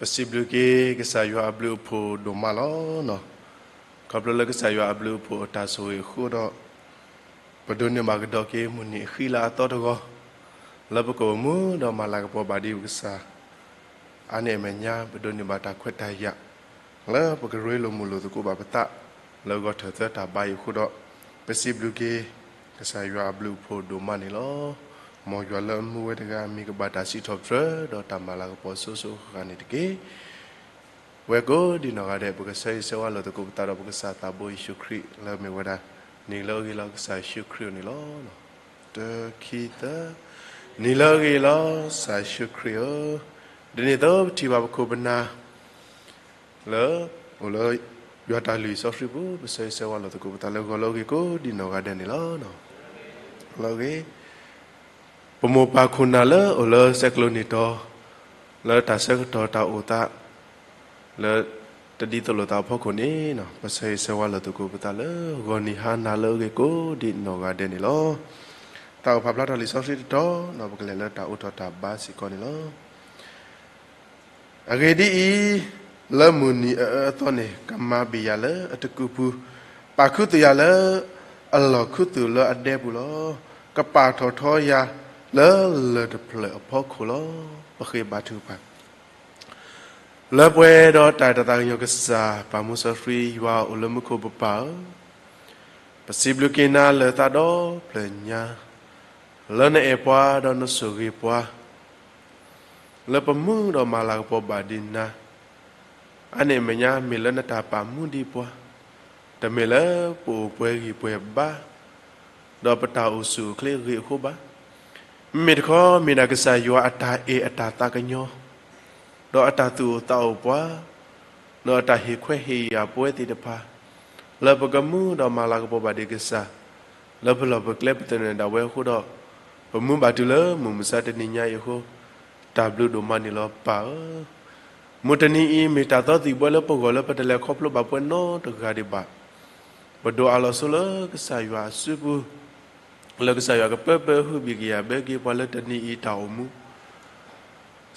ပစံးဘျုးက့ၤကစၢ်ယွၤအဘျုးအဖှိၣ်ဒိၣ်မးလီၤ. ခီဖျိလၢကစၢ်ယွၤအဘျုးအဖှိၣ်အတၢ်ဆိၣ်ဂ့ၤအဃိဒီး, ပဒိးန့ၢ်ဘၣ်ကဒီးက့ၤမုၢ်နံၤအဃံလၤအသီတဂီၤ, လၢပကအိၣ်မူဒီးမၤလၤကပီၤဘၣ်ဒံးပကစၢ် အါန့ၢ်အမဲာ်ညါ ပဒိးန့ၢ်ဘၣ်တၢ်ခွဲးတၢ်ယာ် လၢပကရ့လိာ်မုာ်လိာ်သကိးဘၣ်ပသး လၢဂီၤထၢၣ်သၢတၢ်ဘါအံၤအဃိဒီး, ပစံးဘျုးက့ၤ ကစၢ်ယွၤအဘျုးအဖှိၣ်ဒိၣ်မးန့ၣ်လီၤ. မ်ယွၤလၢအမူဝဲတဂၤ မ့ၢ်ကဘၣ်တၢ်စံးထီၣ်ပတြၢၤ ဒီးတၢ်မၤလၤကပီၤစိၤစိၤဃၣ်ဃၣ်န့ၣ်တက့ၢ်. ဝဲကိးဒံးနီၢ်ဂၤဒဲး ပကဆၢဂ့ၤဆၢဝါလိာ်သကိးပသးဒီးပကစၢ်သးဘိယ့ၣ်ၡူးခရံာ် လၢအမ့ၢ်ဝဲဒၣ် နံၤလၢအဂ့ၤလီၤ ကစၢ်ယ့ၣ်ၡူးခရံာ်အအိၣ်န့ၣ်လီၤ. တၢ ခံ သၢ, နံၤလၢအဂ့ၤလီၤ ကစၢ်ယ့ၣ်ၡူးခရံာ်ဧၢ, ဒ်န့ၣ်အသိးပထံၣ်ဘၣ်ပခိၣ်ပနၢ် လၢ အိၣ်လၢ ယွၤတၢ်လုၢ်အံၤစီဆှံပူၤ ပဆၢဂ့ၤဆၢဝါလိာ်သကိးပသးလၢဂီၤလၢအဂ့ၤကိးဒံးနီၢ်ဂၤဒဲးန့ၣ်လီၤ. လၢအဂ့ၤ ပမိၢ်ပၢ်ခိၣ်နၢ်လၢအိၣ်လၢဆဲးကျိးနံၣ်တီၤ လၢတၢ်ဆၢကတီၢ်တၢ်အိၣ်သး လၢ တဒ်သိးလိာ်သးအဖီခိၣ်န့ၣ် ပဆၢဂ့ၤဆၢဝါလိာ်သကိးပသးလၢဂီၤနံၤဟါနၤလၢအဂ့ၤကိးဒံးနီၢ်ဂၤဒဲးန့ၣ်လီၤ. တၢ်အိၣ်ဖးဖျါထီၣ်လံာ်စီဆှံတတီၤ ဒီးပကလဲၤလၢတၢ်အိးထီၣ်တၢ်ဘါစ့ၢ်ကီးန့ၣ်လီၤ. အဂ့ၢ်ဒ်အံၤ, လၢမုၢ်နံၤအအၢအသီန့ၣ် ကမၤဘံၣ်ယၤလၢအတကုးပူၤ, ပာ်ခူသူၣ်ယၤလၢအလီၢ်ခူသူၣ်လၢအဒဲပူၤလီၤ. ကပာ်ထီၣ်ထီယၤလၢလၢၢ်တဖျၢၣ်အဖီခိၣ်လီၤ. ပဃ့ဘါထုကဖၣ် လၢပှဲၤဒီးတၢ်အဲၣ်တၢ်သးကညီၤကစၢ် ပၢ်မူစီဆှံယွၤအိၣ်လၢမူခိၣ်ပပၢ်ဧၢ, ပစံးဘျုးက့ၤနၤလၢာ်သးဒီဖျၢၣ်ညါ, လၢနအဲၣ်ပှၤဒီးနဆိၣ်ဂ့ၤပှၤ လၢပမူဒီးမၤလၤကပီၤဘၣ်ဒံးနၤ, အါန့ၢ်အမဲာ်ညါမ့ၢ်လၢနတၢ်ပာ်မူဒံးပှၤ, တမ့ၢ်လၢပအိၣ်ပှဲၤဂံၢ်ပှဲၤဘါ ဒီးပတၢ်အိၣ်ဆူၣ်အိၣ်ချ့အဂ့ၢ်အဃိဘၣ်. မ့မ့ၢ်တခီ မ့ၢ်ဒၣ်ကစၢ်ယွၤအတၢ်အဲၣ်အတၢ်သးကညီၤ ဒီးအတၢ်သူၣ်အိၣ်သးအိၣ်ပှၤ, ဒီးအတၢ်ဟ့ၣ်ခွဲးဟ့ၣ်ယာ်ပဝဲသ့ၣ်တဖၣ်, လၢပကမူဒီးမၤလၤကပီၤဘၣ်ဒံးကစၢ်, လၢပလီၢ်ပကျဲပသနၢၣ်ဒၣ်ဝဲအဃိဒီး, ပမူဘၣ်တုၤလၢမုၢ်မဆါတနံၤညါအံၤအဃိ, တၢ်ဘျုးဒိၣ်မးန့ၣ်လီၤပၢ်ဧၢ. မုၢ်တနံၤအံၤမ့ၢ်တၢ်သီသံၣ်ဘှဲလၢပဂီၢ်လၢပတလဲၤခီဖျိဘၣ်ပှဲၤနီတဂၤဒံးဘၣ်. ပဒိးအးလီၤဆိလၢကစၢ်ယွၤအစုပူၤ, လၢကစၢ်ယွၤကပၢပၢဟုဘံၣ်ကယာ်ဘၢက့ၤပှၤလၢတနံၤအံၤတၢ်အိၣ်မူ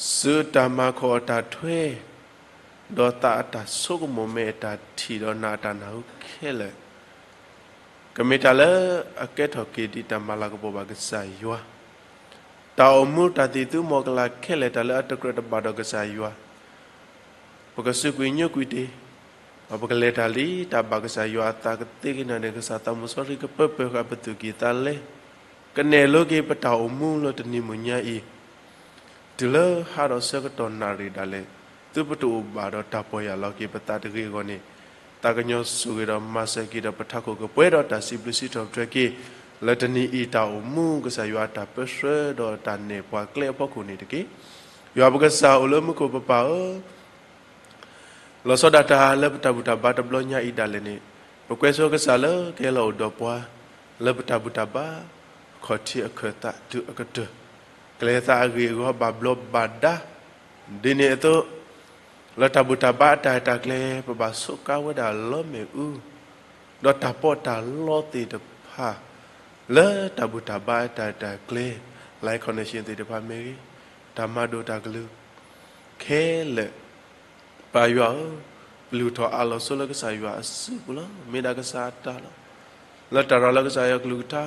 စၢတၢ်မၤခီၣ်အတၢ်ထွဲ, ဒီးသးအတၢ်ဆိကမိၣ်မဲာ်အတၢ်ထံၣ်ဒီးနၢ်အတၢ်နၢ်ဟူခဲလၢာ်, ကမ့ၢ်တၢ်လၢအကဲထီၣ်က့ၤဒံးတၢ်မၤလၤကပီၤဘၣ်ကစၢ်ယွၤ, တၢ်အိၣ်မူတၢ်သံၣ်သူမီၤကလၤခဲလၢာ်တၢ်လၢအတကြၢးတဘၣ်ဒီးကစၢ်ယွၤ ပကစူးကွံာ်ညိကွံာ်တ့ၢ်, ဒီးပကလဲၤတၢ်လံတၢ်ဘၣ်ကစၢ်ယွၤအသးကသ့က့ၤနၤန့ၣ် ကစၢ်သးမူစီဆှံကပၢပၢဃာ်ပသူၣ်ကံၢ်သးလဲ, ကနဲၣ်လိက့ၤပတၢ်အိၣ်မူလၢတနံၤမုၢ်ညါအံၤ, တုၤလၢဟါဒီးဆၢကတီၢ်နၣ်ရံၣ်ဒၣ်လဲာ်, သုပတအိၣ်ဘၣ်ဒီးတၢ်ပီၢ်ယၢ်လီၤက့ၤပသးတဂ့ၤအဂီၢ်န့ၣ်, သးကညီၤဆိၣ်ဂ့ၤဒီးမၤစၢၤက့ၤဒီးပထးခိၣ်ကပှဲၤဒီးတၢ်စံးဘျုးစံးထီၣ်ပတြၢၤက့ၤ, လၢတနံၤအံၤတၢ်အိၣ်မူကစၢ်ယွၤအတၢ်ပၢဆှၢဒီးတၢ်နဲၣ်ပှၤကျဲအဖီခိၣ်န့ၣ်တက့ၢ်. ယွၤပကစၢ်အိၣ်လၢမူခိၣ်ပပၢ်ဧၢ, လီၤဆီဒၣ်တၢ်လၢပတၢ်ဘူၣ်တၢ်ဘါတဘျီညါအံၤဒၣ်လဲာ်န့ၣ်, ပကွဲဆိကစၢ်လၢကဟဲလီၤအိၣ်ဒီးပှၤ, လၢပတၢ်ဘူၣ်တၢ်ဘါ, အခီၣ်ထံးအခၢၣ်သးတုၤအကတၢၢ်, ကလဲၤသးအဂ့ၢ်အဂီၢ်ဘၣ်ဘျီးဘၣ်ဒါ, ဒ်န့ၣ်အသိး, လၢတၢ်ဘူၣ်တၢ်ဘါအတၢ်အဲၣ်တၢ်ကျဲ ပဘၣ်ဆိးကါဝဲဒၣ်လီမ့ၣ်အူ, ဒီးတၢ်ပီးတၢ်လီသ့ၣ်တဖၣ်, လၢတၢ်ဘူၣ်တၢ်ဘါအတၢ်အဲၣ်တၢ်ကျဲ, လၢ connection သ့ၣ်တဖၣ်မ့ၢ်ဂ့ၤ, တၢ်မၤဒိၣ်တၢ်ကလုၢ် ခဲလၢာ်, ပၢ်ယွၤဧၢ, ပလုၢ်ထီၣ်အးလီၤဆိလၢကစၢ်ယွၤအစုပူၤလီၤ. မ့ၢ်ဒၣ်ကစၢ်အတၢ်လီၤ. လၢတၢ်ရၤလၢကစၢ်ယွၤအကလုၢ်ကထါ,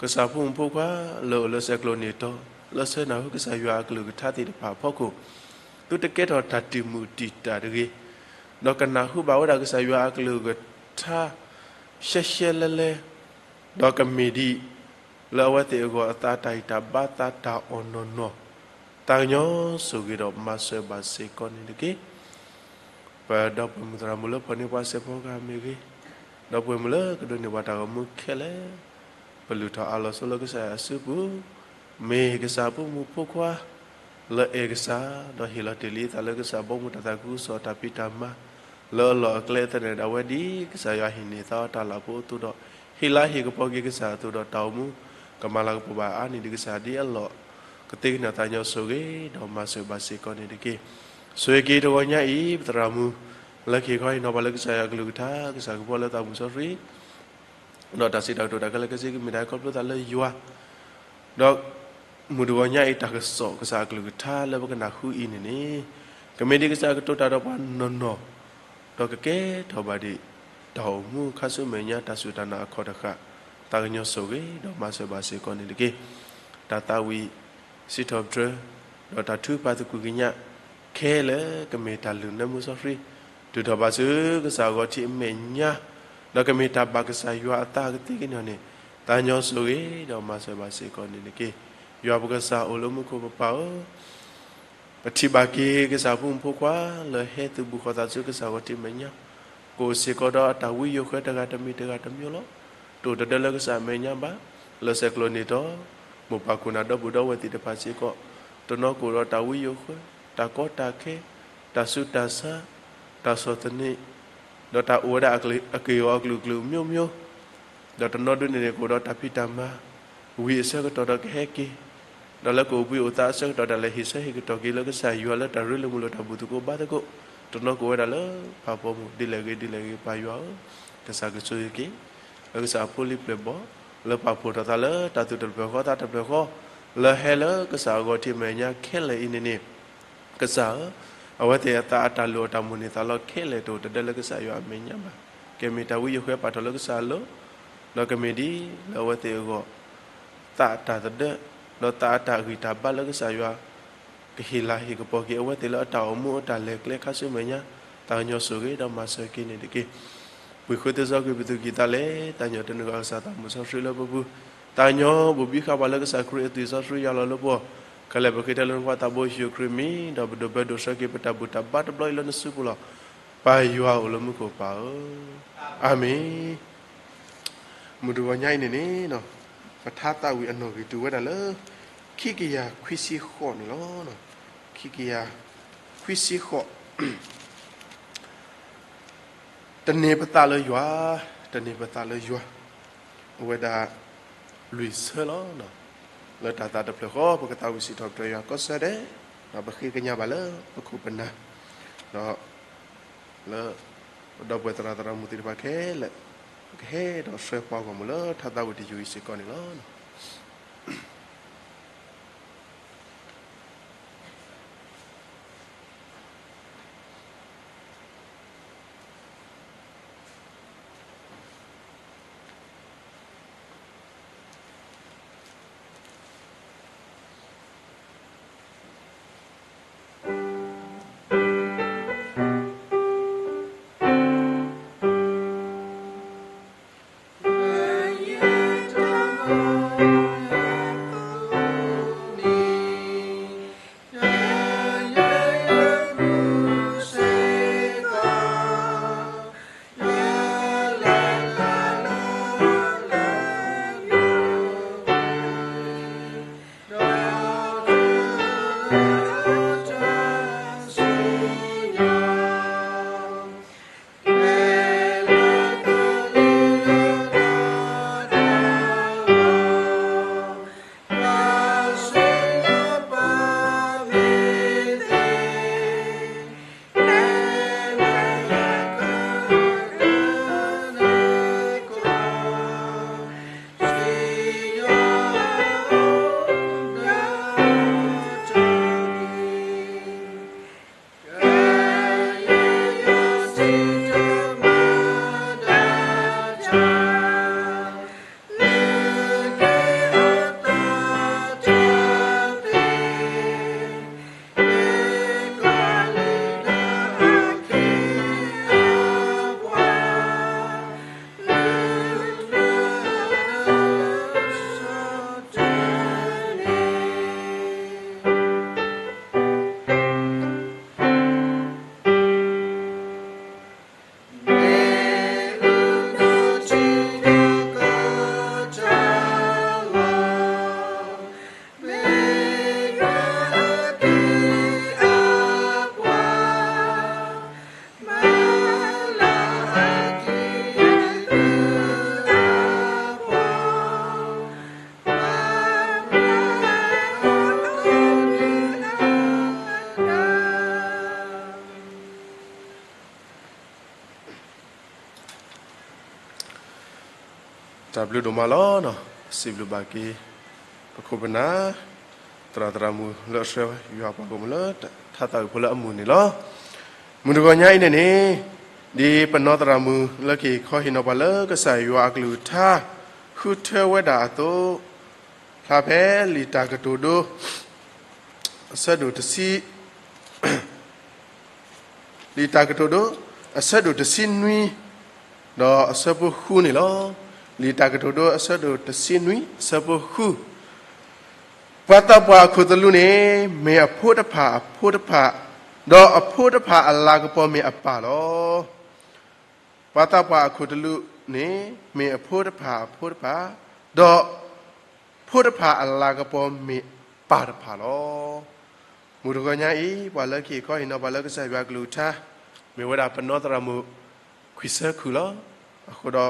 ကစၢ်ဖိမုၣ်ဖိခွါလၢအိၣ်လၢဆဲးကျိးနံၣ်တီၤ, လၢဆၢနၢ်ဟူကစၢ်ယွၤအကလုၢ်ကထါသ့ၣ်တဖၣ်အဖီခိၣ်, သုတကဲထီၣ်တၢ်တံာ်မုၢ်တံာ်တာ်တဂ့ၤ, ဒီးကနၢ်ဟူဘၣ်ဝဲဒၣ်ကစၢ်ယွၤအကလုၢ်ကထါ ရှဲရှဲလဲလဲ, ဒီးကမ့ၢ်ဒ် လၢအဝဲသ့ၣ်အဂီၢ်အသးတၢ်ဂံၢ်တၢ်ဘါသးတၢ်အီၣ်နီၢ်နီၢ်, သးကညီၤဆိၣ်ဂ့ၤဒီးမၤစၢၤဘၣ်စ့ၢ်ကီးန့ၣ်တက့ၢ်. ပဒီပုၢ်ဝဲၢ်မုၣ်သရၣ်မုၣ်လၢဖီၣ်န့ၢ်ပှၤစဲးဖီကဟၣ်မ့ၢ်ဂ့ၤ, ဒီပုၢ်ဝဲၢ်မုၣ်လၢကဒိးန့ၢ်ဘၣ်တၢ်ဂီၤမူခဲလၢာ်, ပလုၢ်ထီၣ်အးလီၤဆိလၢကစၢ်ယွၤအစုပူၤ, မ့ၢ်ကစၢ်ဖိမုၣ်ဖိခွါ လၢအဲၣ်ကစၢ်, ဒီးဟ့ၣ်လီၤတ့ၢ်လံအသးလၢကစၢ်ဘီမုၢ်တၢ်သးခုကစီၣ်တၢ်ဖံးတၢ်မၤ, လၢအလီၢ်အကျဲသနၢၣ်ဒၣ်ဝဲဒ်ကစၢ်ယွၤဟ့ၣ်န့ၢ်သးအီၤတၢ်လၢ်ဖိအသိးဒီး, ဟ့ၣ်လၤဟ့ၣ်ကပီၤက့ၤကစၢ်အသိးဒီးတၢ်အိၣ်မူ, ကမၤလၤကပီၤဘၣ်အါန့ၢ်ဒံးကစၢ်ဒ်အလီၢ်, ကသ့ကနၣ်သးကညီၤဆိၣ်ဂ့ၤ, ဒီးမၤစၢၤဘၣ်စ့ၢ်ကီးန့ၣ်တက့ၢ်. ဆိၣ်ဂ့ၤက့ၤတဂီၤညါအံၤ ပသရၣ်မုၣ်, လၢကဟ့ၣ်ခီဟ့ၣ်နီၤပှၤလၢကစၢ်ယွၤအကလုၢ်ကထါ, ကစၢ်ကပီၤလၢသးမုၢ်စီဆှံ ဒီးတၢ်စံးတၢ်ကတိၤတၢ်ခဲလၢာ်ခဲဆ့ကမ့ၢ်တၢ်ခီဖျိသးလၢယွၤ, ဒီးမုၢ်တဂီၤညါအံၤတၢ်ကစီၣ်ကစၢ်အကလုၢ်ကထါလၢပကနၢ်ဟူအံၤန့ၣ်န့ၣ်, ကမ့ၢ်ဒ်ကစၢ်ကတိၤတၢ်ဒီးပှၤနီၢ်နီၢ်, ဒီးကကဲထီၣ်ဘၣ်ဒံး တၢ်အိၣ်မူခါဆူမဲာ်ညါ တၢ်စူၢ်တၢ်နာ်အခီၣ်တဃာ်, သးကညီၤဆိၣ်ဂ့ၤဒီးမၤစၢၤဘၣ်စ့ၢ်ကီးန့ၣ်တက့ၢ်. တၢ်သးဝံၣ်စံးထီၣ်ပတြၢၤ, ဒီးတၢ်ထုကဖၣ်သကုၤကညးခဲလၢာ် ကမ့ၢ်တၢ်လုၢ်နၢမူစီဆှံ, တုၤထီၣ်ဘၣ်ဆူကစၢ်အဂီၢ်ထံးအမဲာ်ညါ, ဒီးကမ့ၢ်တၢ်ဘၣ်ကစၢ်ယွၤအသးကသ့ကညီၤန့ၣ်, သးကညီၤဆိၣ်ဂ့ၤဒီးမၤစၢၤဘၣ်စ့ၢ်ကီးန့ၣ်တက့ၢ်. ယွၤပကစၢ်အိၣ်လၢမူခိၣ်ပပၢ်ဧၢ, ပထံၣ်ဘၣ်က့ၤကစၢ်ဖိမုၣ်ဖိခွါလၢဟဲသုးဘူးဃီၤသးဆူကစၢ်ဂီၢ်ထံးမဲာ်ညါ, ကအိၣ်စ့ၢ်ကီးဒီးအတၢ်ဝံယိၤဃၢတဂၤတမံၤတဂၤတမံၤလီၤ. တအိၣ်တဒၢလၢကစၢ်အမဲာ်ညါဘၣ်, လၢဆဲးကျိးန့ၣ်ဒီး မိၢ်ပၢ်ခိၣ်နၢ်ဒီပုၢ်ဒီဝဲၢ်သ့ၣ်တဖၣ်စ့ၢ်ကီး, တနီၤကအိၣ်ဒီးတၢ်ဝံယိၤဃၢ, တၢ်ကီတၢ်ခဲ, တၢ်ဆူးတၢ်ဆါ, တၢ်ဆီၣ်သနံး, ဒီးတၢ်အိၣ်ဝဲဒၣ်အက့ၢ်အဂီၤအကလုာ်ကလုာ်မျိုးမျိုး, ဒီးတနီၤဒုန့ၣ်န့ၣ် ကအိၣ်ဒီးတၢ်ဖံးတၢ်မၤ, ဝံၤအဆၢကတီၢ်ဒီးကဟဲက့ၤ, ဒီးလၢကအိၣ်ဘှံးအိၣ်သါအဆၢကတီၢ် တၢ်လဲၤဟ့ၣ်ဆၢဟ့ၣ်ကတီၢ်က့ၤလၢကစၢ်ယွၤလၢတၢ်ရ့လိာ်မုာ်လိာ်တၢ်ဘူၣ်သကိးဘါသကိး, တနီၤကအိၣ်ဝဲဒၣ်လၢဖးဖီမုၢ် ဒ်လဲၣ်ဂ့ၤဒ်လဲၣ်ဂ့ၤ ပၢ်ယွၤဧၢ, ကစၢ်ကဆိၣ်ဂ့ၤက့ၤ လၢကစၢ်အဖိလံၤပျဲၢ်ဘီၣ်, လၢပာ်ဖှိၣ်ထီၣ်သးလၢတၢ်သူၣ်တဖျၢၣ်ဃီသးတဖျၢၣ်ဃီ, လၢဟဲလၢကစၢ်အဂီၢ်ထံးမဲာ်ညါခဲလၢာ်အံၤန့ၣ်န့ၣ်, ကစၢ်ဧၢ, အဝဲသ့ၣ်အသးအတၢ်လိၣ်အတၢ်မိၣ်န့ၢ်သးလီခဲလၢာ် တအိၣ်တဒၢလၢကစၢ်ယွၤအမဲာ်ညါဘၣ်. ကမ့ၢ်တၢ်ဝံယိၤဃၢပာ်ထီၣ်လၢကစၢ်အလိၤ, ဒီးကမ့ၢ်ဒ်လၢအဝဲသ့ၣ်အဂီၢ် သးအတၢ်သဒၢ, ဒီးသးအတၢ်ဂံၢ်တၢ်ဘါလၢကစၢ်ယွၤ ကဟ့ၣ်လၤဟ့ၣ်ကပီၤက့ၤအဝဲသ့ၣ်လၢအတၢ်အိၣ်မူအတၢ်လဲၤကျဲခါဆူမဲာ်ညါ, သးကညီၤဆိၣ်ဂ့ၤဒီးမၤစၢၤက့ၤန့ၣ်တက့ၢ်. ပှ့ၤဃုာ်သ့စီကွံာ်ပသူၣ်ကံၢ်သးလဲ, သးကညီၤတနုာ်အကစၢ်သးမုၢ်စီဆှံလၢပပူၤ, သးကညီၤဘိၣ်ဘံဃာ်ပှၤလၢကစၢ်ခရံာ်အသွံၣ်စီဆှံယွၤလီၤလၢပဂီၢ်, ခဲလၢာ်ပဃ့ထဲလၢနဖိသးဘိယ့ၣ်ၡူးခရံာ်အမံၤ, ဒီးပဒိးဘၢဒိးဆှၢက့ၤပတၢ်ဘူၣ်တၢ်ဘါတဘျီအံၤလၢနစုပူၤလီၤ. ပၢ်ယွၤအိၣ်လၢမူခိၣ်ပၢ်ဧၢ, အၤမ့ၣ်. မုၢ်တဂီၤညါအံၤန့ၣ်န့ၣ်, ပထါသးဝံၣ်အနီၣ်ဂံၢ်တုၤဝဲဒၣ်လၢ ခံကယၤခွံဆံဃိးန့ၣ်လီၤ. ခံကယၤခွံဆံဃိး, တန့ၢ်ပသးလၢယွၤ, တန့ၢ်ပသးလၢယွၤ, အဝဲဒၣ် လွံၢ်ဆၢလီၤ. လၢတၢ်သးတဖျၢၣ်ဃီ ပကသးဝံၣ်စံးထီၣ်ပတြၢၤယွၤကီၢ်စဲၣ်ဒဲး, ဒီးပဃ့ကညးဘၣ်လၢပခိၣ်ပနၢ်, ဒီး လၢ ပဒီပုၢ်ဝဲၢ်သရၣ်သရၣ်မုၣ်သ့ၣ်တဖၣ်ခဲလၢာ်, ပကဟဲဒီးဆှၢပှၤဂီၢ်မုၢ်လၢထါသးဝံၣ်တယုၢ်အံၤစ့ၢ်ကီးန့ၣ်လီၤ.တၢ်ဘျုးဒိၣ်မးလီၤ. စံးဘျုးဘၣ်က့ၤ ပခိၣ်ပနၢ်, သရၣ်သရၣ်မုၣ်လၢအဆှၢယွၤပှၤဂီၢ်မုၢ်လၢထါသးဝံၣ်ဖိလၢအမုာ်န့ၣ်လီၤ. မုၢ်တဂီၤညါအံၤန့ၣ်န့ၣ်, ဒ်ပနီၣ်သရၣ်မုၣ်လၢကဟ့ၣ်ခီဟ့ၣ်နီၤပှၤလၢကစၢ်ယွၤအကလုၢ်ကထါ ဃုထၢဝဲဒၣ်အသိး, ဖျါဖဲလံာ်တၢ်ကတိၤဒိ အဆၢဒိၣ်တဆံ လံာ်တၢ်ကတိၤဒိ အဆၢဒိၣ်တဆံနွံ ဒီးအဆၢဖိဃုန့ၣ်လီၤ. လံာ်တၢ်ကတိၤဒိ အဆၢဒိၣ်တဆံနွံ အဆၢဖိဃု, ပှၤသးပှၢ်အခိၣ်သလုးန့ၣ် မ့ၢ်အဖိတဖၣ်အဖိတဖၣ်, ဒီးအဖိတဖၣ်အလၤကပီၤမ့ၢ်အပၢ်လီၤ. ပှၤသးပှၢ်အခိၣ်သလုးန့ၣ် မ့ၢ်အဖိတဖၣ်အဖိတဖၣ်, ဒီး ဖိတဖၣ်အလၤကပီၤမ့ၢ်ပၢ်တဖၣ်လီၤ. မုၢ်တဂီၤညါအံၤ ပှၤလၢကဟ့ၣ်ခီဟ့ၣ်နီၤပှၤလၢကစၢ်ယွၤအကလုၢ်ကထါ မ့ၢ်ဝဲဒၣ်ပနီၣ်သရၣ်မုၣ် ခွံဆၢခုၣ်လီၤ. အဃိဒီး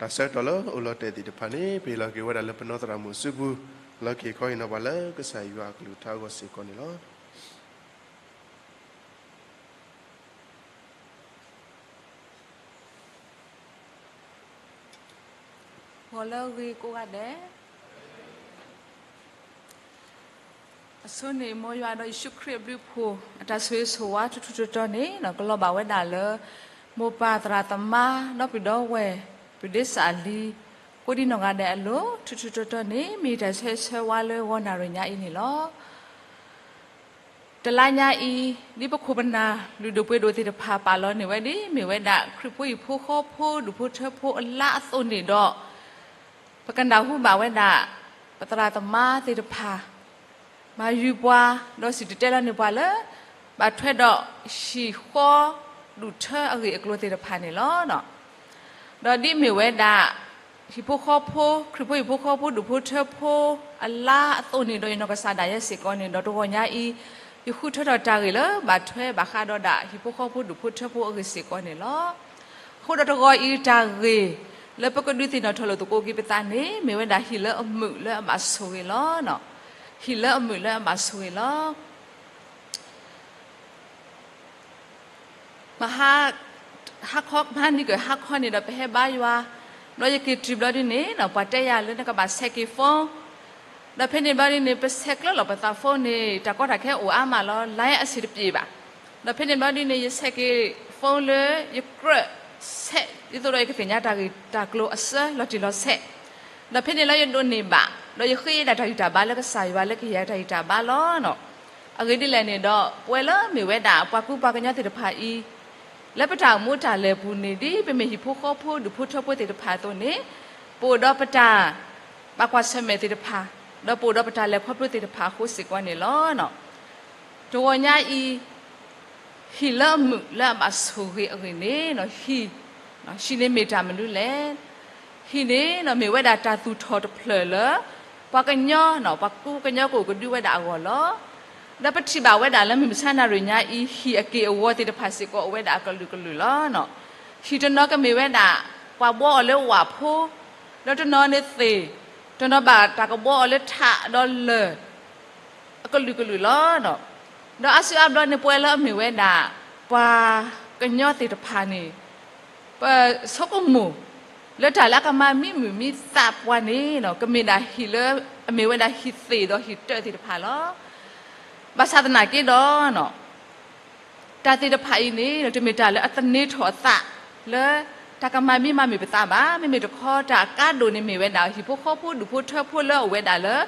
တၢ်ဆၢကတီၢ်လၢအိၣ်လီၤတဲာ်သ့ၣ်တဖၣ်န့ၣ် ပဟ့ၣ်လီၤက့ၤဝဲဒၣ်လၢပနီၣ်သရၣ်မုၣ်အစုပူၤ လၢကဟ့ၣ်ခီဟ့ၣ်နီၤပှၤလၢကစၢ်ယွၤအကလုၢ်ကထါအဂီၢ်စ့ၢ်ကီးန့ၣ်လီၤ. ဂီၤလၢအဂ့ၤကိးဂၤဒဲး, အဆိန့ၣ် မ်ယွၤဒီးယ့ၣ်ၡူးခရံာ်အဘျုးအဖှိၣ် အတၢ်ဆိၣ်ဂ့ၤဆိၣ်ဝါထူထူတီတီန့ၣ် ကလီၤဘၣ်ဝဲဒၣ်လၢ မိၢ်ပၢ်သရၣ်သမါ ဒီပုၢ်ဒီဝဲၢ် ပဒ့စးလံ ကိးဒံနီၢ်ဂၤဒဲးအလိၤ ထူထူတီတီန့ၣ် မ့ၢ်တၢ်ဆၢဂ့ၤဆၢဝါလၢဂီၤနၣ်ရံၣ်ညါအံၤန့ၣ်လီၤ. တလါညါအံၤ ဒ်ပခိၣ်ပနၢ်လုၢ်ဒိၣ်ပှ့ၤဒိၣ်သ့ၣ်တဖၣ်ပာ်လီၤန့ၢ်ဝဲဒ် မ့ၢ်ဝဲဒၣ် ခရံာ်ဖိဟံၣ်ဖိဃီဖိ ဒူၣ်ဖိထၢဖိအလါအသိးန့ၣ်ဒီး ပကနၢ်ဟူဘၣ်ဝဲဒၣ် ပသရၣ်သမါသ့ၣ်တဖၣ် မၤယုၤပှၤ ဒီးစံၣ်တဲၤတဲလီၤန့ၢ်ပှၤလၢ ဘၣ်ထွဲဒီးဟံၣ်ဃီဒူၣ်ထၢအဂ့ၢ်အကျိၤသ့ၣ်တဖၣ်န့ၣ်လီၤ. ဒီးဒ်မ့ၢ်ဝဲဒၣ် ဟံၣ်ဖိဃီဖိ ခရံာ်ဖိဟံၣ်ဖိဃီဖိ ဒူၣ်ဖိထၢဖိအလါအသိးန့ၣ်ဒီး ယနီၢ်ကစၢ်ဒၣ်ယဲစ့ၢ်ကီးန့ၣ်ဒီး တဂီၤညါအံၤ ယဃုထၢထီၣ်တၢ်ဂ့ၢ်လၢဘၣ်ထွဲဘၣ်ဃးဒီးဒၣ် ဟံၣ်ဖိဃီဖိဒူၣ်ဖိထၢဖိအဂ့ၢ်စ့ၢ်ကီးန့ၣ်လီၤ. အဃိဒီးတဂီၤအံၤတၢ်ဂ့ၢ် လၢပကဒုးသ့ၣ်နီၣ်ထီၣ်လိာ်သကိးက့ၤပသးန့ၣ် မ့ၢ်ဝဲဒၣ်ဟံၣ်လၢအမုာ်လၢအဘၣ်ဆိၣ်ဂ့ၤလီၤ. ဟံၣ်လၢအမုာ်လၢအဘၣ်ဆိၣ်ဂ့ၤလီၤ. မဟါ ဟါခီ မဟါနံၤကဟါခီန့ၣ်ဒီး ပဟဲဘါယွၤ, ဘျီယက့ၤတုၤဘျီဒ်န့ၣ် ပှၤတဲယၤလၢနကဘၣ်ဆဲးက့ၤ phone, ဒီးဖဲန့ၣ်ဘျီဒ်န့ၣ် ပဆဲးကျၢလီၤပသး phone န့ၣ် တၢ်ကီတၢ်ခဲအိၣ်အါမးလီၤ, line အဆံးတပျ့ၤဘၣ်. ဒီးဖဲန့ၣ်ဘျီဒ်န့ၣ် ယဆဲးက့ၤ phone လၢယကြၢးဆဲး ဒ်သိးဒီးယကသ့ၣ်ညါတၢ်ဂ့ၢ်တၢ်ကျိၤအဆၢလီၤတံၢ်လီၤဆဲး, ဒီးဖဲန့ၣ်လၢယဒိးန့ၢ်ဘၣ်, ဒီးယဃ့ဒၣ်တၢ်ဂံၢ်တၢ်ဘါလၢကစၢ်ယွၤလၢကဟ့ၣ်ယၤတၢ်ဂံၢ်တၢ်ဘါလီၤ. အဂ့ၢ်ဒ်လဲၣ်န့ၣ်ဒီး ပဝဲလၢမ့ၢ်ဝဲဒၣ်ပှၤကူပှၤကညီသ့ၣ်တဖၣ်အံၤ လၢပတၢ်အိၣ်မူတၢ်လဲၤပူၤန့ၣ် ဒ်ပမ့ၢ်ဟံၣ်ဖိဃီဖိဒူၣ်ဖိထၢဖိသ့ၣ်တဖၣ်အသိးန့ၣ် ပအိၣ်ဒီးပတၢ်ဘၣ်ကွၢ်ဆၢၣ်မဲာ်သ့ၣ်တဖၣ်, ဒီးပအိၣ်ဒီးပတၢ်လဲၤခီဖျိသ့ၣ်တဖၣ်အဃိစ့ၢ်ကီးန့ၣ်လီၤ. တဂီၤညါအံၤ ဟံၣ်လၢအမုာ်လၢအဘၣ်ဆိၣ်ဂ့ၤအဂ့ၢ်န့ၣ် ဟံၣ်, ဟံၣ်န့ၣ်မ့ၢ်တၢ်မနုၤလဲၣ်. ဟံၣ်န့ၣ်မ့ၢ်ဝဲဒၣ်တၢ်သူၣ်ထီၣ်တဖျၢၣ်လၢ ပှၤကညီ, ပှၤကူပှၤကညီကအိၣ်ကဒုဝဲဒၣ်အဂီၢ်လီၤ. ဒီးပထံၣ်ဘၣ်ဝဲဒၣ်လၢမုၢ်မဆါနၣ်ရံၣ်ညါအံၤ ဟံၣ်အက့ၢ်အဂီၤသ့ၣ်တဖၣ်စ့ၢ်ကီးအိၣ်ဝဲဒၣ်အကလုာ်ကလုာ်လီၤ. ဟံၣ်တနီၤကမ့ၢ်ဝဲဒၣ် ပှၤဘှီအီၤလၢဝၣ်ဖိ, ဒီးတနီၤန့ၣ်သ့ၣ်, တနီၤဘၣ်တၢ်ကဘှီအီၤလၢထးဒီးလၢၢ် အကလုာ်ကလုာ်လီၤ. ဒီးအါစုအါဘျီန့ၣ် ပဝဲလၢအမ့ၢ်ဝဲဒၣ် ပှၤကညီသ့ၣ်တဖၣ်န့ၣ် ပဆိကမိၣ် လၢတၢ်လၢအကမၤမံမုာ်မံသးပှၤန့ၣ် ကမ့ၢ်ဒၣ်ဟံၣ်လၢ အမ့ၢ်ဝဲဒၣ်ဟံၣ်သ့ၣ်ဒီးဟံၣ်တၢၢ်သ့ၣ်တဖၣ်လီၤ. ဘၣ်ဆၣ်သနာ်က့ဒီး တၢ်သ့ၣ်တဖၣ်အံၤန့ၣ် တမ့ၢ်တၢ်လၢအသန့ၤထီၣ်အသးလၢ တၢ်ကမၤမံမၤမုာ်ပသးဘၣ်. မ့မ့ၢ်တခီ တၢ်အကါဒိၣ်န့ၣ်မ့ၢ်ဝဲဒၣ် ဟံၣ်ဖိဃီဖိဒူၣ်ဖိထၢဖိလၢအအိၣ်ဝဲဒၣ်လၢ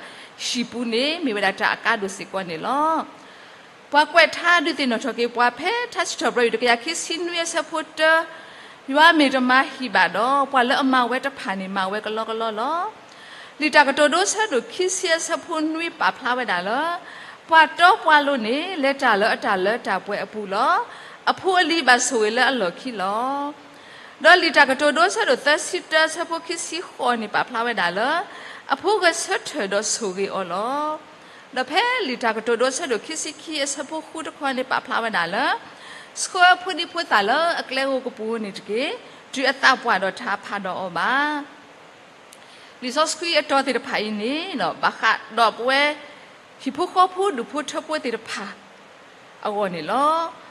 ဟံၣ်ပူၤန့ၣ် မ့ၢ်ဝဲဒၣ်တၢ်အကါဒိၣ်စ့ၢ်ကီးန့ၣ်လီၤ. ပှၤကွဲးထါဒုးသ့ၣ်နီၣ်ထီၣ်က့ၤပှၤဖဲထါစံးထီၣ်ပတြၢၤ တကယၤခံဆံနွံအဆၢဖိတၢ, ယွၤမ့ၢ်တမၤဟံၣ်ဘၣ်ဒီး ပှၤလၢအမၤဝဲတဖၣ်န့ၣ် မၤဝဲကလီကလီလီၤ. လံာ်တၢ်ကတိၤဒိ ဆၢဒိၣ်ခံဆံအဆၢဖိနွံပာ်ဖျါဝဲဒၣ်လၢ ပှၤတီပှၤလိၤန့ၣ် လဲၤတၢ်လၢအတၢ်လၢတၢ်ပှဲၤအပူၤလီၤ. အဖိအလံၤဘၣ်ဆိၣ်ဂ့ၤလၢအလီၢ်ခံလီၤ. ဒီးလံာ်တၢ်ကတိၤဒိ ဆၢဒိၣ်သၢဆံတၢ ဆၢဖိခံဆံဃိးန့ၣ် ပာ်ဖျါဝဲဒၣ်လၢ အဖိဂဲၤဆၢထၢၣ်ဒီးဆိၣ်ဂ့ၤအီၤလီၤ. ဒီးဖဲလံာ်တၢ်ကတိၤဒိ ဆၢဒိၣ်ခံဆံခံ အဆၢဖိဃုတခီန့ၣ် ပာ်ဖျါဝဲဒၣ်လၢ ဆှၢအဖိဒံဖိသၣ်လၢအကျဲဧိၤကပူၤန့ၣ်တက့ၢ်, တုၤအသးပှၢ်ဒီးတၢ်ဖးဒီးအီၤဘၣ်. လံာ်စီဆှံအတီၤသ့ၣ်တဖၣ်အံၤန့ၣ် ဘၣ်ဃးဒီးပဝဲ ဟံၣ်ဖိဃီဖိဒူၣ်ဖိထၢဖိသ့ၣ်တဖၣ် အဂီၢ်န့ၣ်လီၤ.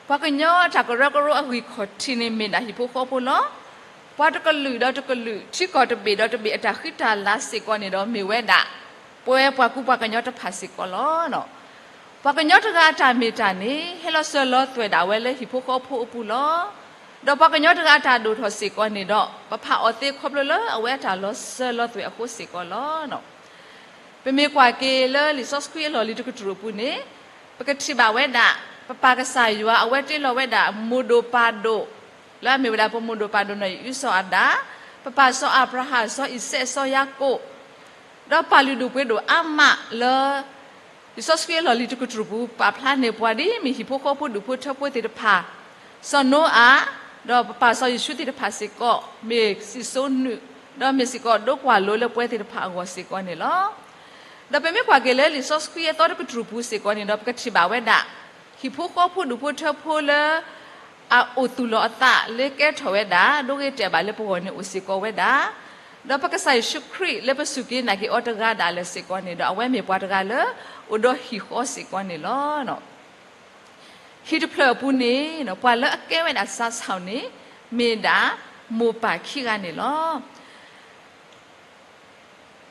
ပှၤကညီတၢ်ကရၢကရိအဂံၢ်ခီၣ်ထံးန့ၣ် မ့ၢ်ဒၣ်ဟံၣ်ဖိဃီဖိလီၤ. ပှၤတကလုာ်ဒီးတကလုာ် ထံကီၢ်တဘ့ၣ်ဒီးတဘ့ၣ်အတၢ်ဃံတၢ်လၤစ့ၢ်ကီးန့ၣ်ဒီး မ့ၢ်ဝဲဒၣ် ပဝဲပှၤကူပှၤကညီတဖၣ်စ့ၢ်ကီးလီၤ. ပှၤကညီတဂၤအတၢ်မ့ၢ်တၢ်န့ၣ် ဟဲလီၤစၢၤလီၤသွဲၣ်ဒၣ်ဝဲလၢဟံၣ်ဖိဃီဖိအပူၤလီၤ. ဒီးပှၤကညီတဂၤအတၢ်ဒိၣ်ထီၣ်စ့ၢ်ကီးန့ၣ်ဒီး ပဖးအီၤသ့ခီဖျိလၢအဝဲအတၢ်လီၤစၢၤလီၤသွဲၣ်အဃိစ့ၢ်ကီးလီၤ. ပမ့ၢ်ကွၢ်က့ၤလၢလံာ်စီဆှံအလီၢ်လံၤတကတြူၢ်အပူၤန့ၣ် ပကထံၣ်ဘၣ်ဝဲဒၣ် ပပၢ်ကစၢ်ယွၤအဝဲတ့လီၤဝဲဒၣ် မိၢ်ဒိၣ်ပၢ်ဒိၣ် လၢအမ့ၢ်ဝဲဒၣ်ပမိၢ်ဒိၣ်ပၢ်ဒိၣ်နီၢ်အံၣ်အုစီၤအၤဒၣ်, ပပၢ်စီၤအၤဘြၤဟၣ် စီၤအံၤစဲး စီၤယၤကိာ် ဒီးပၢ်လုၢ်ဒိၣ်ပှ့ၤဒိၣ်အါမးလၢ လံာ်စီဆှံအလီၢ်လံၤတကတြူၢ်ပူၤ ပာ်ဖျါန့ၢ်ပှၤဒ်မ့ၢ်ဟံၣ်ဖိဃီဖိဒူၣ်ဖိထၢဖိသ့ၣ်တဖၣ်, စီၤနိအၤ, ဒီးပပၢ်စီၤယိၤၡူသ့ၣ်တဖၣ်စ့ၢ်ကီး မ့ၢ်စံၣ်စိနုာ်, ဒီးမ့ၢ်စ့ၢ်ကီးဒိကွၢ်လိလၢပှဲၤသ့ၣ်တဖၣ်အဂီၢ်စ့ၢ်ကီးန့ၣ်လီၤ. ဒီးပမ့ၢ်ကွၢ်က့ၤလၢလံာ်စီဆှံအသီတကတြူၢ်ပူၤစ့ၢ်ကီးန့ၣ်ဒီး ပကထံၣ်ဘၣ်ဝဲဒၣ် ဟံၣ်ဖိဃီဖိဒူၣ်ဖိထၢဖိလၢ အအိၣ်သူၣ်လီၤအသးလၢကဲထီၣ်ဝဲဒၣ် ဒိဂ့ၤတဲာ်ဘၣ်လၢပဂီၢ်န့ၣ်အိၣ်စ့ၢ်ကီးဝဲဒၣ်, ဒီးပကစၢ်ယ့ၣ်ၡူးခရံာ်လၢပစူၢ်က့ၤနာ်က့ၤအီၤတဂၤဒၣ်လဲာ်စ့ၢ်ကီးန့ၣ်ဒီး အဝဲမ့ၢ်ပှၤတဂၤလၢ အိၣ်ဒီးဟံၣ်ဃီစ့ၢ်ကီးန့ၣ်လီၤ. ဟံၣ်တဖျၢၣ်အပူၤန့ၣ် ပှၤလၢအကဲဝဲဒၣ်စးဆီၣ်န့ၣ် မ့ၢ်ဒၣ်မိၢ်ပၢ်ခံဂၤန့ၣ်လီၤ.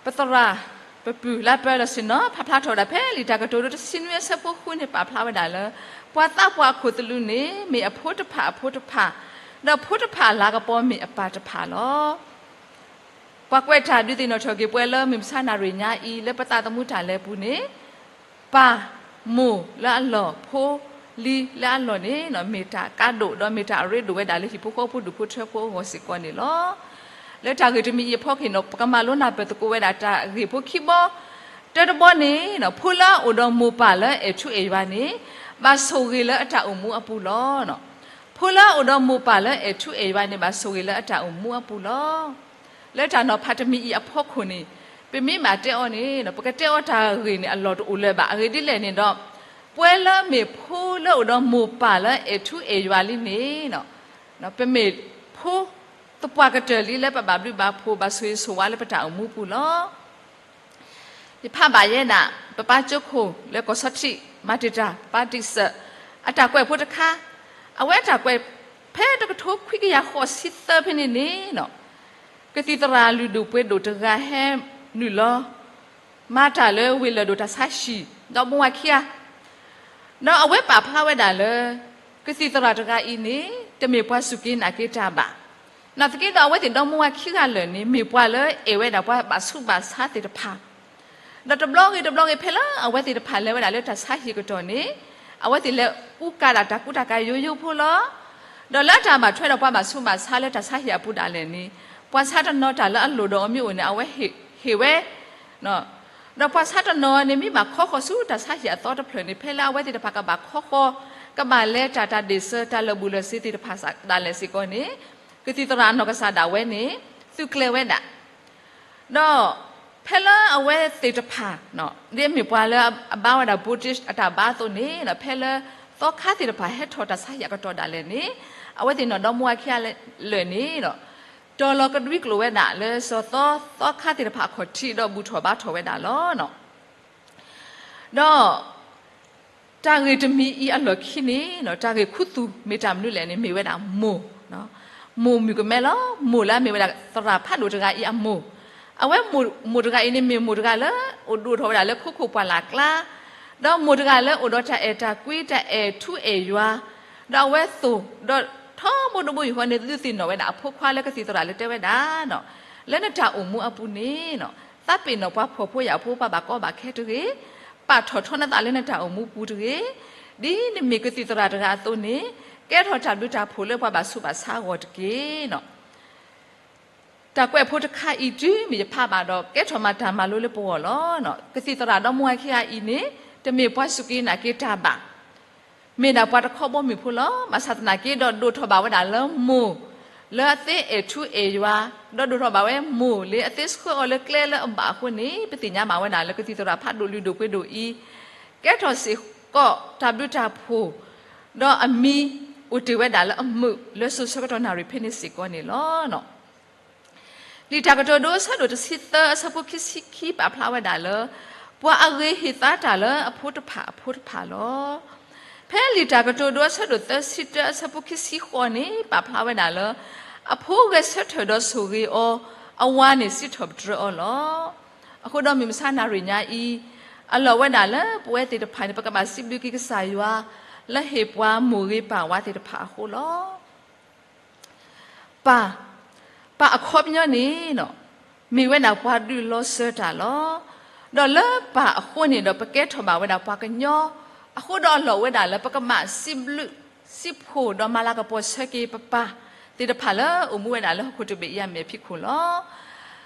ပသရၣ် ပပုၢ်လၢပၢၤလီၤဆ့ၣ်နီၤ ဖးဖျါထီၣ်ဝဲဒၣ်ဖဲလံာ်တၢ်ကတိၤဒိတဆံနွံအဆၢဖိဃုန့ၣ် ပာ်ဖျါဝဲဒၣ်လၢ ပှၤသးပှၢ်အခိၣ်သလုးန့ၣ် မ့ၢ်အဖိတဖၣ်အဖိတဖၣ်, ဒီးဖိတဖၣ်အလၤကပီၤမ့ၢ်အပၢ်တဖၣ်လီၤ. ပှၤကွဲးတၢ်ဒုးသ့ၣ်နီၣ်ထီၣ်က့ၤပှၤလၢမုၢ်မဆါနၣ်ရံၣ်ညါအံၤ လၢပသးသမူတၢ်လဲၤအပူၤန့ၣ် ပၢ်မိၢ်လၢအလီၢ် ဖိလံၤလၢအလီၢ်န့ၣ် မ့ၢ်တၢ်ကါဒိၣ် ဒီးမ့ၢ်တၢ်အရ့ဒိၣ်ဝဲဒၣ်လၢဟံၣ်ဖိဃီဖိဒူၣ်ဖိထၢဖိအဂီၢ်စ့ၢ်ကီးန့ၣ်လီၤ. လၢတၢ်ဂ့ၢ်တမံၤအံၤအဖီခိၣ်န့ၣ် ပကမၤလိနၢ်ပၢၢ်သကိးဝဲဒၣ်တၢ်ဂ့ၢ်ဖိခံဘီ, တၢတဘီန့ၣ် ဖိလၢအအိၣ်ဒီးမိၢ်ပၢ်လၢအဲၣ်ထူအဲၣ်ယွၤန့ၣ် ဘၣ်ဆိၣ်ဂ့ၤလၢအတၢ်အိၣ်မူအပူၤလီၤ. ဖိလၢအအိၣ်ဒီးမိၢ်ပၢ်လၢအဲၣ်ထူအဲၣ်ယွၤန့ၣ် ဘၣ်ဆိၣ်ဂ့ၤလၢအတၢ်အိၣ်မူအပူၤလီၤ. လၢတၢ်နီၤဖးတမံၤအံၤအဖီခိၣ်န့ၣ် ပမ့ၢ်ဘၣ်တဲအီၤန့ၣ် ပကတဲအီၤတၢ်ဂ့ၢ်န့ၣ် အလီၢ်တအိၣ်လၢၤဘၣ်. အဂ့ၢ်ဒ်လဲၣ်န့ၣ်ဒီး ပဝဲလၢမ့ၢ်ဖိလၢအိၣ်ဒီးမိၢ်ပၢ်လၢအဲၣ်ထူအဲၣ်ယွၤလံန့ၣ် ပမ့ၢ်ဖိသပှၢ်ကတၢၢ်လံလၢပဘၣ်ဘျုးဘၣ်ဖှိၣ် ဘၣ်ဆိၣ်ဂ့ၤဆိၣ်ဝါလၢပတၢ်အိၣ်မူပူၤလီၤ. ယဖးဘၣ်ယဲဒၣ် ပပၢ်ကၠိခိၣ်လၢကီၢ်ဆီထံး မၤတံာ်တာ် ပၢ်တံာ်စၢး အတၢ်ကွဲးဖိတခါ, အဝဲအတၢ်ကွဲးဖဲတကထိခွံကယၤဃိးဆံသၢဖဲန့ၣ်န့ၣ် ကသံၣ်သရၣ်လုၢ်ဒိၣ်ပှ့ၤဒိၣ်တဂၤဟဲနုာ်လီၤ မၤတၢ်လၢဝ့ၢ်လၢၢ်ဒိၣ်တၢ်ဆါဟံၣ် ဒီးမိၢ်ဝၤခံဂၤ ဒီးအဝဲပာ်ဖျါဝဲဒၣ်လၢ ကသံၣ်သရၣ်တဂၤအံၤန့ၣ် တမ့ၢ်ပှၤစူၢ်က့ၤနာ်က့ၤတၢ်ဘၣ်. နာ်သက့ဒီးအဝဲသ့ၣ်ဒီမိၢ်ဝၤခံဂၤလၢာ်န့ၣ် မ့ၢ်ပှၤလၢအဲၣ်ဝဲဒၣ်ပှၤဘၣ်ဆူးဘၣ်ဆါသ့ၣ်တဖၣ် ဒီးတဘျီဂ့ၤတဘျီဂ့ၤ ဖဲလၢအဝဲသ့ၣ်တဖၣ်လဲၤဝဲဒၣ်လၢတၢ်ဆါဟံၣ်ကတီၢ်န့ၣ် အဝဲသ့ၣ်လဲၤကူကၤဒၣ်တၢ်ကူတၢ်ကၤယိယိဖိလီၤ. ဒီးလၢတၢ်ဘၣ်ထွဲဒီးပှၤဘၣ်ဆူးဘၣ်ဆါလၢတၢ်ဆါဟံၣ်အပူၤဒၣ်လဲာ်န့ၣ် ပှၤဆါတနီၤတၢ်လၢအလိၣ်ဒီးအမ့ၢ်အိၣ်န့ၣ် အဝဲဟ့ၣ်ဝဲ ဒီးပှၤဆါတနီၤန့ၣ် မ့ၢ်ဘၣ်ခီဃီၤဆူတၢ်ဆါဟံၣ်အသီတဖျၢၣ်န့ၣ် ဖဲလၢအဝဲသ့ၣ်တဖၣ်ကဘၣ်ခီဃီၤ ကဘၣ်လဲၤတၢ်တၢ်ဒ့ၣ်စၢၤ တၢ်လၢာ်ဘူၣ်လၢာ်စ့ၤသ့ၣ်တဖၣ်ဒၣ်လဲာ်စ့ၢ်ကီးန့ၣ် ကသံၣ်သရၣ်အနီၢ်ကစၢ်ဒၣ်ဝဲန့ၣ် သုးကျဲၤဝဲဒၣ် ဒီးဖဲလၢအဝဲသ့ၣ်တဖၣ် ဒ်အမ့ၢ်ပှၤလၢအဘါဝဲဒၣ် British အတၢ်ဘါအသိးန့ၣ် ဖဲလၢသီခါသ့ၣ်တဖၣ်ဟဲထီၣ်တၢ်ဆါဟံၣ်အကတီၢ်ဒၣ်လဲာ်န့ၣ် အဝဲသ့ၣ်နီၢ်ဒီမိၢ်ဝၤခံဂၤလၢာ်န့ၣ် တီၤလီၤကဒွံကျိာ်ဝဲဒၣ်လၢစီၤသီသီခါသ့ၣ်တဖၣ်အခီၣ်ထံး ဒီးဘူၣ်ထီၣ်ဘါထီၣ်ဝဲဒၣ်လီၤ. ဒီးတၢ်ဂ့ၢ်တမံၤအံၤအလီၢ်ခံန့ၣ် တၢ်ဂ့ၢ်ခူသူၣ်မ့ၢ်တၢ်မနုၤလဲၣ်န့ၣ် မ့ၢ်ဝဲဒၣ်မိၢ်, မိၢ်မုၣ်ကမဲလီၤ. မိၢ်လၢအမ့ၢ်ဝဲဒၣ်သရၣ်ဖးဒိၣ်တဂၤအံၤအမိၢ်, အဝဲမိၢ်တဂၤအံၤန့ၣ် မ့ၢ်မိၢ်တဂၤလၢအိၣ်ဒိၣ်ထီၣ်ဝဲဒၣ်လၢခိခိၣ်ပှၢ်လၢ်ကျါ, ဒီးမိၢ်တဂၤလၢအိၣ်ဒီးတၢ်အဲၣ်တၢ်ကွံ တၢ်အဲၣ်ထူအဲၣ်ယွၤ, ဒီးအဝဲသိၣ်, ဒီးထီဘိတဘိယူၢ်ဃီန့ၣ် ဒုးသ့ၣ်နီၣ်ဝဲဒၣ်အဖိခွါလၢကသံၣ်သရၣ်လၢတဲဝဲဒၣ် လၢနတၢ်အိၣ်မူအပူၤန့ၣ် သးပ့ၤနီၣ်ပှၤဖှီၣ်ဖိယာ်ဖိပှၤဘၣ်ကီဘၣ်ခဲတဂ့ၤ, ပာ်ထီၣ်ထီနသးလၢနတၢ်အိၣ်မူပူၤတဂ့ၤ, ဒ်နမ့ၢ်ကသံၣ်သရၣ်တဂၤအသိးန့ၣ် ကဲထီၣ်တၢ်ဘျုးတၢ်ဖှိၣ်လၢပှၤဘၣ်ဆူးဘၣ်ဆါအဂီၢ်တက့ၢ်. တၢ်ကွဲးဖိတခါအံၤတုၤမ့ၢ်ယဖးဘၣ်ဒီး ကဲထီၣ်မးတၢ်မၤလိလၢပဂီၢ်လီၤ. ကသံၣ်သရၣ်ဒီမိၢ်ဝၤခံဂၤအံၤန့ၣ် တမ့ၢ်ပှၤစူၢ်က့ၤနာ်က့ၤတၢ်ဘၣ်, မ့ၢ်ဒၣ်ပှၤတခီဘီမုၢ်ဖိလီၤ. ဘၣ်ဆၣ်သနာ်က့ဒီး ဒိၣ်ထီၣ်ဘၣ်ဝဲဒၣ်လၢမိၢ်လၢအသ့အဲၣ်ထူအဲၣ်ယွၤ, ဒီးဒိၣ်ထီၣ်ဘၣ်ဝဲမိၢ်လၢအသ့ဆှၢအီၤလၢကျဲလၢအဘၣ်အဃိန့ၣ် ပသ့ၣ်ညါဘၣ်ဝဲဒၣ်လၢကသံၣ်သရၣ်ဖးဒိၣ်လုၢ်ဒိၣ်ပှ့ၤဒိၣ်အံၤ ကဲထီၣ်စ့ၢ်ကီးတၢ်ဘျုးတၢ်ဖှိၣ်, ဒီးအမံၤအိၣ်တ့ၢ်ဝဲဒၣ်လၢအမုာ်လၢစိၤဆၢကတီၢ်နၣ်ရံၣ်ဖဲန့ၣ်စ့ၢ်ကီးန့ၣ်လီၤ. လံာ်တၢ်ကတိၤဒိအဆၢဒိၣ်တဆံသၢအဆၢဖိခံဆံခံပာ်ဖျါဝဲဒၣ်လၢ ပှၤအဂ့ၤဟ့ၣ်သါတၢ်လၢအဖိတဖၣ်အဖိတဖၣ်လီၤ. ဖဲလံာ်တၢ်ကတိၤဒိအဆၢဒိၣ်သၢဆံတၢအဆၢဖိခံဆံဃိးန့ၣ် ပာ်ဖျါဝဲဒၣ်လၢ အဖိဂဲၤဆၢထၢၣ်ဒီးဆိၣ်ဂ့ၤအီၤ, အဝၤန့ၣ်စံးထီၣ်ပတြၢၤအီၤလီၤ. အဃိဒီးမုၢ်မဆါနၣ်ရံၣ်ညါအံၤ, အလီၢ်ဝဲဒၣ်လၢပဝဲသ့ၣ်တဖၣ်န့ၣ် ပကဘၣ်စံးဘျုးက့ၤကစၢ်ယွၤ လၢဟ့ၣ်ပှၤမိၢ်ဂ့ၤပၢ်ဝါသ့ၣ်တဖၣ်အဃိလီၤ. ပၢ်, ပၢ်အခီပညီန့ၣ် မ့ၢ်ဝဲဒၣ်ပှၤဒုးလီၤစၢၤတၢ်လီၤ. ဒီးလၢပၢ်အဃိန့ၣ်ဒီး ပကဲထီၣ်ဘၣ်ဝဲဒၣ်ပှၤကညီ, အဃိဒီးအလီၢ်ဝဲဒၣ်လၢပကဘၣ်စံးဘျုးစံးဖှိၣ် ဒီးမၤလၤကပီၤဆၢက့ၤပပၢ်သ့ၣ်တဖၣ်လၢအိၣ်မူဝဲဒၣ်လၢဟီၣ်ခိၣ်တဘ့ၣ်အံၤအမဲာ်ဖံးခိၣ်လီၤ.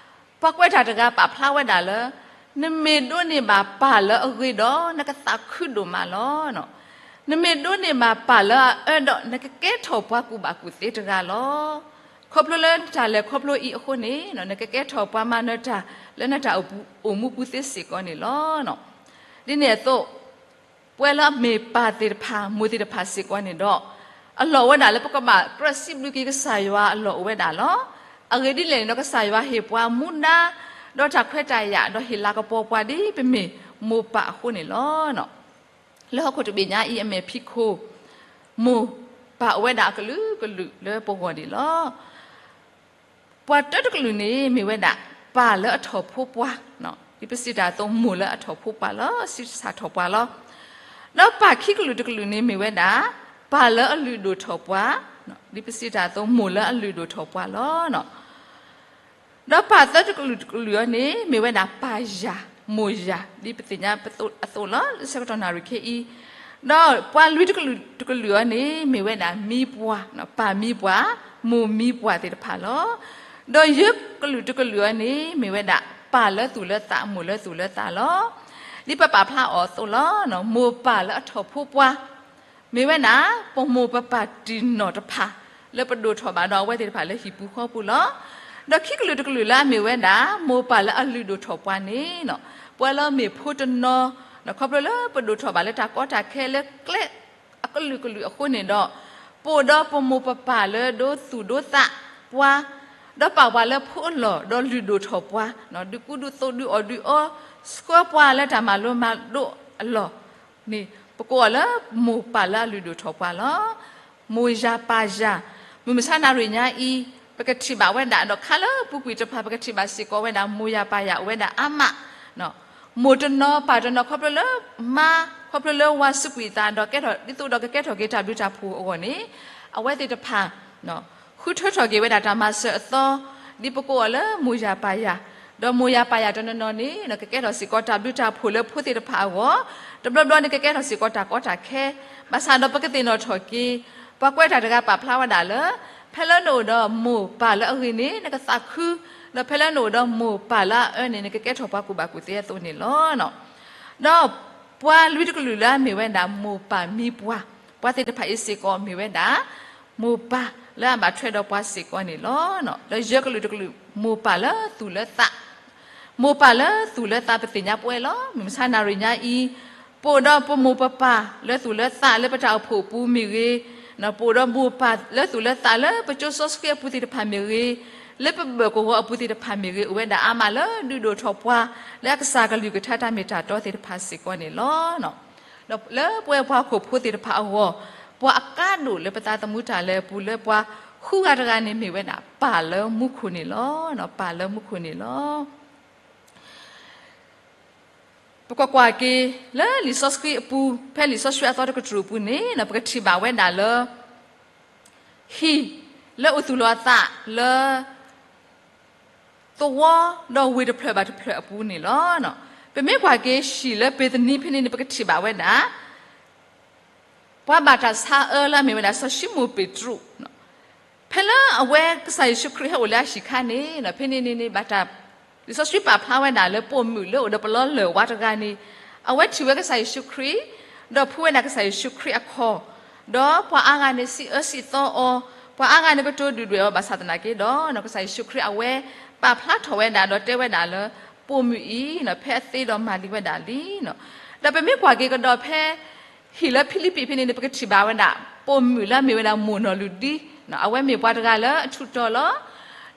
ပှၤကွဲးတၢ်တဂၤပာ်ဖျါဝဲဒၣ်လၢ, နမ့ၢ်ဒိးန့ၢ်ဘၣ်ပၢ်လၢအဂ့ၤဒီး နကသးခုဒိၣ်မးလီၤ. နမ့ၢ်ဒိးန့ၢ်ဘၣ်ပၢ်လၢအအၢဒီး နကကဲထီၣ်ပှၤကူၣ်ဘၣ်ကူၣ်သ့တဂၤလီၤ. ခီဖျိလၢတၢ်လဲၤခီဖျိအံၤအဃိန့ၣ် နကကဲထီၣ်ပှၤမၤနၢၤတၢ်လၢနတၢ်အိၣ်မူပူၤသ့စ့ၢ်ကီးန့ၣ်လီၤ. ဒ်န့ၣ်အသိး ပဝဲလၢအမ့ၢ်ပၢ်သ့ၣ်တဖၣ် မိၢ်သ့ၣ်တဖၣ်စ့ၢ်ကီးန့ၣ်ဒီး, အလီၢ်ဝဲဒၣ်လၢပကဘၣ်ကြၢးစံးဘျုးက့ၤကစၢ်ယွၤအလီၢ်အိၣ်ဝဲဒၣ်လီၤ. အဂ့ၢ်ဒ်လဲၣ်န့ၣ်ဒီး ကစၢ်ယွၤဟ့ၣ်ပှၤမူဒါ ဒီးတၢ်ခွဲးတၢ်ယာ် ဒီးဟ့ၣ်လၤကပီၤပှၤဒ်ပမ့ၢ်မိၢ်ပၢ်အဃိန့ၣ်လီၤ. လၢဟီၣ်ခိၣ်တဘ့ၣ်ညါအံၤအမဲာ်ဖံးခိၣ်, မိၢ်ပၢ်အိၣ်ဝဲဒၣ်အကလုာ်ကလုာ်လၢပဂီၢ်န့ၣ်လီၤ. ပှၤတၢတကလုာ်န့ၣ်မ့ၢ်ဝဲဒၣ် ပၢ်လၢအထီၣ်ဖိပှၤ, ဒ်ပစံးတၢ်အသိး မိၢ်လၢအထီၣ်ဖိပှၤလီၤ, စံးဆၣ်ထီၣ်ပှၤလီၤ. ဒီးပၢ်ခံကလုာ်တကလုာ်န့ၣ်မ့ၢ်ဝဲဒၣ် ပၢ်လၢအလုၢ်ဒိၣ်ထီၣ်ပှၤ, ဒ်ပစံးတၢ်အသိး မိၢ်လၢအလုၢ်ဒိၣ်ထီၣ်ပှၤလီၤ. ဒီးပၢ်သၢတကလုာ်တကလုာ်အံၤန့ၣ် မ့ၢ်ဝဲဒၣ်ပၢ်ယၢ်, မိၢ်ယၢ်, ဒ်ပသ့ၣ်ညါအသိးလီၤ လၢဆၢကတီၢ်နၣ်ရံၣ်ခဲအံၤ, ဒီးပှၤလွံၢ်တကလုာ်တကလုာ်အံၤန့ၣ် မ့ၢ်ဝဲဒၣ်မံပှၢ်, ပၢ်မံပှၢ်, မိၢ်မံပှၢ်သ့ၣ်တဖၣ်လီၤ. ဒီးယဲၢ်ကလုာ်တကလုာ်အံၤန့ၣ် မ့ၢ်ဝဲဒၣ်ပၢ်လၢသူၣ်လၢသး မိၢ်လၢသူၣ်လၢသးလီၤ. ဒ်ပပာ်ဖျါအီၤအသိးလီၤ, မိၢ်ပၢ်လၢအထီၣ်ဖိပှၤ မ့ၢ်ဝဲဒၣ် ပမိၢ်ပပၢ်တံၢ်နီၢ်တဖၣ် လၢပဒိၣ်ထီၣ်ဘၣ်ဒီးအဝဲသ့ၣ်တဖၣ်လၢဟံၣ်ပူၤဃီပူၤလီၤ. ဒီးခံကလုာ်တကလုာ်လၢအမ့ၢ်ဝဲဒၣ် မိၢ်ပၢ်လၢအလုၢ်ဒိၣ်ထီၣ်ပှၤန့ၣ်, ပှၤလၢမ့ၢ်ဖိတနီၤ, ခီဖျိလၢပဒိၣ်ထီၣ်ဘၣ်လၢတၢ်ကီတၢ်ခဲလၢကျဲအကလုာ်ကလုာ်အဃိန့ၣ်ဒီး, ပအိၣ်ဒီးပမိၢ်ပပၢ်လၢဒိသူၣ်ဒိသးပှၤ, ဒီးပာ်ပှၤလၢဖိအလီၢ် ဒီးလုၢ်ဒိၣ်ထီၣ်ပှၤ, ဒုးကူဒုးသိးဒုးအီၣ်ဒုးအီ, ဆှၢပှၤလၢတၢ်မၤလိမၤဒိးအလီၢ်န့ၣ်, ပကိးအီၤလၢမိၢ်ပၢ်လၢအလုၢ်ဒိၣ်ထီၣ်ပှၤလီၤ. မိၢ်ယၢ်ပၢ်ယၢ်, မုၢ်မဆါနၣ်ရံၣ်ညါအံၤ ပကထံၣ်ဘၣ်ဝဲဒၣ် ဒီးခါလၢအပူၤကွံာ်တဖၣ် ပကထံၣ်ဘၣ်စ့ၢ်ကီးဝဲဒၣ် မိၢ်ယၢ်ပၢ်ယၢ်အိၣ်ဝဲဒၣ်အါမး, မိၢ်တနီၤပၢ်တနီၤ ခီဖျိလၢမါ, ခီဖျိလၢဝၤစူးကွံာ်အသး ဒီးကဲထီၣ်ဒ်သိးဒီးကကဲထီၣ်က့ၤတၢ်ဘျုးတၢ်ဖှိၣ်အဂီၢ်န့ၣ်, အဝဲသ့ၣ်တဖၣ် ဃုထၢထီၣ်က့ၤဝဲဒၣ်တၢ်မၤစၢၤအသီ, ဒ်ပကိးအီၤလၢမိၢ်ယၢ်ပၢ်ယၢ်, ဒီးမိၢ်ယၢ်ပၢ်ယၢ်တနီၤနီၤန့ၣ် ကကဲထီၣ်စ့ၢ်ကီးတၢ်ဘျုးတၢ်ဖှိၣ်လၢဖိသ့ၣ်တဖၣ်အဂီၢ်, တဘျီဘျီန့ၣ် ကကဲထီၣ်စ့ၢ်ကီးတၢ်ကီတၢ်ခဲ, ဘၣ်ဆၣ်ဒီးပကသ့ၣ်နီၣ်ထီၣ်က့ၤ, ပှၤကွဲးတၢ်တဂၤပာ်ဖျါဝဲဒၣ်လၢ, ဖဲလၢနအိၣ်ဒီးမိၢ်ပၢ်လၢအဂ့ၤန့ၣ် နကသးခု, ဒီးဖဲလၢနအိၣ်ဒီးမိၢ်ပၢ်လၢအအၢန့ၣ် နကကဲထီၣ်ပှၤကူၣ်ဘၣ်ကူၣ်သ့အသိးန့ၣ်လီၤ. ဒီးပှၤလွံၢ်တကလုာ်လၢအမ့ၢ်ဝဲဒၣ်မိၢ်ပၢ်မံပှၢ်, ပှၤသ့ၣ်တဖၣ်အံၤစ့ၢ်ကီးမ့ၢ်ဝဲဒၣ် မိၢ်ပၢ်လၢအဘၣ်ထွဲဒီးပှၤစ့ၢ်ကီးန့ၣ်လီၤ. ဒီးယဲၢ်ကလုာ်တကလုာ် မိၢ်ပၢ်လၢသူၣ်လၢသး, မိၢ်ပၢ်လၢသူၣ်လၢသးပသ့ၣ်ညါပဝဲလီၤ. မုၢ်မဆါနၣ်ရံၣ်ညါအံၤ, ပအိၣ်ဒီးပမိၢ်ပပၢ်လၢသူၣ်လၢသးလၢပတၢ်အိၣ်ဖှိၣ်အပူၤမ့ၢ်ဂ့ၤ, ပအိၣ်ဒီးမိၢ်ပၢ်လၢသူၣ်လၢသးလၢပကၠိစီဆှံအပူၤသ့ၣ်တဖၣ်မ့ၢ်ဂ့ၤ, လၢပဘၢၣ်ကဝီၤအပူၤသ့ၣ်တဖၣ်မ့ၢ်ဂ့ၤ အိၣ်ဝဲဒၣ်အါမးလၢဒုးဒိၣ်ထီၣ်ပှၤ လၢအကစၢ်ကလုၢ်ကထါတၢ်မ့ၢ်တၢ်တီသ့ၣ်တဖၣ်စ့ၢ်ကီးန့ၣ်လီၤ. ဒီးလၢပဝဲပှၤဟီၣ်ခိၣ်ဖိသ့ၣ်တဖၣ်အဂီၢ်, ပှၤအကါဒိၣ်လၢပသးသမူတၢ်လဲၤအပူၤ လၢပှၤဃုဂၤတဂၤန့ၣ်မ့ၢ်ဝဲဒၣ် ပၢ်လၢမူခိၣ်န့ၣ်လီၤ. ပၢ်လၢမူခိၣ်န့ၣ်လီၤ. ပကွၢ်ကွၢ်က့ၤ လၢလံာ်စီဆှံအပူၤ ဖဲလံာ်စီဆှံအသီတကတြူၢ်အပူၤန့ၣ် ပကထံၣ်ဘၣ်ဝဲဒၣ်လၢ ဟံၣ်လၢအိၣ်သူၣ်လီၤအသးလၢ သဝီဒီးဝ့ၢ်တဖျၢၣ်ဘၣ်တဖျၢၣ်အပူၤန့ၣ်လီၤ. ပမ့ၢ်ကွၢ်က့ၤဟံၣ်လၢဘ့းသနံဖဲန့ၣ်န့ၣ် ပကထံၣ်ဘၣ်ဝဲဒၣ် ပှၤဘၣ်တၢ်ဆါအၢလၢအမ့ၢ်ဝဲဒၣ်စီၤၡံမိၣ်ပ့းတရူး, ဖဲလၢအဝဲကစၢ်ယ့ၣ်ၡူးခရံာ်ဟဲအိၣ်လၢအဟံၣ်ခါန့ၣ် ဖဲန့ၣ်န့ၣ်န့ၣ် ဘၣ်တၢ် လံာ်စီဆှံပာ်ဖျါဝဲဒၣ်လၢပိာ်မုၣ်လၢအိၣ်ဒီးပလီလၢၢ်ဝါတဂၤန့ၣ် အဝဲထံၣ်ဝဲကစၢ်ယ့ၣ်ၡူးခရံာ်, ဒီးဖှူဝဲဒၣ်ကစၢ်ယ့ၣ်ၡူးခရံာ်အခီၣ်, ဒီးပှၤအါဂၤန့ၣ်စံးအၢစံးသီအီၤ, ပှၤအါဂၤန့ၣ်ကတိၤဒုၣ်ဒွဲၣ်အီၤ ဘၣ်ဆၣ်သနာ်က့ဒီး ကစၢ်ယ့ၣ်ၡူးခရံာ်အဝဲပာ်ဖျါထီၣ်ဝဲဒၣ်ဒီးတဲဝဲဒၣ်လၢ ပိာ်မုၣ်အံၤ ဖဲအသ့ဒီးမၤလံဝဲဒၣ်လံ. ဒီးပမ့ၢ်ကွၢ်က့ၤကဒီးဖဲ ဟံၣ်လၢဖံလံးပံးဖဲန့ၣ်န့ၣ် ပကထံၣ်ဘၣ်ဝဲဒၣ် ပိာ်မုၣ်လၢအမ့ၢ်ဝဲဒၣ်မိၢ်နီၢ်လုၢ်ဒံ, အဝဲမ့ၢ်ပှၤတဂၤလၢအထူးတီၤလီ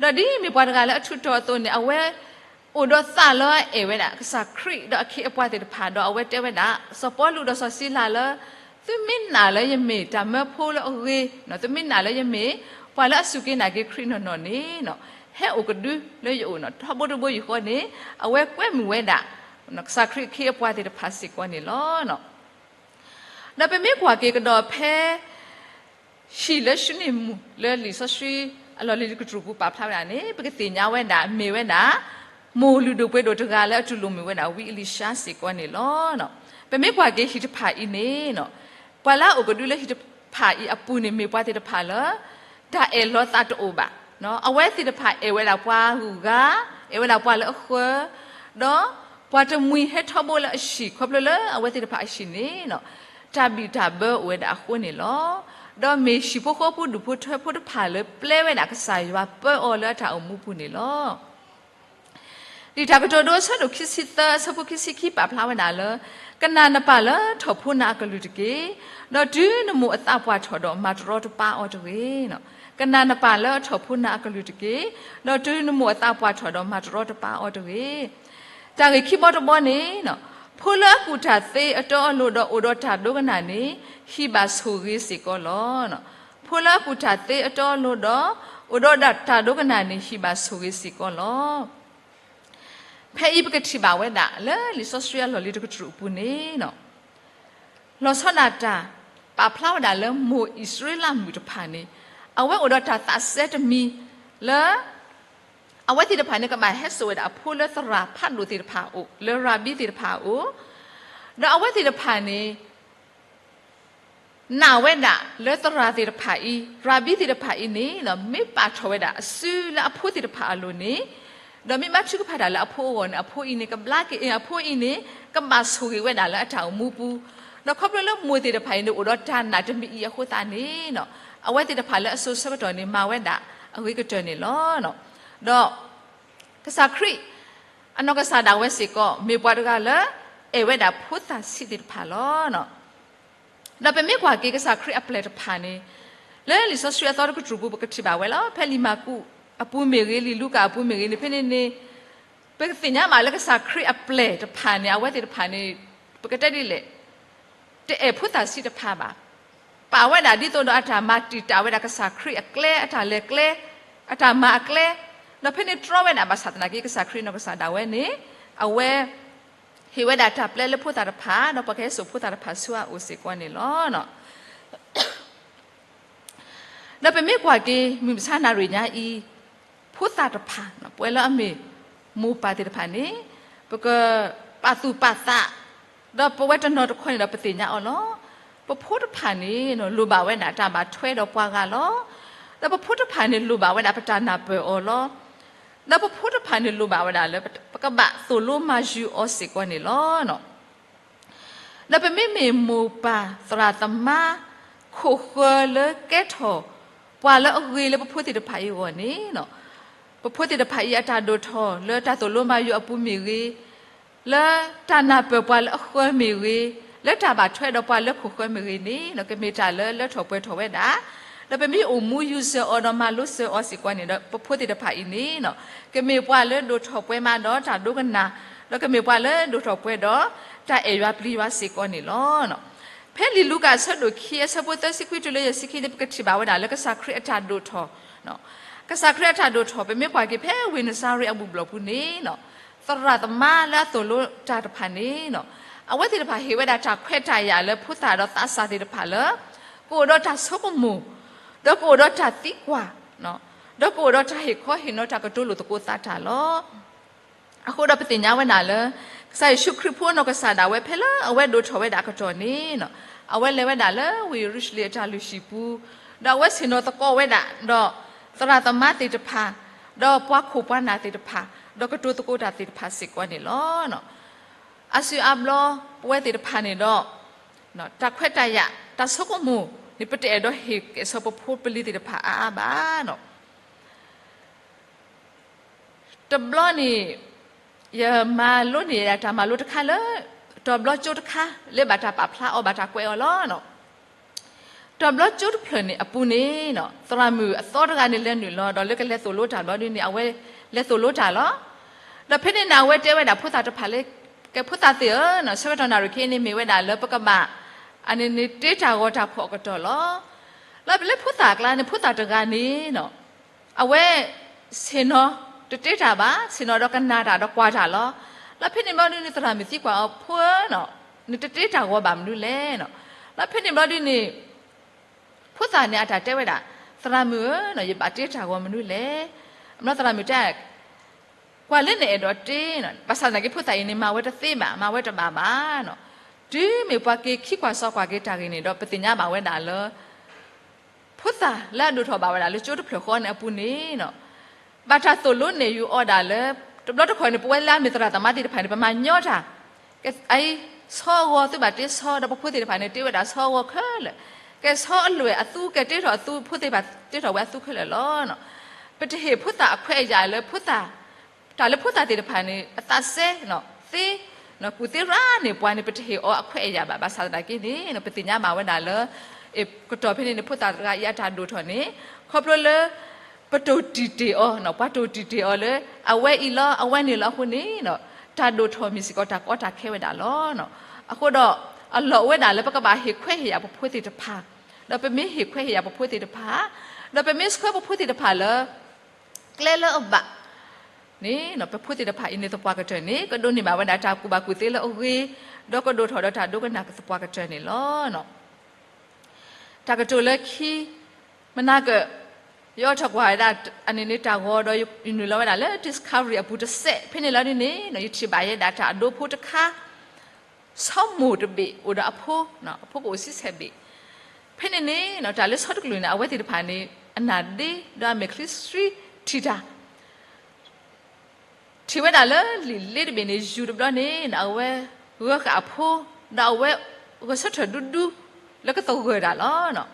ၤ. ဒီးဒ်မ့ၢ်ပှၤတဂၤလၢအထူးတီၤအသိးန့ၣ် အဝဲအိၣ်ဒီးသးလၢအအဲၣ်ဝဲဒၣ်ကစၢ်ခရံာ်ဒီးအခ့အပှၤသ့ၣ်တဖၣ်ဒီး အဝဲတဲဝဲဒၣ် စီၤပီလူးဒီးစီၤစံလၤလၢ သုမ့ၢ်နာ်လၢယမ့ၢ်တၢ်မၢဖိလၢအဂ့ၤ, သုမ့ၢ်နာ်လၢယမ့ၢ်ပှၤလၢအစူၢ်က့ၤနာ်က့ၤခရံာ်နီၢ်နီၢ်န့ၣ် ဟဲအိၣ်ကဒုလၢယအိၣ်န့ၣ် ထီဘိတဘိယူၢ်ဃီန့ၣ် အဝဲကွဲမုာ်ဝဲဒၣ် ကစၢ်ခရံာ်အခ့အပှၤသ့ၣ်တဖၣ်စ့ၢ်ကီးန့ၣ်လီၤ. ဒီးပမ့ၢ်ကွၢ်က့ၤကဒီးဖဲ ဟံၣ်လၢၡူနံၣ်မူၣ်လၢလံာ်စီဆှံအလီၢ်လံၤတကတြူၢ်ပူၤပာ်ဖျါဝဲဒၣ်န့ၣ် ပကသ့ၣ်ညါဝဲဒၣ် မ့ၢ်ဝဲဒၣ် မိၢ်လုၢ်ဒိၣ်ပှ့ၤဒိၣ်တဂၤလၢအတူၢ်လိာ်မုာ်ဝဲဒၣ်ဝံအလံၤၡါစ့ၢ်ကီးန့ၣ်လီၤ. ပမ့ၢ်ကွၢ်က့ၤဟံၣ်တဖၣ်အံၤန့ၣ် ပှၤလၢအအိၣ်ကဒုလၢဟံၣ်တဖၣ်အံၤအပူၤန့ၣ် မ့ၢ်ပှၤသ့ၣ်တဖၣ်လၢ တၢ်အဲၣ်လီၤသးတအိၣ်ဘၣ်. အဝဲသ့ၣ်တဖၣ်အဲၣ်ဝဲဒၣ်ပှၤဂုၤဂၤ, အဲၣ်ဝဲဒၣ်ပှၤလၢအဃၢၤ, ဒီးပှၤတမှံၤဟဲထီဘိလၢအဟံၣ် ခီဖျိလၢအဝဲသ့ၣ်တဖၣ်အဟံၣ်န့ၣ် တၢ်ဘံၣ်တၢ်ဘၢအိၣ်ဝဲဒၣ်အဃိန့ၣ်လီၤ. ဒီးမ့ၢ်ဟံၣ်ဖိဃီဖိဒူၣ်ဖိထၢဖိတဖၣ်လၢပျဲဝဲဒၣ်ကစၢ်ယွၤပၢအီၤလၢအတၢ်အိၣ်မူပူၤန့ၣ်လီၤ. လံာ်တၢ်ကတိၤဒိအဆၢဒိၣ်ခံဆံသၢ အဆၢဖိခံဆံခံပာ်ဖျါဝဲဒၣ်လၢ ကနၣ်နပၢ်လၢထီၣ်ဖိနၤအကလုၢ်တက့ၢ်. ဒီးတုၤနမိၢ်အသးပှၢ်ထီၣ်ဒီးမၤတရီတပါအီၤတဂ့ၤ. ကနၣ်နပၢ်လၢအထီၣ်ဖိနၤအကလုၢ်တက့ၢ်. ဒီးတုၤနမိၢ်အသးပှၢ်ထီၣ်ဒီးမၤတရီတပါအီၤတဂ့ၤ. တၢ်ဂ့ၢ်ခံဘီတဘီန့ၣ် ဖိလၢအကူၣ်တၢ်သ့အတီအလိၤဒီးအိၣ်ဒီးတၢ်ဒိကနၣ်န့ၣ် ဟံၣ်ဘၣ်ဆိၣ်ဂ့ၤစ့ၢ်ကီးလီၤ. ဖိလၢအကူၣ်တၢ်သ့အတီအလိၤဒီး အိၣ်ဒီးတၢ်ဒိကနၣ်န့ၣ် ဟံၣ်ဘၣ်ဆိၣ်ဂ့ၤစ့ၢ်ကီးလီၤ. ဖဲအံၤပကထံၣ်ဘၣ်ဝဲဒၣ် လၢလံာ်စီဆှံအလီၢ်လံၤတကတြူၢ်အပူၤန့ၣ် လီၤဆီဒၣ်တၢ် ပာ်ဖျါဝဲဒၣ်လၢမိၢ်အံၣ်စရ့လးမုၣ်တဖၣ်န့ၣ် အဝဲအိၣ်ဒီးတၢ်သးစဲတမံၤလၢ အဝဲသ့ၣ်တဖၣ်န့ၣ် ကဘၣ်ဟဲစိာ်ဝဲဒၣ်အဖိလၢသရၣ်ဖးဒိၣ်သ့ၣ်တဖၣ်အအိၣ် လၢရၤဘံသ့ၣ်တဖၣ်အအိၣ်, ဒီးအဝဲသ့ၣ်တဖၣ်န့ၣ် နာ်ဝဲဒၣ်လၢသရၣ်သ့ၣ်တဖၣ်အံၤ ရၤဘံသ့ၣ်တဖၣ်အံၤန့ၣ် မ့ၢ်ပာ်ထီၣ်ဝဲဒၣ်အစုလၢအဖိသ့ၣ်တဖၣ်အလိၤန့ၣ်, ဒီးမ့ၢ်ဘါထုကဖၣ်တၢ်လၢအဖိအဂီၢ်န့ၣ် အဖိအံၤန့ၣ် ကဘျါက့ၤ အဖိအံၤန့ၣ် ကဘၣ်ဆိၣ်ဂ့ၤဝဲဒၣ်လၢအတၢ်အိၣ်မူပူၤ, ဒီးခီဖျိလၢမိၢ်သ့ၣ်တဖၣ်အံၤန့ၣ် အိၣ်ဒီးတၢ်နာ်တမံၤအံၤအဃိသတးန့ၣ် အဝဲသ့ၣ်တဖၣ်လၢအစိၤဆၢကတီၢ်န့ၣ် မၤဝဲဒၣ်အဂ့ၤကတၢၢ်န့ၣ်လီၤ. ဒီး ကစၢ်ခရံာ် အနီၢ်ကစၢ်ဒၣ်ဝဲစ့ၢ်ကီး မ့ၢ်ပှၤတဂၤလၢ အဲၣ်ဝဲဒၣ်ဖိသၣ်ဆံးသ့ၣ်တဖၣ်လီၤ. ဒီးပမ့ၢ်ကွၢ်က့ၤကစၢ်ခရံာ်အပျဲၢ်တဖၣ်န့ၣ် လၢလံာ်စီဆှံအသီတကတြူၢ်ပူၤ ပကထံၣ်ဘၣ်ဝဲလီၤ. ဖဲလံာ်မၢ်ကူးအပူၤမ့ၢ်ဂ့ၤ လံာ်လူၤကၣ်အပူၤမ့ၢ်ဂ့ၤန့ၣ် ဖဲန့ၣ်န့ၣ် ပကသ့ၣ်ညါဘၣ်လၢကစၢ်ခရံာ်အပျဲၢ်တဖၣ်န့ၣ် အဝဲသ့ၣ်တဖၣ်န့ၣ် ပကတဲဒ်လဲၣ် တအဲၣ်ဖိသၣ်ဆံးတဖၣ်ဘၣ်. ပာ်ဝဲဒၣ်ဒ်သိးဒီးအတၢ်မၤတံာ်တာ်ဝဲဒၣ်ကစၢ်ခရံာ်အကျဲ အတၢ်လဲၤကျဲ အတၢ်မၤအကျဲ, ဒီးဖဲန့ၣ်တြီဝဲဒၣ်ဘၣ်ဆၣ်သနာ်က့ ကစၢ်ခရံာ်နီၢ်ကစၢ်ဒၣ်ဝဲန့ၣ် အဝဲ ဟ့ၣ်ဝဲဒၣ်တၢ်ပျဲလၢဖိသၣ်တဖၣ် ဒီးပှၤကဟဲစိာ်ဖိသၣ်တဖၣ်ဆူအအိၣ်စ့ၢ်ကီးန့ၣ်လီၤ. ဒီးပမ့ၢ်ကွၢ်က့ၤ မုၢ်မဆါနၣ်ရံၣ်ညါအံၤ ဖိသၣ်တဖၣ် ပဝဲလၢအမ့ၢ်မိၢ်ပၢ်သ့ၣ်တဖၣ်န့ၣ် ပကပာ်သူၣ်ပာ်သး ဒီးပဝဲတနီၤတခီန့ၣ်ဒီးပသ့ၣ်ညါအီၤလီၤ. ပဖိတဖၣ်န့ၣ် လိၣ်ဘၣ်ဝဲဒၣ်တၢ်ဘၣ်ထွဲဒီးပှၤဂၤလီၤ. ဒီးပဖိတဖၣ်န့ၣ် လိၣ်ဘၣ်ဝဲဒၣ်ပတၢ်နၢ်ပၢၢ်အီၤလီၤ. ဒီးပဖိတဖၣ်န့ၣ် လိၣ်ဘၣ်ဝဲဒၣ်လၢပကဘၣ်သိၣ်လိမၤယုၤအီၤစ့ၢ်ကီးန့ၣ်လီၤ. ဒီးပမ့မ့ၢ်မိၢ်ပၢ်သရၣ်သမါ ခိၣ်ဃၢၤလၢကဲထီၣ် ပှၤလၢအဂ့ၤလၢပဖိသ့ၣ်တဖၣ်အံၤအဂီၢ်န့ၣ် ပဖိသ့ၣ်တဖၣ်အံၤအတၢ်ဒိၣ်ထီၣ်လၢတၢ်သိၣ်လိမၤယုၤအပူၤမ့ၢ်ဂ့ၤ, လၢတၢ်နၢ်ပၢၢ်ပှၤလၢအဃၢၤမ့ၢ်ဂ့ၤ, လၢတၢ်ဘၣ်ထွဲဒီးပှၤလၢခိၣ်ဃၢၤမ့ၢ်ဂ့ၤန့ၣ် ကမ့ၢ်တၢ်လၢလၢထီၣ်ပှဲၤထီၣ်ဝဲဒၣ်, ဒီးပမ့ၢ်အိၣ်မူယူၤစၢၤအီၤဒီးမၤလိစၢၤအီၤစ့ၢ်ကီးန့ၣ်ဒီး ပဖိသ့ၣ်တဖၣ်အံၤန့ၣ် ကမ့ၢ်ပှၤလၢဒိၣ်ထီၣ်ပှဲၤမးဒီးတၢ်ဒိကနၣ်, ဒီးကမ့ၢ်ပှၤလၢဒိၣ်ထီၣ်ပှဲၤဒီးတၢ်အဲၣ်ယွၤပျံၤယွၤစ့ၢ်ကီးန့ၣ်လီၤ. ဖဲလံာ်လူၤကၣ်အဆၢဒိၣ်ခံ အဆၢဖိသၢဆံခွံတုၤလၢယဲၢ်ဆံခံန့ၣ် ပကထံၣ်ဘၣ်ဝဲဒၣ်လၢကစၢ်ခရံာ်အတၢ်ဒိၣ်ထီၣ်, ကစၢ်ခရံာ်အတၢ်ဒိၣ်ထီၣ် ပမ့ၢ်ကွၢ်က့ၤဖဲဝ့ၢ်နစၤရ့းအဘူၣ်ဘျီၣ်ပူၤန့ၣ် သရၣ်သမါလၢအသိၣ်လိတၢ်တဖၣ်န့ၣ် အဝဲသ့ၣ်တဖၣ်ဟ့ၣ်ဝဲဒၣ်တၢ်ခွဲးတၢ်ယာ်လၢဖိသၣ်ဒီးသးစၢ်သ့ၣ်တဖၣ်လၢ ကအိၣ်ဒီးတၢ်ဆိကမိၣ်, ဒီးကအိၣ်ဒီးတၢ်သံကွၢ်, ဒီးကအိၣ်ဒီးတၢ်ဟ့ၣ်ခီဟ့ၣ်နီၤတၢ်ကတိၤလိာ်သကိးသးတၢ်လီၤ. အဃိဒီးပသ့ၣ်ညါဝဲဒၣ်လၢ ကစၢ်ယ့ၣ်ၡူးခရံာ်ဖိအနီၢ်ကစၢ်ဒၣ်ဝဲဖဲလၢအဝဲဒိၣ်ထီၣ်ဝဲဒၣ်အကတီၢ်န့ၣ် အဝဲလဲၤဝဲဒၣ်လၢဝ့ၢ်ယရူၤၡလ့ၣ်အတၢ်လုၢ်ဟံၣ်ပူၤ, ဒီးအဝဲဆ့ၣ်နီၤသကိးဝဲဒၣ်ဒီး သရၣ်သမါသ့ၣ်တဖၣ်, ဒီးပှၤခိၣ်ပှၤနၢ်သ့ၣ်တဖၣ်, ဒီးကတိၤသကိးတၢ်သ့ၣ်တဖၣ်စ့ၢ်ကီးန့ၣ်လီၤ. အါစုအါဘျီ ပဝဲသ့ၣ်တဖၣ်န့ၣ်ဒီး တၢ်ခွဲးတၢ်ယာ် တၢ်ဆိကမိၣ်န့ၣ် ပတအဲၣ်ဒိးဟ့ၣ်ကဲၣ်ဆိးပဖိပလံၤသ့ၣ်တဖၣ်အါအါဘၣ်. တဘျီန့ၣ် ယမၤလိန့ၢ်ယတၢ်မၤလိတခါလၢ တီၤဘျီကၠိတခါ လၢဘၣ်တၢ်ပာ်ဖျါအီၤ ဘၣ်တၢ်ကွဲးအီၤလီၤ. တီၤဘျီကၠိတဖျၢၣ်န့ၣ်အပူၤန့ၣ် သရၣ်မုၣ်အသီတဂၤန့ၣ်လဲၤနုာ်လီၤ ဒီးလၢကလဲၤသိၣ်လိတၢ်ဘျီဒ်န့ၣ် အဝဲလဲၤသိၣ်လိတၢ်လီၤ. ဒီးဖဲန့ၣ်န့ၣ် အဝဲတဲဝဲဒၣ်ဖိသၣ်တဖၣ်လၢ ကဲဖိသၣ်သ့ၣ်ဧၢ, ဆၢကတီၢ်နၣ်ရံၣ်ခဲအံၤန့ၣ်မ့ၢ်ဝဲဒၣ်လၢပကဘၣ် အန့ၣ်န့ၣ်တ့တၢ်ဂီၤတၢ်ဖီၣ်အကတီၢ်လီၤ. လၢပလၢဖိသၣ်အကျါန့ၣ် ဖိသၣ်တဂၤန့ၣ် အဝဲ ဆ့ၣ်နီၤတတ့တၢ်ဘၣ်, ဆ့ၣ်နီၤဒီးကနၣ်တၢ်ဒီးကွၢ်တၢ်လီၤ. လၢဖဲန့ၣ်ဘျီဒုန့ၣ် သရၣ်မုၣ်သံကွၢ်အီၤ ဖိဧၢ, နတတ့တၢ်ဂီၤဘၣ်မနုၤလဲၣ်. လၢဖဲန့ၣ်ဘျီဒုန့ၣ် ဖိသၣ်န့ၣ်အတၢ်တဲဝဲဒၣ်, သရၣ်မုၣ်ဧၢ, ယဘၣ်တ့တၢ်ဂီၤမနုၤလဲၣ်. အဘျီသရၣ်မုၣ်တဲ ကွၢ်လၢနအဲၣ်ဒိးတ့, ဘၣ်ဆၣ်သနာ်က့ ဖိသၣ်အံၤန့ၣ် မၤဝဲတသ့ဘၣ်, မၤဝဲတဘၣ်ဘၣ်. တုၤမ့ၢ်ပှၤက့ၤခံကွၢ်စီကွၢ်က့ၤတၢ်ဂ့ၢ်န့ၣ်ဒီး ပသ့ၣ်ညါဘၣ်ဝဲဒၣ်လၢ ဖိသၣ်လၢအဒိၣ်ထီၣ်ဘၣ်ဝဲဒၣ်လၢကၠိတဖျၢၣ်ဃီန့ၣ်အပူၤန့ၣ် ဘၣ်တၢ်သိၣ်လိနဲၣ်ယုၤအီၤဒၣ်လၢ တဘျီတခီၣ်န့ၣ် ပဝဲလၢအမ့ၢ်သရၣ်သမါသ့ၣ်တဖၣ်န့ၣ် ပမၤညီတၢ်, ကဲအံၤ ဆီအဂီၤသုဘၣ်တ့ဆီ ဒီးပဖိသ့ၣ်တဖၣ်န့ၣ် တ့ဝဲဒၣ်ဆီအဂီၤခဲလၢာ်, ကဲဆီအလွဲၢ်အသူ ကဲတ့ထီၣ်အသူ ဖိသ့ၣ်တဖၣ်တ့ထီၣ်ဝဲအသူခဲလၢာ်လီၤ. ပတဟ့ၣ်ဖိသၣ်အခွဲးအယာ်လၢဖိသၣ် တၢ်လၢဖိသၣ်သ့ၣ်တဖၣ်န့ၣ် အသးစဲသ့, ကူၣ်သ့ရၤန့ၢ်ပှၤန့ၣ် ပတဟ့ၣ်အီၤအခွဲးအယာ်ဘၣ်. ဘၣ်ဆၣ်သနာ်က့န့ၣ် ပသ့ၣ်ညါဘၣ်ဝဲဒၣ်လၢ ကတီၢ်ဖဲန့ၣ်န့ၣ် ဖိသၣ်တဂၤအံၤအတၢ်ဒိၣ်ထီၣ်န့ၣ် ခီဖျိလၢ ပတိၢ်တံၢ်တ့ၢ်အီၤ, ပှၤတိၢ်တံၢ်တ့ၢ်အီၤလၢ အဝဲအံၤလီၤ အဝဲန့ၣ်လီၤအဃိန့ၣ် တၢ်ဒိၣ်ထီၣ်မ့ၢ်စ့ၢ်ကီးတၢ်ကီတၢ်ခဲဝဲဒၣ်လီၤ. အဃိဒီး အလီၢ်အိၣ်ဝဲဒၣ်လၢပကဘၣ်ဟ့ၣ်ခွဲးဟ့ၣ်ယာ်ပဖိသ့ၣ်တဖၣ်, ဒီးပမ့ၢ်ဟ့ၣ်ခွဲးဟ့ၣ်ယာ်ပဖိသ့ၣ်တဖၣ်, ဒီးပမ့ၢ်ဆှၢပဖိသ့ၣ်တဖၣ်လၢ ကျဲလၢအဘၣ်န့ၣ် ပဖိသ့ၣ်တဖၣ်အံၤန့ၣ်သပှၢ်ကတၢၢ်န့ၣ် ကဒိးန့ၢ်ဘၣ်ဝဲဒၣ်တၢ်ကူၣ်ဘၣ်ကူၣ်သ့လၢအဂ့ၤ, ဒီးကဒိၣ်ထီၣ်ဒီးတၢ်ဒိကနၣ်သပှၢ်ကတၢၢ်န့ၣ်လီၤ. တၢ်ကတိၤလၢခံ, မနၤကၢၣ်, ယအိးထီၣ်ကွၢ်ဝဲဒၣ် အန့ၣ်န့ၣ်တၢ်ဂီၤဒီး ယနုာ်လီၤဝဲဒၣ်လၢ Discovery အပူၤတစဲး, ဖဲန့ၣ်လီၤဒ်န့ၣ် ယထံၣ်ဘၣ်ယဲဒၣ်တၢ်အဒိဖိတခါ ဆီမိၢ်တဘ့ၣ်အိၣ်ဒီးအဖိ, အဖိကအိၣ်ဆံဆဲးဘ့ၣ်, ဖဲန့ၣ်န့ၣ် တၢ်လၢဆီတကလုာ်န့ၣ် အဝဲသ့ၣ်တဖၣ်န့ၣ် အနၢ်ဒ့ ဒီးအမဲာ်ချံဆှံထံၣ်တၢ် ထံၣ်ဝဲဒၣ်လၢလံာ်လ့တဘ့ၣ်န့ၣ် ယူၤတဘျီန့ၣ် အဝဲဂၢၤဃာ်အဖိ, ဒီးအဝဲဂဲၤဆၢထၢၣ်ဒူဒူ လၢကသဂၢၢ်တၢ်လီၤ.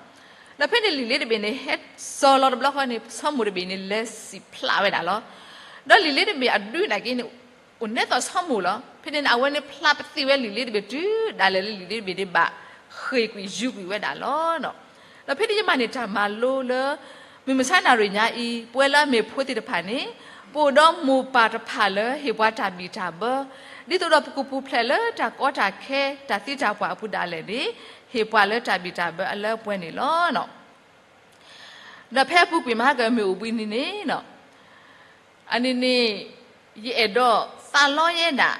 ဒီးဖဲန့ၣ်လံာ်လ့တဘ့ၣ်န့ၣ် ဟဲစီၤလီၤတဘျီဃီန့ၣ် ဆီမိၢ်တဘ့ၣ်န့ၣ် လဲၤစံၣ်ဖျးဝဲဒၣ်လီၤ. ဒီးလံာ်လ့တဘ့ၣ်အဒုနာ်က့န့ၣ် အိၣ်နဲသိးဆီမိၢ်လီၤ. ဖဲန့ၣ်န့ၣ် အဝဲန့ၣ်ဖျးပသံၣ်ဝဲလံာ်လ့တဘ့ၣ်တုၤဒၣ်လဲာ်လၢလံာ်လ့တဘ့ၣ်န့ၣ် ဘၣ်ဃ့ၢ်ကွံာ်ယူၤကွံာ်ဝဲဒၣ်လီၤ. ဒီးဖဲန့ၣ်ယမၤန့ၢ်တၢ်မၤလိလၢ မုၢ်မဆါနၣ်ရံၣ်ညါအံၤ ပဝဲလၢအမ့ၢ်ဖိသ့ၣ်တဖၣ်န့ၣ် ပအိၣ်ဒီးမိၢ်ပၢ်တဖၣ်လၢဟ့ၣ်ပှၤတၢ်ဘံၣ်တၢ်ဘၢ, ဒ်သိးဒီးပကပူၤဖျဲးလၢတၢ်ကီတၢ်ခဲ တၢ်သံတၢ်ပှၢ်အပူၤဒၣ်လဲာ်န့ၣ် ဟ့ၣ်ပှၤလၢတၢ်ဘံၣ်တၢ်ဘၢအလၢအပှဲၤန့ၣ်လီၤ. ဒီးဖဲအပူၤကွံာ်မဟါကၢၢ်မ့ၢ်အိၣ်ဘှံးနံၤန့ၣ် အန့ၣ်န့ၣ် ယအဲၣ်ဒိးသးလီယဲဒၣ်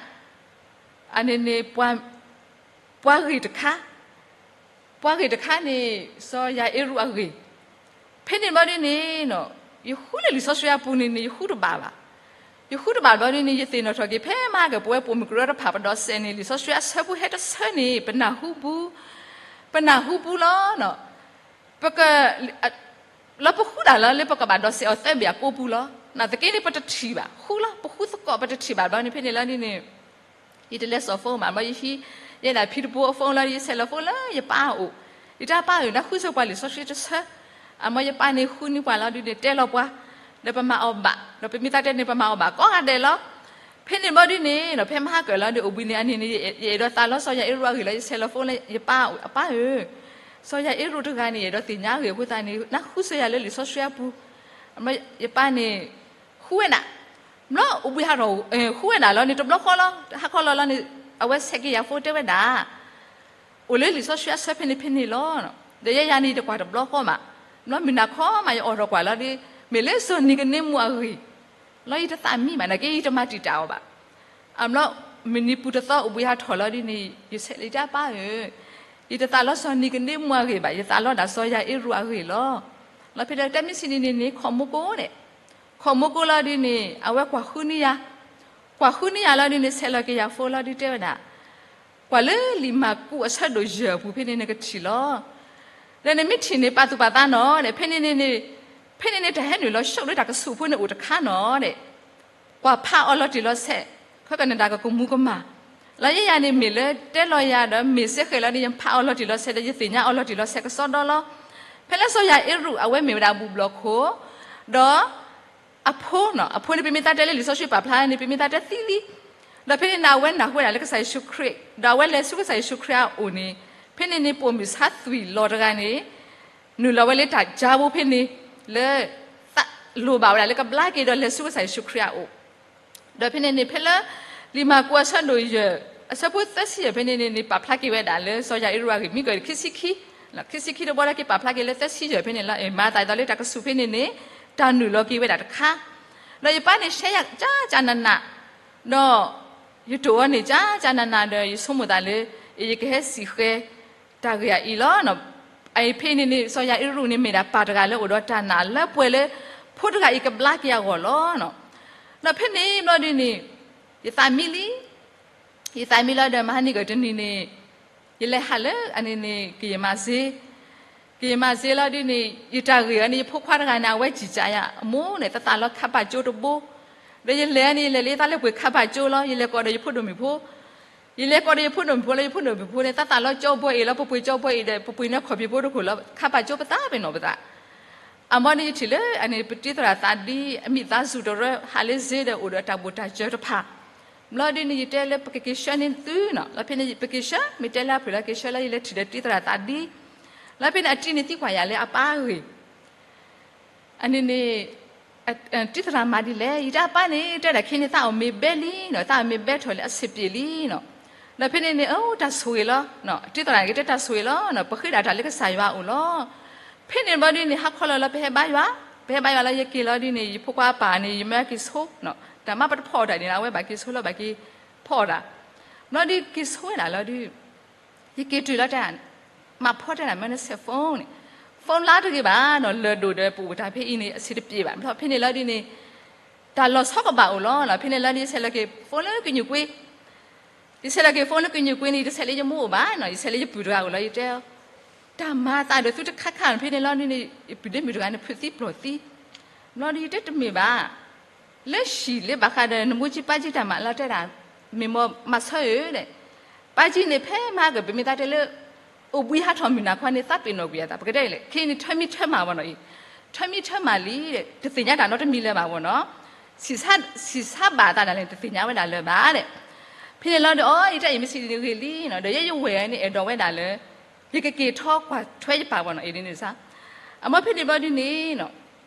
အန့ၣ်န့ၣ် ပှၤဂ့ၢ်တခါ, ပှၤဂ့ၢ်တခါန့ၣ် စီၤယၤအ့ရူးအဂ့ၢ်, ဖဲန့ၣ်ဘျီဒ်န့ၣ် ယဃုလၢလံာ်စီဆှံအပူၤန့ၣ်န့ၣ် ယဃုတဘၣ်ဘၣ်. ယဃုတဘၣ်ဘျီဒ်န့ၣ် ယသ့ၣ်နီၣ်ထီၣ်က့ၤ ဖဲမဟါကၢၢ်ပဝဲပိာ်မုၣ်ကရၢတဖၣ် ပဒိးစဲးန့ၣ် လံာ်စီဆှံအဆၢဖိဟဲတဆၢန့ၣ် ပနၢ်ဟူပူၤ, ပနၢ်ဟူပူၤလီၤ. ပက လၢပဃုဒၣ်လၢ လၢပကဘၣ်ဒိးစဲးအီၤသၢဘ့ၣ်အကိးပူၤလီၤ. နာ်သက့န့ၣ် ပတထံၣ်ဘၣ်, ဃုလီၤ, ပဃုသကိးပတထံၣ်ဘၣ်ဘျီန့ၣ် ဖဲန့ၣ်လီၤဒ်န့ၣ် ယတလဲၤစိာ် phone ဘၣ်, ဘျီယဟံး ယဲဒၣ်ဖံတဘိအ phone လီၤ ယဆဲးလီၤ phone လၢယပၢ်အအိၣ်, ယတဲပၢ်ဧၢ နဃုစၢၤပှၤလံာ်စီဆှံတဆၢ, အမ့ၢ်ယပၢ်န့ၣ်ဃုန့ၢ်ပှၤလီၤဒ်န့ၣ် တဲလီၤပှၤ, ဒီးပမၤအီၤဘၣ်, ဒီးပမ့ၢ်သးတဲန့ၣ် ပမၤအီၤဘၣ်ကိးဂၤဒဲးလီၤ. ဖဲန့ၣ်ဘျီဒ်န့ၣ် ဖဲမဟါကၢၢ်လီၤဒ် အိၣ်ဘှံးနံၤအနံၤန့ၣ် ယအဲၣ်ဒိးသးလီစီၤယၤအ့ရူးအဂ့ၢ်လီၤ ယဆဲးလီၤ phone လၢယပၢ်အအိၣ်, အပၢ်ဧၢ, စီၤယၤအ့ရူးတဂၤန့ၣ် ယအဲၣ်ဒိးသ့ၣ်ညါအဂ့ၢ်အဃိသတးန့ၣ် နဃုစၢၤယၤလၢလံာ်စီဆှံအပူၤ, ယပၢ်န့ၣ် ဃုဝဲဒၣ်, ဘျီအိၣ်ဘှံးဟးထီၣ် ဃုဝဲဒၣ်လီၤန့ၣ် တဘျီဃီလီၤ ဟါခီလီၤလီၤန့ၣ် အဝဲဆဲးက့ၤယၤ phone တဲဝဲဒၣ် အိၣ်လၢလံာ်စီဆှံအဆၢဖဲန့ၣ်ဖဲန့ၣ်လီၤ. ဒီးယဲယၤန့ၣ် ယတကွၢ်တဘျီဃီမး, ဘျီမုၢ်နၤခီမး ယအိးထီၣ်ကွၢ်လီၤဒီး မ့ၢ်လၢစီၤနံၤကဒ့မူးအဂ့ၢ်, ဘျီယတသးမံဘၣ် နာ်က့ယတမၤတံာ်တာ်အီၤဘၣ်. အဘျီ မုၢ်နံၤပူၤတသီအိၣ်ဘှံးဟးထီၣ်လီၤဒ်န့ၣ် ယဆဲးလၢယတၢ်ပၢ်ဧၢ, ယတသးလီစီၤနံၤကဒ့မူးအဂ့ၢ်ဘၣ်, ယသးလီဒၣ်စီၤယၤအ့ရူးအဂ့ၢ်လီၤ. လီၤဖဲဒီးတဲမ့ၢ်ဆံးန့ၣ်န့ၣ်န့ၣ် ခိးမိၢ်ကိန့ၣ်, ခိးမိၢ်ကိလီၤဒ်န့ၣ် အဝဲကွၢ်ဃုန့ၢ်ယၤ, ကွၢ်ဃုန့ၢ်ယၤလီၤဒ်န့ၣ် ဆဲးလီၤက့ၤယၤ phone လီၤဒ်တဲဝဲဒၣ် ကွၢ်လၢလံာ်မၢ်ကူးအဆၢဒိၣ်ယဲၢ်အပူၤဖဲန့ၣ်နကထံၣ်လီၤ. ဒီးနမ့ၢ်ထံၣ်န့ၣ် ပာ်သူၣ်ပာ်သးနီၤဒီး ဖဲန့ၣ်န့ၣ် ဖဲန့ၣ်န့ၣ် တၢ်ဟဲနုာ်လီၤဆှိးလၢတၢ်ကဆူးဖိန့ၣ်အိၣ်တခါနီၤဒီး ကွၢ်ဖးအီၤလီၤတံၢ်လီၤဆဲး, ခဲကနံၣ်တၢ်ကကမူၤကမၣ်, လီၤယဲယၤန့ၣ်မ့ၢ်လၢတဲလီၤယၤဒီး မ့ၢ်စ့ၢ်ကီးလီၤန့ၣ် ယဖးအီၤလီၤတံၢ်လီၤဆဲးဒီး ယသ့ၣ်ညါအီၤလီၤတံၢ်လီၤဆဲးကစီဒီလီၤ. ဖဲလၢစီၤယၤအ့ရူး အဝဲမ့ၢ်ဝဲဒၣ်ဘူၣ်ဘျီၣ်ခိၣ်, ဒီး အဖိနီၤ, အဖိန့ၣ် ပမ့ၢ်သးတဲလၢလံာ်စီဆှံပာ်ဖျါန့ၣ် ပမ့ၢ်သးတဲသံလံ, ဒီးဖဲန့ၣ်န့ၣ် အဝဲနၢ်ဟူဝဲဒၣ်လၢကစၢ်ယ့ၣ်ၡူးခရံာ်, ဒီးအဝဲလဲၤဆူကစၢ်ယ့ၣ်ၡူးခရံာ်အအိၣ်န့ၣ်, ဖဲန့ၣ်န့ၣ် ပိာ်မုၣ်ဆါသွံၣ်လီၤတဂၤန့ၣ် နုာ်လီၤဝဲလၢတၢ်ကၠါဘိဖဲန့ၣ်, လၢ သးလိၣ်ဘၣ်ဝဲဒၣ်လၢကဘျါက့ၤဒီးလဲၤဆူကစၢ်ယ့ၣ်ၡူးခရံာ်အအိၣ်, ဒီးဖဲန့ၣ်န့ၣ် ဖဲလၢ လံာ်မၢ်ကူးအဆၢဒိၣ်ယဲၢ် အဆၢဖိသၢဆံယဲၢ်ဖဲန့ၣ်န့ၣ်န့ၣ် ပာ်ဖျါက့ၤဝဲဒၣ်လၢစီၤယၤအ့ရူးအဂ့ၢ် မ့ၢ်ကီးခံဆံခံ, ခံဆံခံတဘျီလၢက့ၤပာ်ဖျါက့ၤလၢသၢဆံယဲၢ်ဖဲန့ၣ်လီၤ. မၤသးဒ်သိးလၢတၢ်ကဆူးဖဲန့ၣ်န့ၣ် တၢ်နုာ်လီၤက့ၤဝဲဒၣ်တခါ ဒီးယပၢ်န့ၣ်ရှဲယၤကၠးကၠးနးနး, ဒီးယတိာ်အီၤန့ၣ် ကၠးကၠးနးနးဒီး ယဆိကမိၣ်သးလၢ ယကဟဲစံၣ်ဃဲၤတၢ်ဂ့ၢ်အံၤလီၤ. အဖဲန့ၣ်န့ၣ် စီၤယၤအံရူၢ်န့ၣ် မ့ၢ်ဒၣ်ပၢ်တဂၤလၢအိၣ်ဒီးတၢ်နာ်လၢပှဲၤလၢ ဖိတဂၤအံၤကဘျါက့ၤအဂီၢ်လီၤ. ဒီးဖဲန့ၣ်ဘျီဒ်န့ၣ် ယသးမံလံ ယသးမံလီၤဒီး မဟါန့ၣ်ကတနံၤန့ၣ် ယလဲၤဟးလၢအန့ၣ်န့ၣ် ကယမၤစ့, ကယမၤစ့လီၤဒ်န့ၣ် ယတၢ်ဂ့ၢ်အီၤန့ၣ် ယဖိခွါတဂၤန့ၣ် အဝဲစံၣ်ကၠးယၤ အမိၢ်န့ၣ် သးသးလီခါပာ်ကၠိတဘိ, ဒီးယလဲၤန့ၣ် ယလဲၤလၢသးလၢပှ့ၤခါပာ်ကၠိလီၤ. ယလဲၤကိးဒီးယဖိဒိၣ်မုၣ်ဖိ ယလဲၤကိးဒီးယဖိဒိၣ်မုၣ်ဖိလၢ ယဖိဒိၣ်မုၣ်ဖိန့ၣ် သးသးလီကၠိဘှဲအံၤလီၤ. ပပှ့ၤကၠိဘှဲအံၤဒီး ပပှ့ၤန့ၢ်ခီၣ်ဖံးဖိတခိၣ်လီၤ. ခါပာ်ကၠိပသးပ့ၤနီၣ်ပသး အမ့ၢ်န့ၣ် ယထံၣ်လၢအန့ၣ် ပတံၤသရၣ်သးဒ် အမိသားစုတရၢ ဟးလၢစ့ဒီး အိၣ်ဒီးတၢ်ဘိၣ်တၢ်စၢၤတဖၣ်, ဘျီဒ်န့ၣ် ယတဲလၢပကက့ၤဆှၢန့ၢ်သုနီၤ, လီၤဖဲန့ၣ် ပက့ၤဆှၢ မ့ၢ်တဲလၢအဖုၣ်လီၤ က့ၤဆှၢလီၤ ယလဲၤထံၣ်ဒီးတံၤသရၣ်သးဒ်, လီၤဖဲန့ၣ် အတံၤန့ၣ်သံကွၢ်ယၤလၢအပၢ်အဂ့ၢ် အန့ၣ်န့ၣ် တံၤသရၣ်မၤဒ်လဲၣ်, ယတဲအပၢ်န့ၣ် တဲဒၣ်ခဲန့ၣ် သးအိၣ်မ့ၢ်ဘဲလံနီၤ, သးအိၣ်မ့ၢ်ဘဲထီၣ်လၢအဆံးပျ့ၤလံနီၤ, ဒီးဖဲန့ၣ်န့ၣ် အတၢ်ဆိၣ်ဂ့ၤလီၤ, တံၤသရၣ်န့ၣ်ကတဲတၢ်ဆိၣ်ဂ့ၤလီၤ, ပဃ့ဒၣ်တၢ်လၢကစၢ်ယွၤအအိၣ်လီၤ. ဖဲန့ၣ်ဘျီဒ်န့ၣ် ဟါခီလီၤလီၤ ပဟဲဘါယွၤ, ပဟဲဘါယွၤလီၤ ယက့ၤလီၤဒ်န့ၣ် ယဖိခွါအပၢ်န့ၣ် ယမၢက့ၤဆိ, တၢ်မၤပတဖီၣ်အီၤတၢ်န့ၣ် အဝဲဘၣ်က့ၤဆိလီၤ ဘၣ်က့ၤဖီၣ်အီၤတၢ်, ဘျီဒ်က့ၤဆိဝဲဒၣ်လီၤဒ် ယက့ၤတုၤလီၤတဲ မၤဖီတဲဒၣ်မ့ၢ်နဆဲး phone န့ၣ်, phone လါတဂ့ၤဘၣ်နီၤ, လၢၢ်ဒိၣ်ဒီးပအိၣ်တၢ်ဖဲအံၤန့ၣ် အဆံးတပျ့ၤဘၣ်, ဘျီဖဲန့ၣ်လီၤဒ်န့ၣ် တၢ်လီၤဆီကဘၣ်အိၣ်လီၤနီၤ, ဖဲန့ၣ်လီၤဒ်ယဆဲးလီၤက့ၤ phone လၢကညူၣ်ကွ့, ယဆဲးလီၤက့ၤ phone လၢကညူၣ်ကွ့န့ၣ် ယတဆဲးလၢယမိၢ်အိၣ်ဘၣ်နီၤ, ယဆဲးလၢယပုၢ်တဂၤအိၣ်လီၤ, ယတဲ တၢ်မၤသးဒီးသုတခါခါန့ၣ် ဖဲန့ၣ်လီၤဒ်န့ၣ် ယပုၢ်ဒီးမုၣ်တဂၤန့ၣ် ဖုးသံပျီၢ်သံ, ဘျီဒ်ယတဲတမ့ၢ်ဘၣ် လၢဟံၣ်လၢဘၣ်ဃးဒီးနမိၢ်ကၠံပၢ်ကၠံတၢ်မၤလီၤတဲဒၣ်, မ့ၢ်မ့ၢ်မၤဆၢဧၢဒီး, ပၢ်ကၠံန့ၣ်ဖဲမၤကပမ့ၢ်သးတဲလၢ အိၣ်ဘှံးဟးထီၣ်မုၢ်နၤခီန့ၣ် သးပ့ၤနီၣ်ကွံာ်အသး ပကတဲလဲၣ် ခဲအံၤန့ၣ် ထၢမံထၢမၤဝဲနီၤအံၤ, ထၢမံထၢမၤလံဒီး တသ့ၣ်ညါတၢ်နီတမံၤလၢၤဘၣ်ဝဲနီၤ, ဆံးဆါဘၣ်အသးဒၣ်လဲာ် တသ့ၣ်ညါဝဲဒၣ်လၢၤဘၣ်ဒီး, ဖဲန့ၣ်လီၤဒီး အီ ယတၢ်အံၤမ့ၢ်ဆံးဂ့ၤလံနီၤ, ဒီးယဲယဝဲၢ်န့ၣ် အဲၣ်ဒိးဝဲဒၣ်လၢ ယကက့ၤထီကွၢ်ထွဲယပၢ်ဝဲနီၤ အံၤဒ်န့ၣ်စါ, အမ့ၢ်ဖဲန့ၣ်ဘျီဒ်န့ၣ်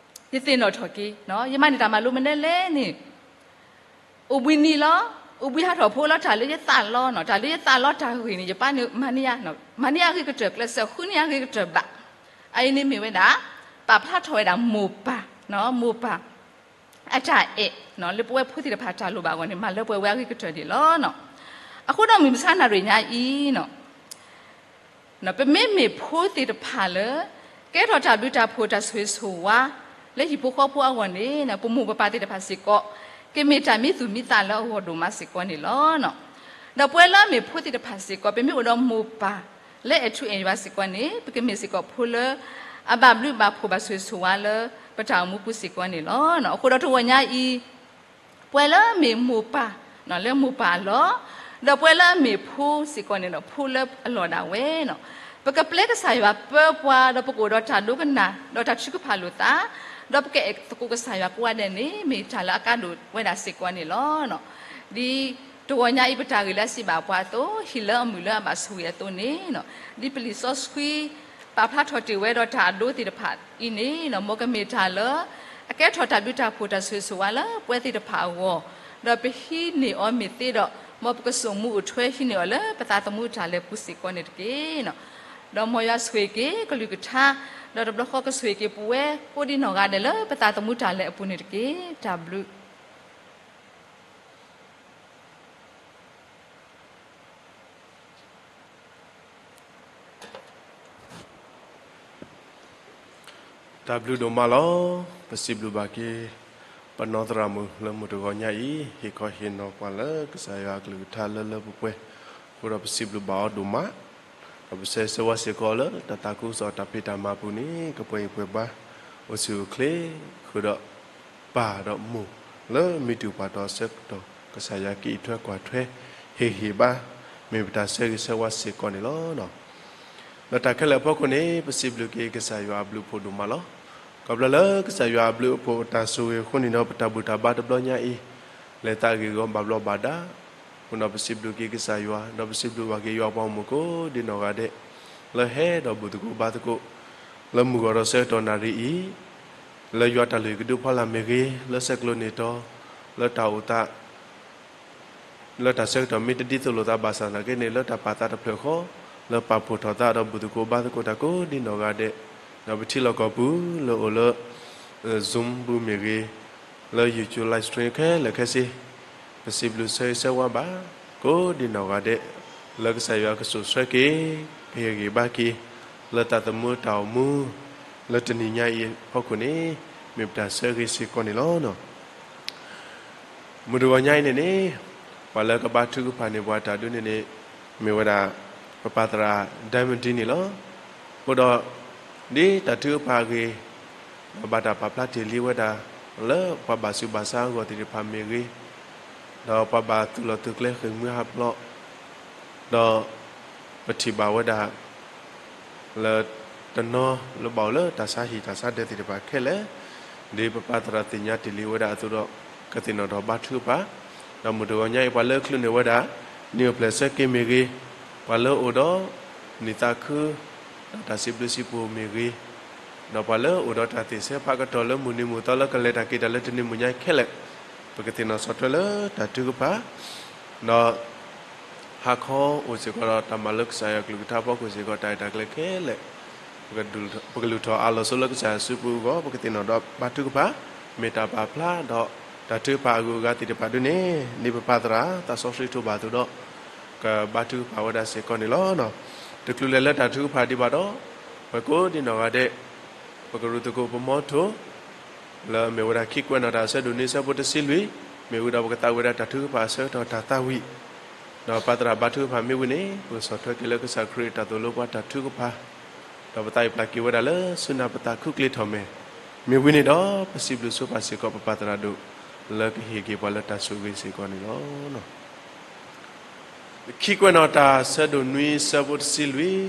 ယသ့ၣ်နီၣ်ထီၣ်က့ၤ, ယမၤန့ၢ်တၢ်မၤလိမနုၤလဲၣ်န့ၣ် အိၣ်ဘှံးနံၤလီၤ, အိၣ်ဘှံးဟးထီၣ်ဖိလီၤ, တၢ်လၢယသးလီနီၤ, တၢ်လၢယသးလီတၢ်ဂ့ၢ်န့ၣ် ယပၢ်န့ၣ်မၤန့ၢ်ယၤ, မၤန့ၢ်ယၤအဂ့ၤကတၢၢ်, ကျဲးစၢးဃုန့ၢ်ယၤအဂ့ၤကတၢၢ်ဘၣ်. အအံၤန့ၣ်မ့ၢ်ဝဲဒၣ် ပာ်ဖျါထီၣ်ဝဲဒၣ်မိၢ်ပၢ်, မိၢ်ပၢ် အတၢ်အဲၣ် လၢပဝဲဖိသ့ၣ်တဖၣ်တၢ်လိၣ်ဘၣ်အဂီၢ်န့ၣ် မၤလၢပှဲၤဝဲအဂ့ၤကတၢၢ်န့ၣ်လီၤ. အဃိဒီးမုၢ်မဆါနၣ်ရံၣ်ညါအံၤ ပမ့မ့ၢ်ဖိသ့ၣ်တဖၣ်လၢ ကဲထီၣ်တၢ်ဘျုးတၢ်ဖှိၣ်တၢ်ဆိၣ်ဂ့ၤဆိၣ်ဝါ လၢဟံၣ်ဖိဃီဖိအဂီၢ်န့ၣ် ပမိၢ်ပပၢ်သ့ၣ်တဖၣ်စ့ၢ်ကီး ကမ့ၢ်တၢ်မံသူၣ်မံသးလၢအဂီၢ်ဒိၣ်မးစ့ၢ်ကီးန့ၣ်လီၤ. ဒီးပဝဲလၢအမ့ၢ်ဖိသ့ၣ်တဖၣ်စ့ၢ်ကီး ပမ့ၢ်အိၣ်ဒီးမိၢ်ပၢ်လၢအဲၣ်ထူအဲၣ်ယွၤစ့ၢ်ကီးန့ၣ် ပကမ့ၢ်စ့ၢ်ကီးဖိလၢ အဘၣ်ဘျုးဘၣ်ဖှိၣ်ဘၣ်ဆိၣ်ဂ့ၤဆိၣ်ဝါလၢ ပတၢ်အိၣ်မူပူၤစ့ၢ်ကီးန့ၣ်လီၤ. အဃိဒီးတဂီၢ်ညါအံၤ ပဝဲလၢအမ့ၢ်မိၢ်ပၢ် လၢမိၢ်ပၢ်အလီၢ်, ဒီးပဝဲလၢအမ့ၢ်ဖိစ့ၢ်ကီးန့ၣ်ဒီး ဖိလၢအလီၢ်ဒၣ်ဝဲနီၤ, ပကပျဲကစၢ်ယွၤပၢပှၤ ဒီးပကအိၣ်ဒီးတၢ်ဒိကနၣ် ဒီးတၢ်ထုကဖၣ်လိာ်သး, ဒီးပကအဲၣ်သကိးကစၢ်ယွၤကိးဂၤဒဲးန့ၣ် မ့ၢ်တၢ်လၢအကါဒိၣ်ဝဲဒၣ်စ့ၢ်ကီးန့ၣ်လီၤ. ဒ်တဂီၢ်ညါအံၤပတၢ်ဂ့ၢ်လၢအစံးဘၣ်ပှၤအသိး ဟံၣ်လၢအမုာ်လၢအဘၣ်ဆိၣ်ဂ့ၤအသိးန့ၣ်, ဒ်ပလံာ်စီဆှံ ပာ်ဖျါထီၣ်တ့ၢ်ဝဲဒီးတၢ်အဒိသ့ၣ်တဖၣ်အံၤန့ၣ် မ်ကမ့ၢ်တၢ်လၢ အကဲထီၣ်တၢ်ဘျုးတၢ်ဖှိၣ်တၢ်ဆိၣ်ဂ့ၤဆိၣ်ဝါလၢပဝဲသ့ၣ်တဖၣ်အဂီၢ်, ဒီးပဟံးန့ၢ်အီၤမ့ၢ်သ့ဒီး မ်ပကစိာ်မူအိၣ်ထွဲဟံးန့ၢ်အီၤလၢပသးသမူတၢ်လဲၤပူၤစ့ၢ်ကီးန့ၣ်တက့ၢ်. ဒီးမ်ယွၤဆိၣ်ဂ့ၤက့ၤ ကလုၢ်ကထါ, ဒီးတဘျီဃီကဆိၣ်ဂ့ၤက့ၤပဝဲကိးဒံနီၢ်ဂၤဒဲးလၢပသးသမူတၢ်လဲၤအပူၤန့ၣ်တက့ၢ်. တၢ်ဘျုး တၢ်ဘျုးဒိၣ်မးလီၤ. ပစံးဘျုးဘၣ်က့ၤ ပနီၢ်သရၣ်မုၣ်လၢမုၢ်တဂီၤညါအံၤ ဟ့ၣ်ခီဟ့ၣ်နီၤပှၤလၢကစၢ်ယွၤအကလုၢ်ကထါလၢလၢပှဲၤပှဲၤ, အဃိဒီးပစံးဘျုးဘၣ်အီၤဒိၣ်မး, ဒီးပဆၢဂ့ၤဆၢဝါစ့ၢ်ကီးလၢ တၢ်သးခုကစီၣ်တၢ်ဖံးတၢ်မၤပူၤန့ၣ် ကပှဲၤအံၤပှဲၤဘါ အိၣ်ဆူၣ်အိၣ်ချ့, ဃုာ်ဒီး ပၢ်ဒီးမိၢ် လၢမ့ၢ်တုၤပှၤဒီးဆၢကတီၢ် ကစၢ်ယွၤကအံးထွဲကွၢ်ထွဲ ဟ့ၣ်ဂံၢ်ဘါ မ့ၢ်ပတၢ်ဆၢဂ့ၤဆၢဝါစ့ၢ်ကီးန့ၣ်လီၤ. ဒီးတၢ်ခဲလၢာ်အဖီခိၣ်န့ၣ် ပစံးဘျုးက့ၤကစၢ်ယွၤအဘျုးအဖှိၣ်ဒိၣ်မးလီၤ. ခီဖျိလၢကစၢ်ယွၤအဘျုးအဖှိၣ်အတၢ်ဆိၣ်ဂ့ၤအဃိန့ၣ်ဒီး ပတၢ်ဘူၣ်တၢ်ဘါတဘျီညါအံၤ လဲၤသးဂ့ၢ်ဂီၤဘၣ်ဘျီးဘၣ်ဒါ, အဃိဒီးပစံးဘျုးက့ၤကစၢ်ယွၤ ဒီးပစံးဘျုးဘၣ်က့ၤယွၤပှၤဂီၢ်မုၢ်ကိးဒံနီၢ်ဂၤဒဲး လၢဟဲဒီးဘူၣ်သကိးဘါသကိး လၢမုၢ်ဂီၤဒီးဆၢကတီၢ်နၣ်ရံၣ်အံၤ, လၢယွၤတၢ်လုၢ်ဟံၣ်ကဒုဖီလာ်မ့ၢ်ဂ့ၤ, လၢဆဲးကျိးန့ၢ်တီၤ, လၢတၢ်အိၣ်သး လၢတၢ်ဆၢကတီၢ်မ့ၢ်တဒ်သိးလိာ်သးဘၣ်ဆၣ်သနာ်က့န့ၣ် လၢတၢ်ပာ်သးတဖျၢၣ်ဃီ, လၢပာ်ဖှိၣ်ထီၣ်သးဒီးဘူၣ်သကိးဘါသကိးတၢ်ကိးဒံနီၢ်ဂၤဒဲး, ဒီးပထံလီၢ်ကီၢ်ပူၤလၢအိၣ်လၢ Zoom ပူၤမ့ၢ်ဂ့ၤ, လၢ YouTube live stream ခဲလၢာ်ခဲဆ့, ပစံးဘျုးဆၢဂ့ၤဆၢဝါဘၣ် ကိးဒံနီၢ်ဂၤဒဲး, လၢကစၢ်ယွၤကစိာ်ဆှၢက့ၤ, ကဟ့ၣ်ဂံၢ်ဘါက့ၤ, လၢတၢ်သမူတၢ်အိၣ်မူ, လၢတနံၤညါအံၤအဖီခိၣ်န့ၣ်, မ့ၢ်ပတၢ်ဆၢဂ့ၤစ့ၢ်ကီးန့ၣ်လီၤ. မုၢ်တဂီၤညါအံၤန့ၣ်န့ၣ်, ပှၤလၢကဘါထုကဖၣ်န့ၢ်ပှၤတၢ်ဒုးန့ၣ်န့ၣ်, မ့ၢ်ဝဲဒၣ် ပပၢ်သရၣ် Diamond န့ၣ်လီၤ. အဃိဒီး, ဒ်တၢ်ထုကဖၣ်အဂ့ၢ်, ဒီးဘၣ်တၢ်ပာ်ဖျါတ့ၢ်လံဝဲဒၣ်, လၢပှၤဘၣ်ဆူးဘၣ်ဆါအဂီၢ်သ့ၣ်တဖၣ်မ့ၢ်ဂ့ၤ, ဒီးပှၤဘၣ်သူၣ်လီၤသုးကျဲဃ့ၢ်မှံဟးဖျိး, ဒီးပထံၣ်ဘၣ်ဝဲဒၣ် လၢတနီၤလၢဘၣ်အိၣ်လၢတၢ်ဆါဟံၣ်တၢ်ဆါဒၢးသ့ၣ်တဖၣ်ခဲလၢာ်, ဒ်ပပၢ်သရၣ်သ့ၣ်ညါတ့ၢ်လံဝဲဒၣ်အသိးဒီး, ကသ့ၣ်နီၣ်ထီၣ်ဘါထုကဖၣ်, ဒီးမုၢ်တဂီၤညါအံၤပှၤလၢအချုးန့ၢ်ဝဲဒၣ်, နံၣ်အိၣ်ဖျဲၣ်ဆၢက့ၤမ့ၢ်ဂ့ၤ, ပှၤလၢအအိၣ်ဒီး, နံၣ်သးခု, ဒီးတၢ်စံးဘျုးစံးဖှိၣ်မ့ၢ်ဂ့ၤ, ဒီးပှၤလၢအအိၣ်ဒီးတၢ်သ့ၣ်ဆၢဖးကတီၢ်လၢမုၢ်နံၤမုၢ်သီလၢကလဲၤတၢ်က့ၤတၢ်လၢတနံၤမုၢ်ညါခဲလၢာ်, ပကသ့ၣ်နီၣ်ဆီၣ်ထွဲလၢတၢ်ထုကဖၣ်, ဒီး ဟါခီအိၣ်စ့ၢ်ကီးဒီးတၢ်မၤလၢကစၢ်ယွၤကလုၢ်ကထါအဖီခိၣ်စ့ၢ်ကီးတၢ်ရဲၣ်တၢ်ကျဲၤခဲလၢာ်, ပကလူၤထီၣ်အးလီၤဆိလၢကစၢ်ယွၤစုပူၤအဂီၢ် ပကသ့ၣ်နီၣ်ဒီးဘါထုကဖၣ်, မ့ၢ်တၢ်ပာ်ဖျါဒီးတၢ်ထုကဖၣ်အဂုၤအဂၤသ့ၣ်တဖၣ်ဒုန့ၣ်, ဒ်ပပၢ်သရၣ်သးစီဆှံထိးဘၣ်အသိးဒီး, ကဘါထုကဖၣ်ဝဲဒၣ်စ့ၢ်ကီးန့ၣ်လီၤ. တချုးလဲၤလၢတၢ်ထုကဖၣ်ဒံးဘၣ်ဒီး, ပကိးဒံနီၢ်ဂၤဒဲး, ပကရူၢ်သကိးပမီထိၣ် လၢအမ့ၢ်ဝဲဒၣ်ခံကွဲးနီၣ်တၢ်အဆၢဒိၣ်နွံဆၢဖိတဆံလွံၢ်, မ့ၢ်ဝံၤဒီးပကသးဝံၣ်ဝဲဒၣ်တၢ်ထုကဖၣ်အဆၢကတီၢ်တၢ်သးဝံၣ်, ဒီးပၢ်သရၣ်ဘါထုကဖၣ်မ့ၢ်ဝံၤန့ၣ် ပကဆီၣ်ထွဲက့ၤလၢကစၢ်ခရံာ်အတၢ်သိၣ်လိပှၤတၢ်ထုကဖၣ်, ဒီးပသးအံၤပျၢ်က့ၤဝဲဒၣ်လၢဆူနၢ်ပသးခုကျ့ထီၣ်မဲာ်, မ့ၢ်ဝံၤန့ၣ်ဒီးပစံးဘျုးဆိပာ်စ့ၢ်ကီးပပၢ်သရၣ်ဒိၣ်, လၢကဟ့ၣ်က့ၤပှၤလၢတၢ်ဆိၣ်ဂ့ၤစ့ၢ်ကီးန့ၣ်လီၤ. ခံကွဲးနီၣ်တၢ်ဆၢဒိၣ်နွံဆၢဖိတဆံလွံၢ်,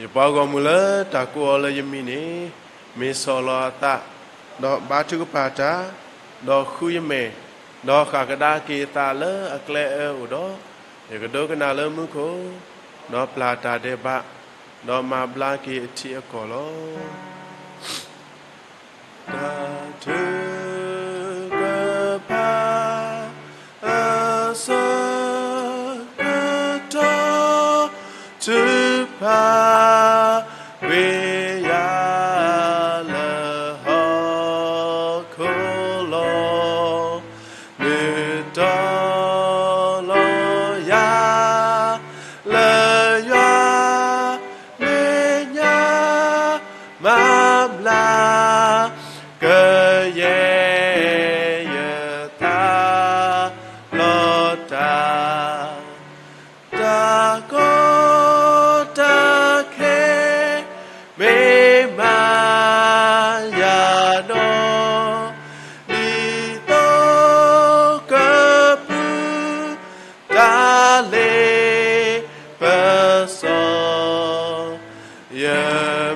ယပှၤဂီၢ်မုၢ်လၢတၢ်ကိးအီၤလၢယမံၤန့ၣ်, မ့ၢ်ဆီၣ်လီၤအသး, ဒီးဘါထုကဖၣ်တၢ်, ဒီးဃုယမဲာ်, ဒီးဃၣ်ကဒါက့ၤအသးလၢအကျဲအၢအိၣ်ဒီး, ယကဒိကနၣ်လၢမူခိၣ်, ဒီးပျၢ်တၢ်ဒဲးဘး, ဒီးမၤဘျါက့ၤအထံအကီၢ်လီၤ. တၢ်ထုကဖၣ် အဆၢကတီၢ် ထုကဖၣ်ကွံာ်ယၤလၢ ဟီၣ်ခိၣ်လီၤ. နုာ်တီလီၤယၤ လၢယွၤမဲာ်ညါ မၤဘျါ ကယဲၢ်ယသးလီၤတၢ် တၢ်ကီတၢ်ခဲ မ့ၢ်မၤယၤဒီး ဒ်သိးကပုၢ် တၢ်လ့ပစီ ယ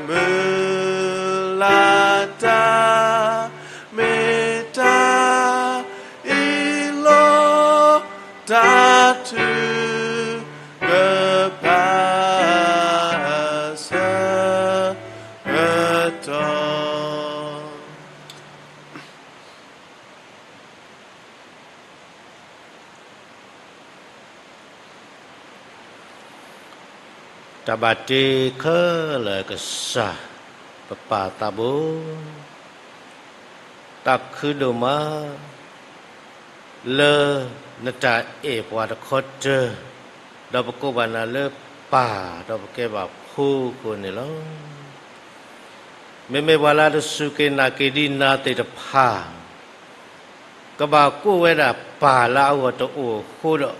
မုၢ်လၢ်တၢ် မ့ၢ်တၢ်အ့ၣ်လိာ် တၢ်ထုကဖၣ်အဆၢကတီၢ် တၢ်ဘၣ်တ့ခဲလၢာ်ကစၢ် ပပၢ်သးဘိ, သးခုဒိၣ်မး လၢနတၢ်အဲၣ်ပှၤတခီတၢၢ်, ဒီးပကိးဘၣ်နၤလၢပၢ် ဒီးပကဲဘၣ်ဖိအဃိန့ၣ်လီၤ. မ့မ့ၢ်ပှၤလၢအတစူၢ်က့ၤနာ်က့ၤဒံးနၤသ့ၣ်တဖၣ် ကဘၣ်ကိးဝဲဒၣ်ပၢ်လၢအဂီၢ်တအိၣ်အဃိဒီး,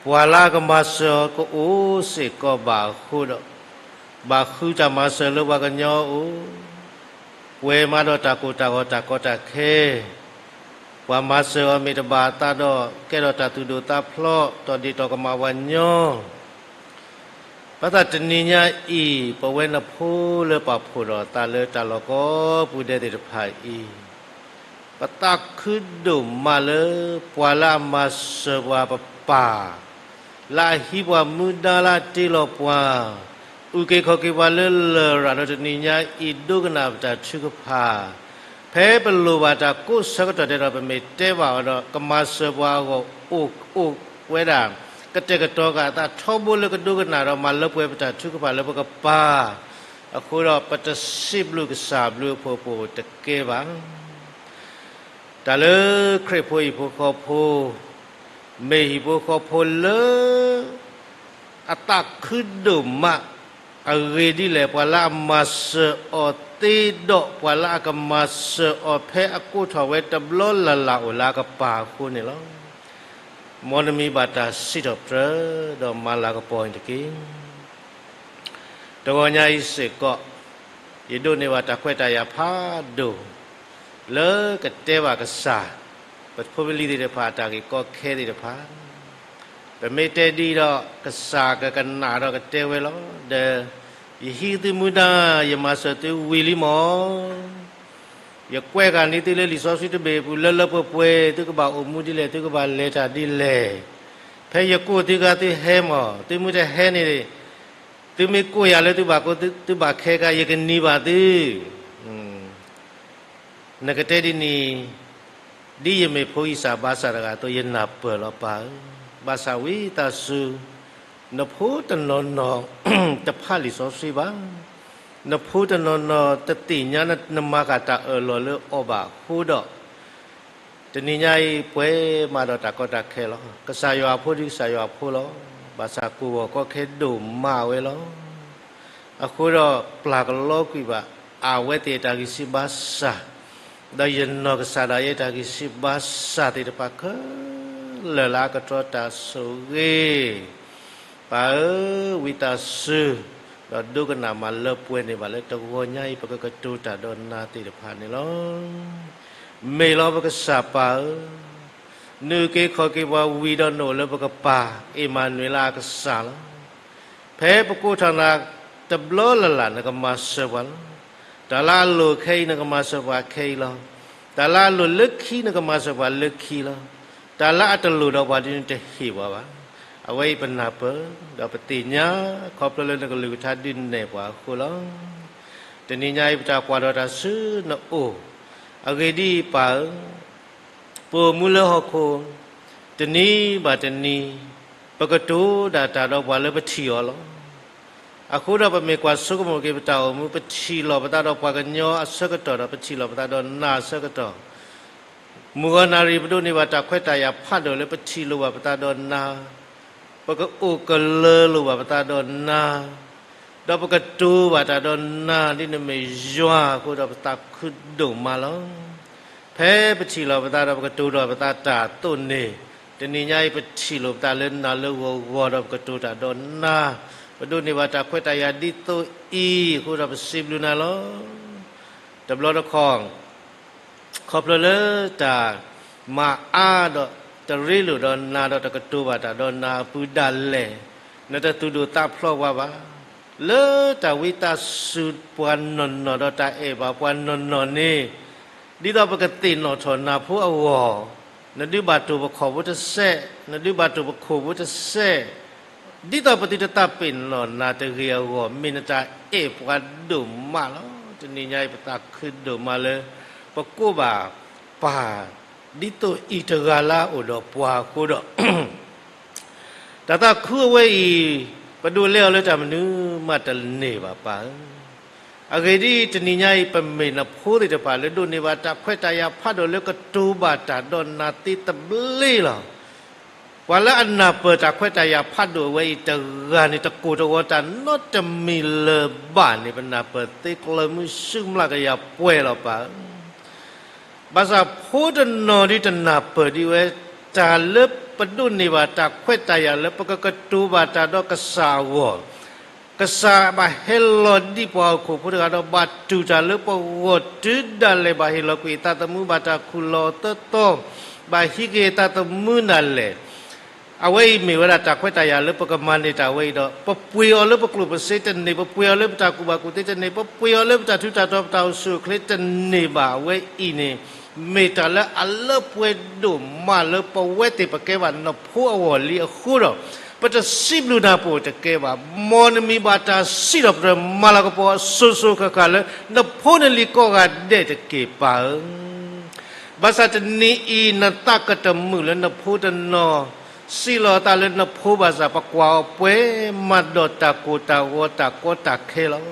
ပှၤလၢအကမၤစၢၤအီၤကအိၣ်စ့ၢ်ကီးဘၣ်အဃိဒီး, ဘၣ်ဃုတၢ်မၤစၢၤလၢပှၤကညီအအိၣ်, ပှဲၤမးဒီးတၢ်ကိၢ်တၢ်ဂီၤတၢ်ကီတၢ်ခဲ, ပှၤမၤစၢၤအီၤမ့ၢ်တဘၣ်အသးဒီး ကဲထီၣ်တၢ်သူၣ်ဒိၣ်သးဖျိး ဒီးဒ်သိးကမၤပှၤညီ ဘၣ်ဆၣ်တနံၤညါအံၤ ပဝဲနဖိလၢပာ်ဖှိၣ်ထီၣ်အသးလၢတၢ်လီၢ်ကိးပူၤဒဲးသ့ၣ်တဖၣ်အံၤ, ပသးခုဒိၣ်မးလၢ ပှၤလၢအမၤစၢၤပှၤပပၢ်, လၢအဟံးပှၤမူဒါလၢအတ့လီၤပှၤ, အုၣ်က့ၤခီၣ်က့ၤပှၤလၢလရာ်ဒီးတနံၤညါအံၤ ဒိကနၣ်ပတၢ်ထုကဖၣ် ဖဲပလိၣ်ဘၣ်တၢ်ကိးဆၢကတီၢ်ဒဲးဒီး ပမ့ၢ်တဲဘၣ်အီၤဒီး ကမၤစၢၤပှၤအဂီၢ်အိၣ်အိၣ်ဝဲဒၣ် ကတဲာ်ကတီၤဃာ်အသးထီဘိလၢကဒိကနၣ်ဒီးမၤလၢပှဲၤပတၢ်ထုကဖၣ်လၢပကပၢ်အဃိဒီး ပတစံးဘျုးကစၢ်ဘျုးအဖှိၣ်ပအိၣ်တကဲဘၣ်. တၢ်လၢခရံာ်ဖိဟံၣ်ဖိဃီဖိ မ့ၢ်ဟံၣ်ဖိဃီဖိလၢ အသးခုဒိၣ်မး, အဂ့ၢ်ဒ်လဲၣ် ပှၤလၢအမၤစၢၤအီၤသ့ဒီး ပှၤလၢအကမၤစၢၤအီၤဖဲအကိးထီၣ်ဝဲတဘျီလၢ်လၢ်အိၣ်လၢအကပၤအဃိန့ၣ်လီၤ. မ်နမံၤဘၣ်တၢ်စံးထီၣ်ပတြၢၤ ဒီးမၤလၤကပီၤန့ၣ်တက့ၢ်. တဂီၤညါအံၤစ့ၢ်ကီး ယဒိးန့ၢ်ဘၣ်တၢ်ခွဲးတၢ်ယာ်ဖးဒိၣ် လၢကတဲဘၣ်ကစၢ် ပဖိပလံၤသ့ၣ်တဖၣ် တၢ်ဂ့ၢ်ကီခဲသ့ၣ်တဖၣ်, ပမ့ၢ်တဲဒ်ဒီး ကစၢ်ကကနၣ်ဒီးကတဲဝဲလီၤ. ဒီး ယဟံးသုမူဒါ ယမၤစၢၤသုဝံၤလံမီၢ် ယကွဲးဃာ်န့ၢ်သုလၢလံာ်စီဆှံတဘ့ၣ်အပူၤ လၢလၢပှဲၤပှဲၤ သုကဘၣ်အိၣ်မူဒ်လဲၣ် သုကဘၣ်လဲၤတၢ်ဒ်လဲၣ်. ဖဲယကိးသုခါ သုဟဲမီၢ်, သုမ့ၢ်တဟဲန့ၣ် သုမ့ၢ်ကိးယၤလၢသုဘၣ်ကိးသုဘၣ်ခဲခါ ယကနံၤဘၣ်သု. နကတဲဒ်န့ၣ် ဒ်ယမ့ၢ်ဖိအံၣ်စၢ်ဘါစၢ်တဂၤအသိး ယနၢ်ပၢၢ်လီၤပၢ်ဧၢ, ဘၣ်ဆၣ်ဝံသးစူၤ နဖိတနီၤနီၤ တဖးလံာ်စီဆှံဘၣ်. နဖိတနီၤနီၤ တသ့ၣ်ညါနမၤဃာ်တၢ်အၢၣ်လီၤလၢအီၤဘၣ်အဃိဒီး တနံၤညါအံၤ ပှဲၤမးဒီးတၢ်ကီတၢ်ခဲလီၤ. ကစၢ်ယွၤအဖိဒ်ကစၢ်ယွၤအဖိလီၤ. ဘၣ်ဆၣ်ကိၢ်ဂီၤကီခဲဒိၣ်မးဝဲလီၤ. အဃိဒီးပျၢ်ကလီကွံာ်ဘၣ် အဝဲသ့ၣ်အတၢ်ဂံၢ်စၢ်ဘါစၢ်, ဒီးယနီၢ်ကစၢ်ဒၣ်ယဲအတၢ်ဂံၢ်စၢ်ဘါစၢ်သ့ၣ်တဖၣ်ခဲလၢာ်လၢအကတြီတၢ်ဆိၣ်ဂ့ၤ ပၢ်ဧၢ, ဝံသးစူၤ ဒီးဒိကနၣ်မၤလၢပှဲၤန့ၢ်ဘၣ်လၢတဂီၤညါအံၤ ပကကတိၤတၢ်ဒီးနၤသ့ၣ်တဖၣ်န့ၣ်လီၤ. မ့ၢ်လီၤပကစၢ်ပၢ်ဧၢ, နအုၣ်က့ၤခီၣ်က့ၤပှၤဝံၤဒီးနအိၣ်လၢပကပၤ အ့ၣ်မၤနူၤအ့လးအကစၢ်လီၤ. ဖဲပကိးထီၣ်နၤတဘျီလၢ်လၢ် နကမၤစၢၤပှၤလီၤ. တၢ်လၢအလိၣ်ခဲအံၤ နကမၤစၢၤပှၤခဲအံၤလီၤ. တၢ်လၢအလိၣ်လၢခံ နကမၤစၢၤပှၤလၢခံလီၤ. တၢ်လၢအတလိၣ်ဒီးပှၤဒ်န့ၣ် တဟ့ၣ်ပှၤဘၣ်. အဝဲအံၤပနၢ်ပၢၢ် ဒီးပသ့ၣ်ညါ ခီဖျိလၢနကလုၢ်ကထါဒုးနဲၣ်ပှၤအဃိလီၤ. တနံၤညါအံၤ ပတၢ်ကွၢ်ထီၣ်တၢ်ဆူနအိၣ်, အဂ့ၢ်ဒ်အံၤပၢ်ဧၢ, ပအိၣ်မူလၢဟီၣ်ခိၣ် တနံၤဘၣ်တနံၤ ပကတိၤဒၣ်တၢ်ဒီးပှၤလၢပထံၣ်အီၤလီၤ. အဃိဒီးပမ့ၢ်ကွၢ်ဆိကမိၣ်က့ၤပတၢ်အိၣ်မူ ပထံၣ်လိာ်ပသးဒီးပှၤကညီအဆၢကတီၢ် ဒီးပထံၣ်လိာ်ပသးဒီးနၤအဆၢကတီၢ်, မုၢ်ဂီၤနၣ်ရံၣ် ပဒိးန့ၢ်ဘၣ်တၢ်ခွဲးတၢ်ယာ်ဖးဒိၣ်လၢပထံၣ်လိာ်ဘၣ်ပသးဒီးနၤ, ပကအိၣ်ကလၢၤလိာ်ဘၣ်ပသးဒီးနၤ, ဒီးပကတိၤဘၣ်တၢ်ဒီးနၤ ဒ်နမ့ၢ်ယွၤအဃိဒီး ပသးခုဒိၣ်မးလီၤ. ဖဲပထံၣ်လိာ်ပသးဒီးပကတိၤဒီးပသးတၢ်အသိးန့ၣ်, တနံၤညါအံၤ ပထံၣ်လိာ်ပသးလၢနၤလၢဂီၤဂီၤဒီးပကတိၤတၢ်ဒီးနၤ, ပဒိးန့ၢ်ဘၣ်တၢ်ခွဲးတၢ်ယာ်ဒ်သိးအံၤအဃိဒီး ပစံးဘျုးနၤလီၤ. တဘျီတခီၣ် ခီဖျိလၢတၢ်မၤအါဒီးတရ့လိာ်ဒီးနၤဒီးတကတိၤဘၣ်တၢ်ဒီးနၤအပူၤဒၣ်လဲာ်, နတသူၣ်ဒိၣ်သးဖျိးပှၤဘၣ်. လၢတၢ်ဝံသးစူၤပှၤနီၢ်နီၢ်ဒီးတၢ်အဲၣ်ဘၣ်ပှၤနီၢ်နီၢ်န့ၣ်, ဒ်သိးပကသ့ၣ်နီၣ်ထီၣ်နၤဖိအဂီၢ်, နဒုးဘၣ်တိၢ်ပခီၣ်ဖိတစဲး, နဒုးဘၣ်တိၢ်ပခိၣ်ဖိတစဲး, ဒ်သိးပသုတသးပ့ၤနီၣ်နၤတဂ့ၤအဂီၢ် မ့ၢ်နတၢ်အဲၣ်ပှၤဒိၣ်မးလီၤ. တနံၤညါအံၤ ပသးခုဒိၣ်မးလၢ ပကိးဘၣ်ပၢ် ဒ်သိးအံၤတဂၤလၢအအိၣ်ဒီးပှၤအဃိဒီး တၢ်သးခုအဝဲအံၤ ပဒိးလဲအီၤလၢတၢ်မနုၤမးတန့ၢ်ဘၣ်ပၢ်ဧၢ. အဂ့ၢ်ဒ်အံၤ, တနံၤညါအံၤ ပမ့ၢ်နဖိသ့ၣ်တဖၣ်လၢဒိးန့ၢ်ဘၣ်တၢ်ခွဲးတၢ်ယာ်ဖးဒိၣ်လၢကတိၤဘၣ်တၢ်ဒီးနၤသ့သဘျ့လီၤ. ပှၤလၢအနၢ်ပၢၢ်တၢ်ခွဲးတၢ်ယာ်ဖးဒိၣ်အဝဲအံၤတဂၤန့ၣ် တကိၢ်တဂီၤတၢ်နီတမံၤလၢၤဘၣ်န့ၣ် ပနၢ်ပၢၢ်သ့ကျၢၤမုၢ်ဆူမျးကယၤပှဲၤလီၤပၢ်ဧၢ. ဘၣ်ဆၣ်ဖိတနီၤဒ်တနၢ်ပၢၢ်ဒ်ဝဲ တၢ်လၢပဒိးန့ၢ်ဘၣ်တၢ်ခွဲးတၢ်ယာ်လၢပကကတိၤဘၣ်တၢ်ဒီးကစၢ်အဂီၢ်, ကစၢ်ဘၣ်ဟဲလီၤဒ်ပှၤဟီၣ်ခိၣ်ဖိတဂၤဒီး ဘၣ်တူၢ်တၢ်လၢပဂီၢ်တုၤဒၣ်လဲာ် ဘၣ်ဟ့ၣ်လီၤကွံာ်အသးသမူ ဘၣ်တၢ်ခူၣ်လီၤအသၢသီ, ဘၣ်ဟံးက့ၤအသးသမူဒၣ်လဲာ် အဝဲအံၤမ့ၢ်ဝဲဒၣ်တၢ်ခွဲးတၢ်ယာ်လၢပကမၤန့ၢ်တၢ်ဝဲအံၤဒီး ပပှ့ၤအီၤလၢပကျိၣ်ပစ့တန့ၢ်, ပပှ့ၤအီၤလၢပတၢ်ကူၣ်ဘၣ်ကူၣ်သ့တန့ၢ်, ပပှ့ၤအီၤလၢပတၢ်ထူးတၢ်တီၤ ပတၢ်အိၣ်ဆူၣ်အိၣ်ချ့တန့ၢ်ဘၣ်အဝဲအံၤန့ၣ်, မ့ၢ်တၢ်လၢအလၢပှဲၤဒိၣ်မးလၢပဝဲသ့ၣ်ပကဲဘၣ်နဖိအဂီၢ်လံအဃိဒီး, ပတစံးဘျုးနၤပအိၣ်တကဲဘၣ်, မ်နမံၤဘၣ်တၢ်စံးထီၣ်ပတြၢၤ မၤလၤကပီၤအစိၤစိၤဃၣ်ဃၣ်လၢ နဖိနလံၤကိးဂၤဒဲးတက့ၢ်ပၢ်ဧၢ. ဘၣ်ဆၣ်တနံၤအံၤ နသးကတမုာ်လၢနဖိတနီၤ, စံးလီၤအသးလၢနဖိဘၣ်ဆၣ် ပကွၢ်အီၤပှဲၤမးဒီးတၢ်ကိၢ်တၢ်ဂီၤတၢ်ကီတၢ်ခဲလီၤ.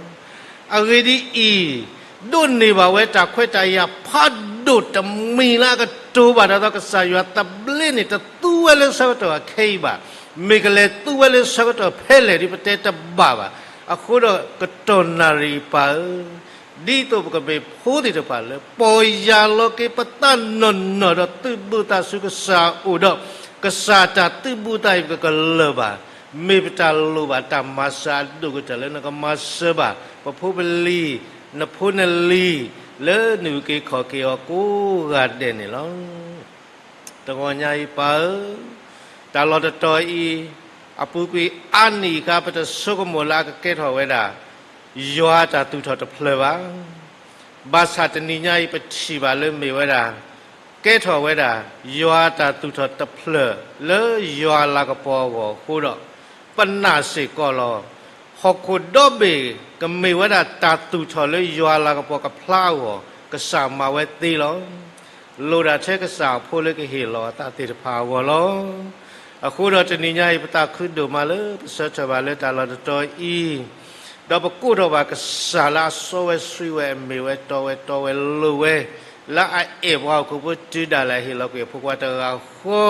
အဂ့ၢ်ဒ်အံၤ, ဒိးန့ၢ်ဘၣ်ဝဲတၢ်ခွဲးတၢ်ယာ်ဖးဒိၣ်တမံၤလၢအက တိၢ်ဘၣ်တၢ်ဒီးကစၢ်ယွၤသဘျ့န့ၣ် တသူဝဲလၢဆၢကတီၢ်အခဲအံၤဘၣ်. မ့ၢ်ကလဲၤသူဝဲလၢဆၢကတီၢ်ဖဲလဲၣ်ဒီး ပတဲတဘၣ်ဘၣ်. အဃိဒီးကတီၢ်နၣ်ရံၣ်ပၢ်ဧၢ, ဒ်သိးပကမ့ၢ်ဖိသ့ၣ်တဖၣ်လၢ ပီၢ်ယၢ်လီၤက့ၤပသးနီၢ်နီၢ်ဒီး သုးဘူးသးဆူကစၢ်အအိၣ်ဒီး ကစၢ်တၢ်သုးဘူးသးအံၤ ပကကလၢၢ်ဘၣ်. မ့ၢ်ပတၢ်လိၣ်ဘၣ်တၢ်မၤစၢၤအဒိၣ်ကတၢၢ်လၢနကမၤစၢၤဘၣ် ပဖိပလံၤ, နဖိနလံၤ, လၢနုာ်က့ၤခီၣ်က့ၤအီၤကိးဂၤဒဲးန့ၣ်လီၤ. တဂီၤညါအံၤပၢ်ဧၢ, တၢ်လီၢ်တတီၤအံၤ အပူၤကွံာ်အါနံၣ်အခါ ပတဆိကမိၣ်လၢအကကဲထီၣ်ဝဲဒၣ် ယွၤတၢ်သူၣ်ထီၣ်တဖျၢၣ်ဘၣ်. ဘၣ်ဆၣ်တနံၤညါအံၤ ပထံၣ်ဘၣ်လၢမ့ၢ်ဝဲဒၣ် ကဲထီၣ်ဝဲဒၣ် ယွၤတၢ်သူၣ်ထီၣ်တဖျၢၣ် လၢယွၤလၤကပီၤအဂီၢ်အဃိဒီး ပနာ်စ့ၢ်ကီးလီၤ. ဟီၣ်ခိၣ်ဒီဘ့ၣ် ကမ့ၢ်ဝဲဒၣ်တၢ်သူၣ်ထီၣ်လၢယွၤလၤကပီၤကဖျါအဂီၢ် ကစၢ်မၤဝဲသ့လီၤ. လိၣ်ဒၣ်ထဲကစၢ်အဖိလၢကဟ့ၣ်လီၤအသးသ့ၣ်တဖၣ်အဂီၢ်လီၤ. အဃိဒီးတနံၤညါအံၤ ပသးခုဒိၣ်မးလၢပဆၢထၢၣ်ဘၣ်လၢတၢ်လီၢ်တတီၤအံၤ, ဒီးပကိးထီၣ်ဘၣ်ကစၢ်လၢအစီဝဲဆှံဝဲ အမ့ၢ်ဝဲတီဝဲတီဝဲလိၤဝဲ, လၢအအဲၣ်ပှၤဟီၣ်ခိၣ်ဖိတုၤဒၣ်လဲာ် ဟ့ၣ်လီၤကွံာ်အဖိခွါတဂၤဃီ,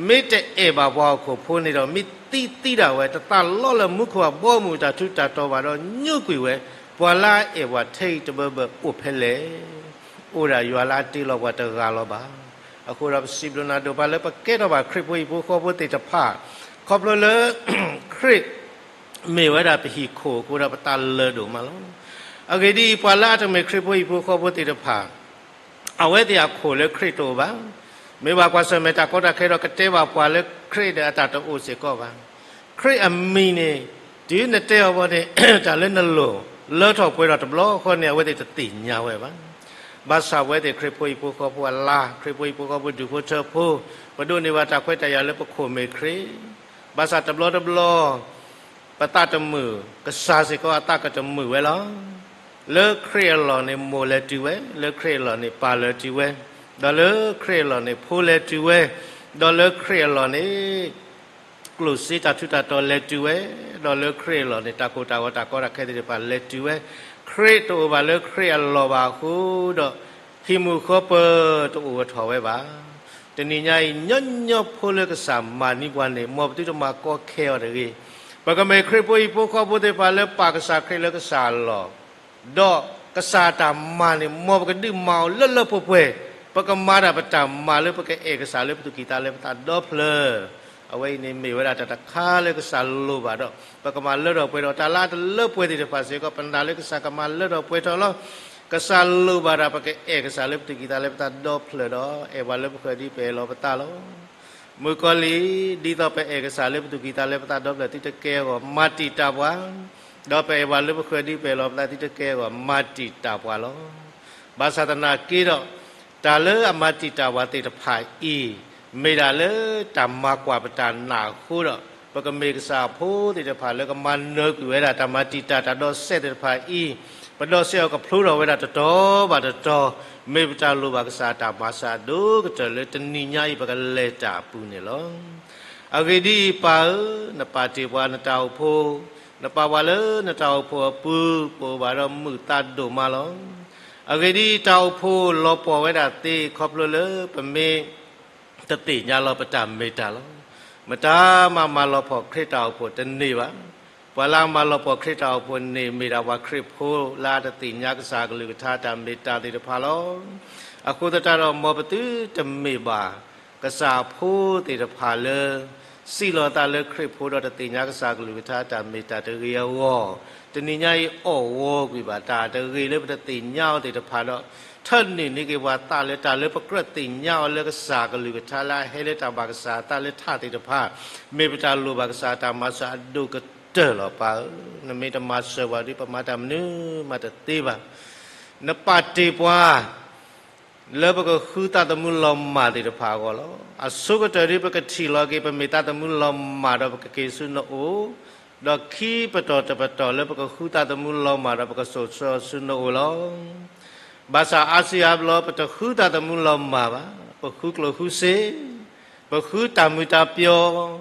မ့ၢ်တအဲၣ်ဘၣ်ပှၤဟီၣ်ခိၣ်ဖိန့ၣ်ဒီး မ့ၢ်သံသံဒၣ်ဝဲ တသးလီလၢမူခိၣ်အဘီအမုၢ် တၢ်ထူးတၢ်တီၤဘၣ်ဒီး ညိကွံာ်ဝဲ, ပှၤလၢအအဲၣ်ပှၤထဲအံၤတဘၢဘၢအိၣ်ဖဲလဲၣ်. အိၣ်ဒၣ်ယွၤလၢအတ့လီၤပှၤတဂၤလီၤဘၣ်. အဃိဒီးပစံးဘျုးနၤဒိၣ်မးလၢပကဲထီၣ်ဘၣ်ခရံာ်ဖိဟံၣ်ဖိဃီဖိသ့ၣ်တဖၣ်, ခီဖျိလၢ ခရံာ် မ့ၢ်ဝဲဒၣ်ပဟံၣ်ခိၣ်အဃိဒီးပသးလၢာ်ဒိၣ်မးလီၤ. အဂ့ၢ်ဒ်အံၤ, ပှၤလၢအတမ့ၢ်ခရံာ်ဖိဟံၣ်ဖိဃီဖိသ့ၣ်တဖၣ် အဝဲသ့ၣ်အခိၣ်လၢခရံာ်တအိၣ်ဘၣ်. မ့ၢ်ဘၣ်ကွၢ်ဆၢၣ်မဲာ်တၢ်ကီတၢ်ခဲဒီး ကတဲဘၣ်ပှၤလၢခရံာ်ဒီးအတၢ်တအိၣ်စ့ၢ်ကီးဘၣ်. ခရံာ်အမံၤန့ၣ် တုၤနတဲအီၤဘၣ်န့ၣ် တၢ်လၢနလိၤ လၢထီၣ်ပှဲၤထီၣ်တဘျီဃီန့ၣ် အဝဲသ့ၣ်တသ့ၣ်ညါဝဲဘၣ်. ဘၣ်ဆၣ်ပဝဲသ့ၣ်ခရံာ်ဖိဟံၣ်ဖိဃီဖိအလါ, ခရံာ်ဖိဟံၣ်ဖိဃီဖိဒူၣ်ဖိထၢဖိ, ပဒိးန့ၢ်ဘၣ်တၢ်ခွဲးတၢ်ယာ်လၢပခိၣ်မ့ၢ်ခရံာ်, ဘၣ်ဆၣ်တဘျီတဘျီ ပသးတမုာ်, ကစၢ်စ့ၢ်ကီးအသးကတမုာ်ဝဲလီၤ. လၢခရံာ်အလီၢ်န့ၣ် မိၢ်လဲၤတုၤဝဲ, လၢခရံာ်အလီၢ်န့ၣ် ပၢ်လဲၤတုၤဝဲ, ဒီးလၢခရံာ်အလီၢ်န့ၣ် ဖိလဲၤတုၤဝဲ, ဒီးလၢခရံာ်အလီၢ်န့ၣ် ကျိၣ်စ့တၢ်ထူးတၢ်တီၤလဲၤတုၤဝဲ, ဒီးလၢခရံာ်အလီၢ်န့ၣ် တၢ်ကိၢ်တၢ်ဂီၤတၢ်ကီတၢ်ခဲသ့ၣ်တဖၣ်လဲၤတုၤဝဲ, ခရံာ်တအိၣ်ဘၣ်လၢခရံာ်အလီၢ်ဘၣ်အဃိဒီး ဟံၣ်မုၢ်ဃီပၢၤတအိၣ်ထီၣ်ဝဲဘၣ်. တနံၤညါအံၤ ညီညီဖိလၢကစၢ်မၤန့ၢ်ပှၤန့ၣ် မ်ပသုတမၤကီခဲအီၤတဂ့ၤ. ပကမ့ၢ်ခရံာ်ဖိဟံၣ်ဖိဃီဖိသ့ၣ်တဖၣ်လၢပာ်ကစၢ်ခရံာ်လၢကစၢ်အလီၢ် ဒီးကစၢ်တၢ်မၤန့ၣ် မ်ပကဒုးမၤအီၤလၢလၢပှဲၤပှဲၤ, ပကမၤတၢ်ပတၢ်မၤလၢပကအဲၣ်ကစၢ်လၢပသူၣ်ကံၢ်သးလဲပသးဒီဖျၢၣ်. အဝဲအံၤန့ၣ်မ့ၢ်ဝဲဒၣ်တၢ်တခါလၢကစၢ်လိၣ်ဘၣ်ဒီး ပကမၤလၢထီၣ်ပှဲၤထီၣ် တၢ်လၢအတလၢပှဲၤသ့ၣ်တဖၣ်စ့ၢ်ကီး ပနာ်လၢကစၢ်ကမၤလၢထီၣ်ပှဲၤထီၣ်လီၤ. ကစၢ်လိၣ်ဘၣ်ဒၣ်ပကအဲၣ်ကစၢ်လၢပသူၣ်ကံၢ်သးလဲပသးဒီဖျၢၣ်ဒီး အဲၣ်ပှၤလၢပဃၢၤဒ်ပအဲၣ်လီၤပသးလီၤ. မုၣ်ကီၤလံၢ်, ဒ်သိးပအဲၣ်ကစၢ်လၢပသူၣ်ကံၢ်သးလဲပသးဒီဖျၢၣ် သုတကဲအဂီၢ် မၤတံာ်တာ်ပှၤ, ဒီးပအဲၣ်ပှၤလၢပဃၢၤဒ်ပအဲၣ်လီၤပသး သုတကဲအဂီၢ် မၤတံာ်တာ်ပှၤလီၤ. ဘၣ်ဆၣ်သနာ်က့ဒီး တၢ်လၢအမၤတံာ်တာ်ပှၤသ့ၣ်တဖၣ်အံၤ မ့ၢ်ဒၣ်လၢတၢ်မၤကွၢ်ပတၢ်နာ်အဃိဒီး ပကမ့ၢ်ကစၢ်အဖိသ့ၣ်တဖၣ်လၢကမၤနၢၤကွံာ်ဝဲဒၣ်တၢ်မၤတံာ်တာ်တၢ်ဒီးစဲးသ့ၣ်တဖၣ်အံၤ, ပဒီးစဲးအီၤကဖျိထီၣ်ဝဲဒၣ်တတီၤဘၣ်တတီၤ, မ့ၢ်ပတၢ်လိၣ်ဘၣ်ကစၢ်တၢ်မၤစၢၤအဒိၣ်ကတၢၢ်လၢတနံၤညါအံၤပကလဲၤတၢ်အပူၤန့ၣ်လီၤ. အဂ့ၢ်ဒ်အံၤ, ပၢ်ဧၢ, နပာ်တ့ၢ်ပှၤနတၢ်အိၣ်ဖှိၣ်, နပာ်ပှၤလၢနတၢ်အိၣ်ဖှိၣ်အပူၤ, ပအိၣ်ဘၣ်ဒီးမုာ်သးဒိၣ်မးလီၤ. အဂ့ၢ်ဒ်အံၤ, တၢ်အိၣ်ဖှိၣ်လီၤပှီၢ်ဝဲဒၣ်သ့ ခီဖျိလၢပမ့ၢ်တသ့ၣ်ညါလီၤပတၢ်မ့ၢ်တၢ်လီၤ. မတၤမၤမၤလီၤပှီၢ်ခရံာ်တၢ်အိၣ်ဖှိၣ်တန့ၢ်ဘၣ်. ပှၤလၢအမၤလီၤပှီၢ်ခရံာ်တၢ်အိၣ်ဖှိၣ်န့ၣ် မ့ၢ်ဒၣ်ပှၤခရံာ်ဖိလၢအတသ့ၣ်ညါကစၢ်အကလုၢ်ကထါတၢ်မ့ၢ်တၢ်သ့ၣ်တဖၣ်လီၤ. အဃိသတးဒီး မ်ပသုတမ့ၢ်ဘၣ် ကစၢ်အဖိသ့ၣ်တဖၣ်လၢ စံးလီၤသးလၢခရံာ်ဖိဒီးတသ့ၣ်ညါကစၢ်အကလုၢ်ကထါတၢ်မ့ၢ်တၢ်တဂ့ၤအဂီၢ်, တနံၤညါအံၤအီၣ်ဝီကွံာ်ဘၣ်တၢ်တဂ့ၤလၢပတသ့ၣ်ညါအီၤသ့ၣ်တဖၣ်ဒီး ထၢနုာ်န့ၢ်က့ၤပှၤသးလၢတၢ်လၢပကြၢးသ့ၣ်ညါအီၤလၢကစၢ်အကလုၢ်ကထါလၢအဟဲလၢတၢ်ဘၣ်ကစၢ်အသးလၢထးသ့ၣ်တဖၣ်, မ့ၢ်ပတၢ်လိၣ်ဘၣ်ကစၢ်အတၢ်မၤစၢၤအဒိၣ်ကတၢၢ်လီၤပၢ်ဧၢ. နမ့ၢ်တမၤစၢၤပှၤဒီး ပမၤတၢ်မနုၤမးတသ့ဘၣ်. နပာ်တ့ၢ်ပှၤ လၢပကဃုသးသမူလီၤမၢ်သ့ၣ်တဖၣ်အဂီၢ်လီၤ. အဆိကတၢၢ်ဒ်ပကထံၣ်လီၤက့ၤ ပမ့ၢ်သးသမူလီၤမၢ်ဒီးပကက့ၤဆူနအိၣ်, ဒီးခံပတီၢ်တပတီၢ်လၢပကဃုသးသမူလီၤမၢ်ဒီး ပကစိာ်ဆှၢဆူနအိၣ်လီၤ. ဘၣ်ဆၣ်အါစုအါဘျီ ပတဃုသးသမူလီၤမၢ်ဘၣ်, ပဃုကျိၣ်ဃုစ့, ပဃုတၢ်မုာ်တၢ်ပျီၢ်,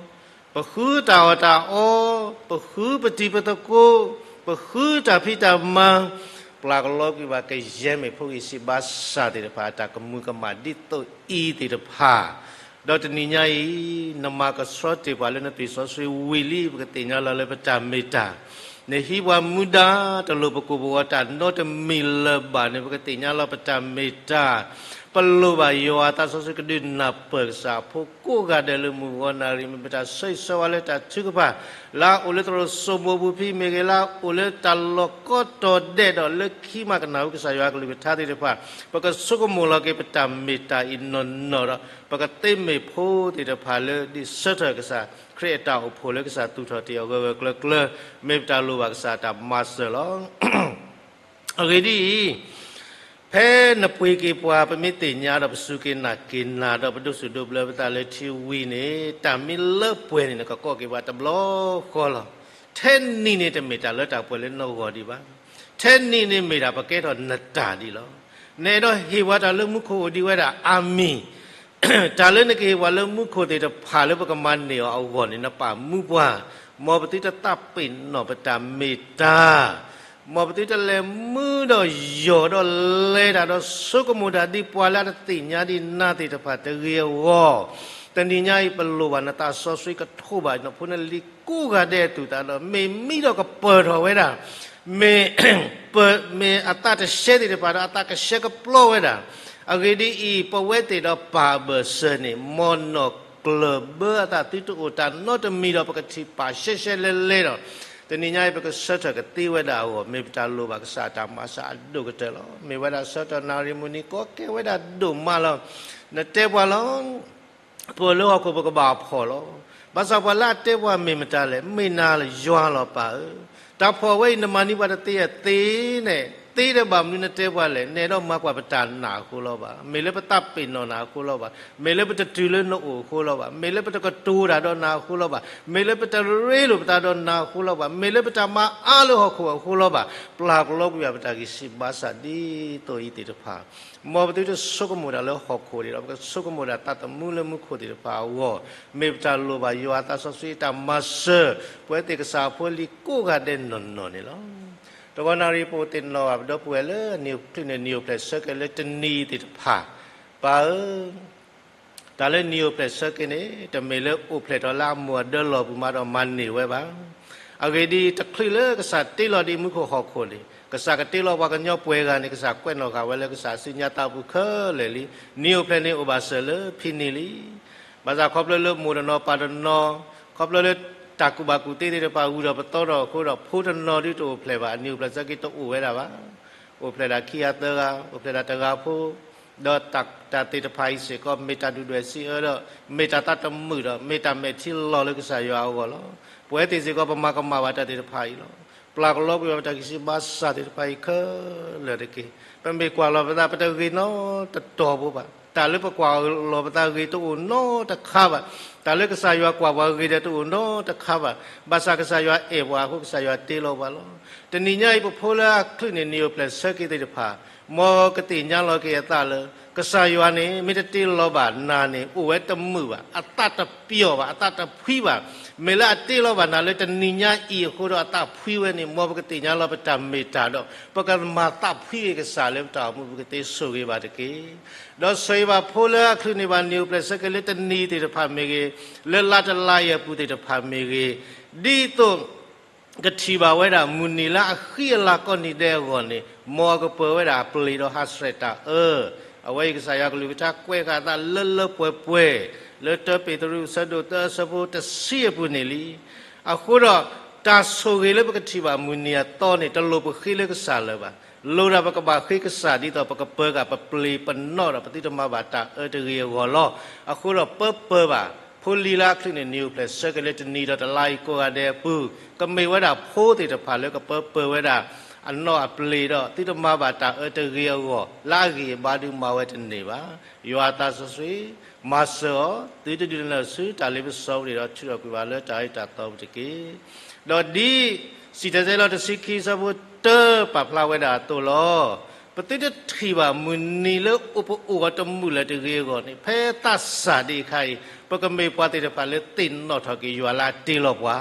ပဃုတၢ်အီၣ်တၢ်အီ, ပဃုပတံၤပသကိး, ပဃုတၢ်ဖံးတၢ်မၤ, ပျၢ်ကလီကွံာ်ဘၣ်ကယဲၢ်မ့ၢ်ဖိဂံၢ်စံးဘါစၢ်သ့ၣ်တဖၣ် အတၢ်ကမူၤကမၣ်ဒ်သိးအံၤသ့ၣ်တဖၣ်, ဒီးတနံၤညါအံၤ နမၤကဆှီတ့ၢ်ပှၤလၢနသွံၣ်စီဆှံဝံၤလံ ပကသ့ၣ်ညါလီၤလၢပတၢ်မ့ၢ်တၢ်, နဟံးပှၤမူဒါ တလိၣ်ပကိၢ်ပဂီၤတၢ်နီတမံၤလၢၤဘၣ်န့ၣ် ပကသ့ၣ်ညါလီၤပတၢ်မ့ၢ်တၢ်, ပလိၣ်ဘၣ်ယွၤအသးစီဆှံကဒုးနၢ်ပၢၢ်ကစၢ်အဖိကိးဂၤဒဲးလၢမုၢ်ဂီၤနၣ်ရံၣ် မ့ၢ်ပတၢ်ဆၢဂ့ၤဆၢဝါလၢတၢ်ထုကဖၣ် လၢအအိၣ်လၢသရိာ်စိမိးပူၤဖဲမ့ၢ်ဂ့ၤ လၢအအိၣ်လၢတၢ်လီၢ်ကိးတီၤဒဲးဒီး လၢခံမးကနၣ်ဟူကစၢ်ယွၤအကလုၢ်ကထါသ့ၣ်တဖၣ် ပကဆိကမိၣ်လီၤက့ၤပတၢ်မ့ၢ်တၢ်အံၤနီၢ်နီၢ်ဒီး ပကသ့မ့ၢ်ဖိသ့ၣ်တဖၣ်လၢဒ်ဆၢထၢၣ်ကစၢ်ခရံာ်အတၢ်အိၣ်ဖှိၣ်လၢကစၢ်သူၣ်ထီၣ်တ့ၢ်အီၤဂၢၢ်ဂၢၢ်ကျၢၤကျၢၤ မ့ၢ်ပတၢ်လိၣ်ဘၣ်ကစၢ်အတၢ်မၤစၢၤလီၤ. အဂ့ၢ်ဒ်အံၤ, ဖဲနပှ့ၤက့ၤပှၤ ပမ့ၢ်သ့ၣ်ညါဒီးပစူၢ်က့ၤနာ်က့ၤနၤဒီး ပဒိးဆူၣ်ဒိးဘျၢပသးလၢထံဝံၤန့ၣ် တၢ်မ့ၢ်လၢပှဲၤန့ၣ် နကကိးက့ၤပှၤတဘျီဃီလီၤ. ထဲနံၤန့ၣ်တမ့ၢ်တၢ်လၢတၢ်ပှဲၤလၢနဂီၢ်ဒံးဘၣ်. ထဲနံၤန့ၣ်မ့ၢ်ဒၣ်ပကဲထီၣ်နတၢ်ဒံးလီၤ. နအဲၣ်ဒိးဟ့ၣ်ပှၤတၢ်လၢမူခိၣ်အိၣ်ဒံးဝဲဒၣ် အၤမ့ၣ် တၢ်လၢနကဟ့ၣ်ပှၤလၢမူခိၣ်သ့ၣ်တဖၣ်လၢပကမၤန့ၢ်အီၤအဂီၢ်န့ၣ် နပာ်မူပှၤ, မ်ပသုတသးပ့ၤနီၣ်ပတၢ်မ့ၢ်တၢ်, မ်ပသုတလဲၤမူဒီးယီၢ်ဒီးလဲၤတၢ်ဒီးဆိကမိၣ်တၢ်ဒ်ပှၤလၢအတသ့ၣ်ညါဒံးနၤသ့ၣ်တဖၣ်တဂ့ၤအဂီၢ်, တနံၤညါအံၤပလိၣ်ဘၣ်နသးစီဆှံကထိးဘၣ်နဖိနလံၤကိးဂၤဒဲးအသူၣ်အသးဒီး မ့ၢ်မံဒီးကပၢၢ်ထီၣ်ဝဲဒၣ် မ့ၢ် မ့ၢ်အသးတဆှဲသ့ၣ်တဖၣ်ဒီး အသးကဆှဲကပျီဝဲဒၣ်. အဂ့ၢ်ဒ်အံၤ, ပဝဲသ့ၣ်ဒီးပၢ်အဘၢၣ်စၢၤန့ၣ် မ်နီၢ်ကျၢၢ်ဘၢအသး သုတအိၣ်တၢ်နီတမံၤဒီး ပကထံၣ်ပာ်ရှဲရှဲလဲလဲဒီး တနံၤညါအံၤ ပကဆၢထၢၣ်ကသ့ဝဲဒၣ်အဂီၢ် မ့ၢ်ပတၢ်လိၣ်ဘၣ်ကစၢ်အတၢ်မၤစၢၤအဒိၣ်ကတၢၢ်လီၤ. မ့ၢ်ဝဲဒၣ်ဆၢကတီၢ်နၣ်ရံၣ်မုၢ်နံၤကိးကဲဝဲဒၣ်ဒိၣ်မးလီၤ. နတဲပှၤလီၤ ပအိၣ်လၢဟီၣ်ခိၣ်ပကဘၣ်ဖှီၣ်လီၤ. ဘၣ်ဆၣ်ပှၤလၢအတဲပှၤမ့ၢ်မတၤလဲၣ်, မ့ၢ်နၤယွၤလီၤပၢ်ဧၢ. တၢ်ဖှီၣ်ဝဲအံၤ နမၤန့ၢ်ပှၤတသ့အသ့န့ၣ်, သ့ဒီးဘၣ်မနုၤနတဲပှၤလဲၣ်. နအဲၣ်ဒိးမၤကွၢ်ပတၢ်နာ်အဃိလီၤဘၣ်. မ့ၢ်လၢပသးပ့ၤနီၣ်နၤအဃိလီၤဘၣ်. မ့ၢ်လၢပတတုၤလၢနအိၣ်အဃိလီၤဘၣ်. မ့ၢ်လၢပတကတိၤတၢ်ဒီးနၤအဃိလီၤဘၣ်. မ့ၢ်လၢပတရ့လိာ်ပသးဒီးနၤအဃိလီၤဘၣ်. မ့ၢ်လၢပတၢ်မၤအါလၢဟီၣ်ခိၣ်အဃိလီၤဘၣ်. ပျၢ်ကလီကွံာ်ဘၣ်ပတၢ်ဂံၢ်စံးဘါစၢ်ဒ်သိးအံၤသ့ၣ်တဖၣ် မ်ပသုတဆိကမိၣ်တၢ်လၢဟီၣ်ခိၣ်န့ၣ်ဒီး ပကဆိကမိၣ်ဒၣ်သးသမူလၢမူခိၣ်သ့ၣ်တဖၣ်အဂီၢ်, မ့ၢ်ပတၢ်လိၣ်ဘၣ်ယွၤအသးစီဆှံအတၢ်မၤစၢၤ ပဝဲသ့ၣ်ကစၢ်အဖိအလံၤကိးဂၤဒဲးနီၢ်နီၢ်န့ၣ်လီၤ. တဂီၤနၣ်ရံၣ်ပအိၣ်သ့ၣ်နီၣ်ဘၣ် ပဒီပုၢ်ဝဲၢ်လၢအနံၣ်အိၣ်ဖျဲၣ်န့ၣ် နံၣ်အိၣ်ဖျဲၣ်ဆၢက့ၤလၢတနံၤအံၤသ့ၣ်တဖၣ်, ပၢ်ဧၢ တၢ်လၢနံၣ်အိၣ်ဖျဲၣ်ဆၢက့ၤန့ၣ် တမ့ၢ်လၢအိၣ်ဖျဲၣ်ထီၣ်လၢအမိၢ်အဒၢလီၢ်ပူၤမးဒီးမၤန့ၢ်ဝဲဘၣ်. အဂ့ၢ်ဒ်အံၤ, တချုးလၢကစၢ်တ့လီၤဒံးမူခိၣ်ဟီၣ်ခိၣ်န့ၣ် ကစၢ်ကတ့လီၤပှၤကညီပှဲၤဂၤန့ၣ် ကစၢ်ကွဲးနီၣ်ဃာ်ဝဲလၢကစၢ်စုညါသးပူၤခဲလၢာ်လံ. နံၣ်အိၣ်ဖျဲၣ်န့ၣ်အိၣ်ဘၣ်စၢၤလၢဖဲန့ၣ်လံ. ဘၣ်ဆၣ်ခီဖျိလၢမိၢ်တနီၤပၢ်တနီၤ, ခီဖျိလၢတၢ်ကူၣ်ဘၣ်ကူၣ်သ့သ့ၣ်တဖၣ်ဂုၤထီၣ်ပသီထီၣ်အဃိဒီး ဖိတနီၤဒုးတအိၣ်ဖျဲၣ်ဘၣ်, အနံၣ်အိၣ်ဖျဲၣ်ဆၢက့ၤတအိၣ်ဝဲဒၣ်ဘၣ်. အိၣ်ဖျဲၣ်ဒၣ်ခံဂၤသၢဂၤ, အိၣ်ဖျဲၣ်ဒၣ်တဂၤဖိ, ဒီးတၢ်သ့ၣ်တဖၣ်အံၤစ့ၢ်ကီး မ့ၢ်တၢ်ဒုၣ်ဒွဲၣ်စံးအၢဒီး မ့ၢ်တၢ်သးတမုာ်ဒီး မ့ၢ်တၢ်မဲာ်ထံလီၤလၢကစၢ်ယွၤအဂီၢ်လီၤ. ပဝဲသ့ၣ်စ့ၢ်ကီး ပမၤကမၣ်ဘၣ်တၢ်သ့ၣ်တဖၣ်အံၤလီၤ. ပျၢ်ကလီကွံာ်ဘၣ်ပတၢ်ဂံၢ်စံးဘါစၢ်သ့ၣ်တဖၣ်အံၤခဲလၢာ်တက့ၢ်. ပမ့ၢ်ကွၢ်လီၤပသး ပတဂ့ၤနီတတီၤဖိဘၣ်. တၢ်လၢပကွၢ်လီၤပသးဂ့ၤတအိၣ်နီတခါဘၣ်. တၢ်လၢကစၢ်ယွၤကွၢ်ပှၤဂ့ၤဒီးတအိၣ်နီတခါဘၣ်. ဘၣ်ဆၣ်ကစၢ်ယွၤအဲၣ်ပှၤအဃိ ကစၢ်ယွၤတ့လီၤပှၤလီၤ. တနံၤညါအံၤ ပဖိလၢအချုးန့ၣ် နံၣ်အိၣ်ဖျဲၣ်ဆၢက့ၤသ့ၣ်တဖၣ်, မ်ကသ့ၣ်ညါလီၤက့ၤအသးလၢ ကစၢ်ယွၤန့ၣ် မ့ၢ်တတ့လီၤဘၣ်နၤန့ၣ် အိၣ်ဝဲတမုာ်ဘၣ်, အသးတပျီၢ်ဘၣ်, အသးတဖှံဘၣ်. မ့ၢ်လၢအတ့လီၤဘၣ်နၤလၢတနံၤညါအံၤအဃိဒီး အသးဖှံဝဲန့ၣ် မ်ပကသ့ၣ်ညါလီၤပတၢ်မ့ၢ်တၢ်ဒီး ပကမၤသးဖှံက့ၤကစၢ်လၢပတၢ်အိၣ်မူ ပကသ့ဆိၣ်ဂ့ၤဘၣ်တက့ၢ်. ဒီးဆိၣ်ဂ့ၤဘၣ်ဖိလၢအချုးန့ၢ်ဘၣ် နံၣ်အိၣ်ဖျဲၣ်ဆၢက့ၤလၢတနံၤသ့ၣ်တဖၣ်မ့ၢ်ဂ့ၤ, လၢလါတလါအံၤအပူၤသ့ၣ်တဖၣ်မ့ၢ်ဂ့ၤ, ဒ်သိး ကထံၣ်ဘၣ်ဝဲဒၣ် မုၢ်နံၤလၢအဃံအလၤကိးနံၤဒဲးအဂီၢ်န့ၣ် မ်အကပၢၤဝဲဒၣ်အပျ့ၤဒီးဟးဆှဲးတၢ်အၢ. အဝဲအံၤကစၢ်ယွၤကလုၢ်ကထါကွဲးဃာ်အသးလၢလၢပှဲၤပှဲၤ လၢတၢပ့းတရူးအဆၢဒိၣ်သၢအဆၢဖိတဆံအပူၤန့ၣ်လံ. အဃိဒီး တၢ်ဆိၣ်ဂ့ၤလၢပကထံၣ်ဘၣ်မုၢ်နံၤအသီန့ၣ် တလိၣ်ပဃ့လၢကစၢ်လၢၤဘၣ်. လိၣ်ဒၣ်ပကဘၣ်ဃ့ကစၢ် ဒ်သိးပကပၢၤဃာ်ပပျ့ၤပနီၣ်ဒီးပသုတမၤဘၣ်တၢ်အၢတဂ့ၤအဂီၢ်လီၤ. အဃိဒီးပၢပၢၤဘၣ် ဖိလံၤလၢအချုးန့ၢ် နံၣ်အိၣ်ဖျဲၣ်ဆၢက့ၤလၢတနံၤဒီးတလါအံၤကိးဂၤဒဲးအပူၤ, ကမ့ၢ်ဝဲဒၣ်ဖိသ့ၣ်တဖၣ်လၢကပၢပၢၤဝဲဒၣ် အနီၢ်အပျ့ၤဒီး သုတမၤဘၣ်တၢ်အၢတဂ့ၤအဂီၢ် လၢအဂံၢ်အဘါဒုးမၤဝဲတန့ၢ်ဘၣ်. ယွၤအသးစီဆှံ မၤစၢၤအီၤ သုတဒုးနၢၤဆူတၢ်လ့ပစီပူၤန့ၣ်ဒီး ထုးထီၣ်ကွံာ်ဘၣ်လၢတၢ်အုၣ်တၢ်သီပူၤတက့ၢ်. ဒီးဒ်စံၣ်တဲၤတဲလီၤတဆံခံအဆၢဖိတၢပာ်ဖျါဝဲဒၣ်အသိးလီၤ. ပသုတထံၣ်ဘၣ်မုၢ်နံၤလၢအပအိၣ်အီၤတမုာ်လၢၤတဂ့ၤအဂီၢ်န့ၣ် ဖဲသးစၢ်ဒံးအခါအံၤ ပကမ့ၢ်ပှၤသ့ၣ်တဖၣ်လၢသ့ၣ်နီၣ်ထီၣ်က့ၤယွၤလၢအတ့လီၤပှၤ.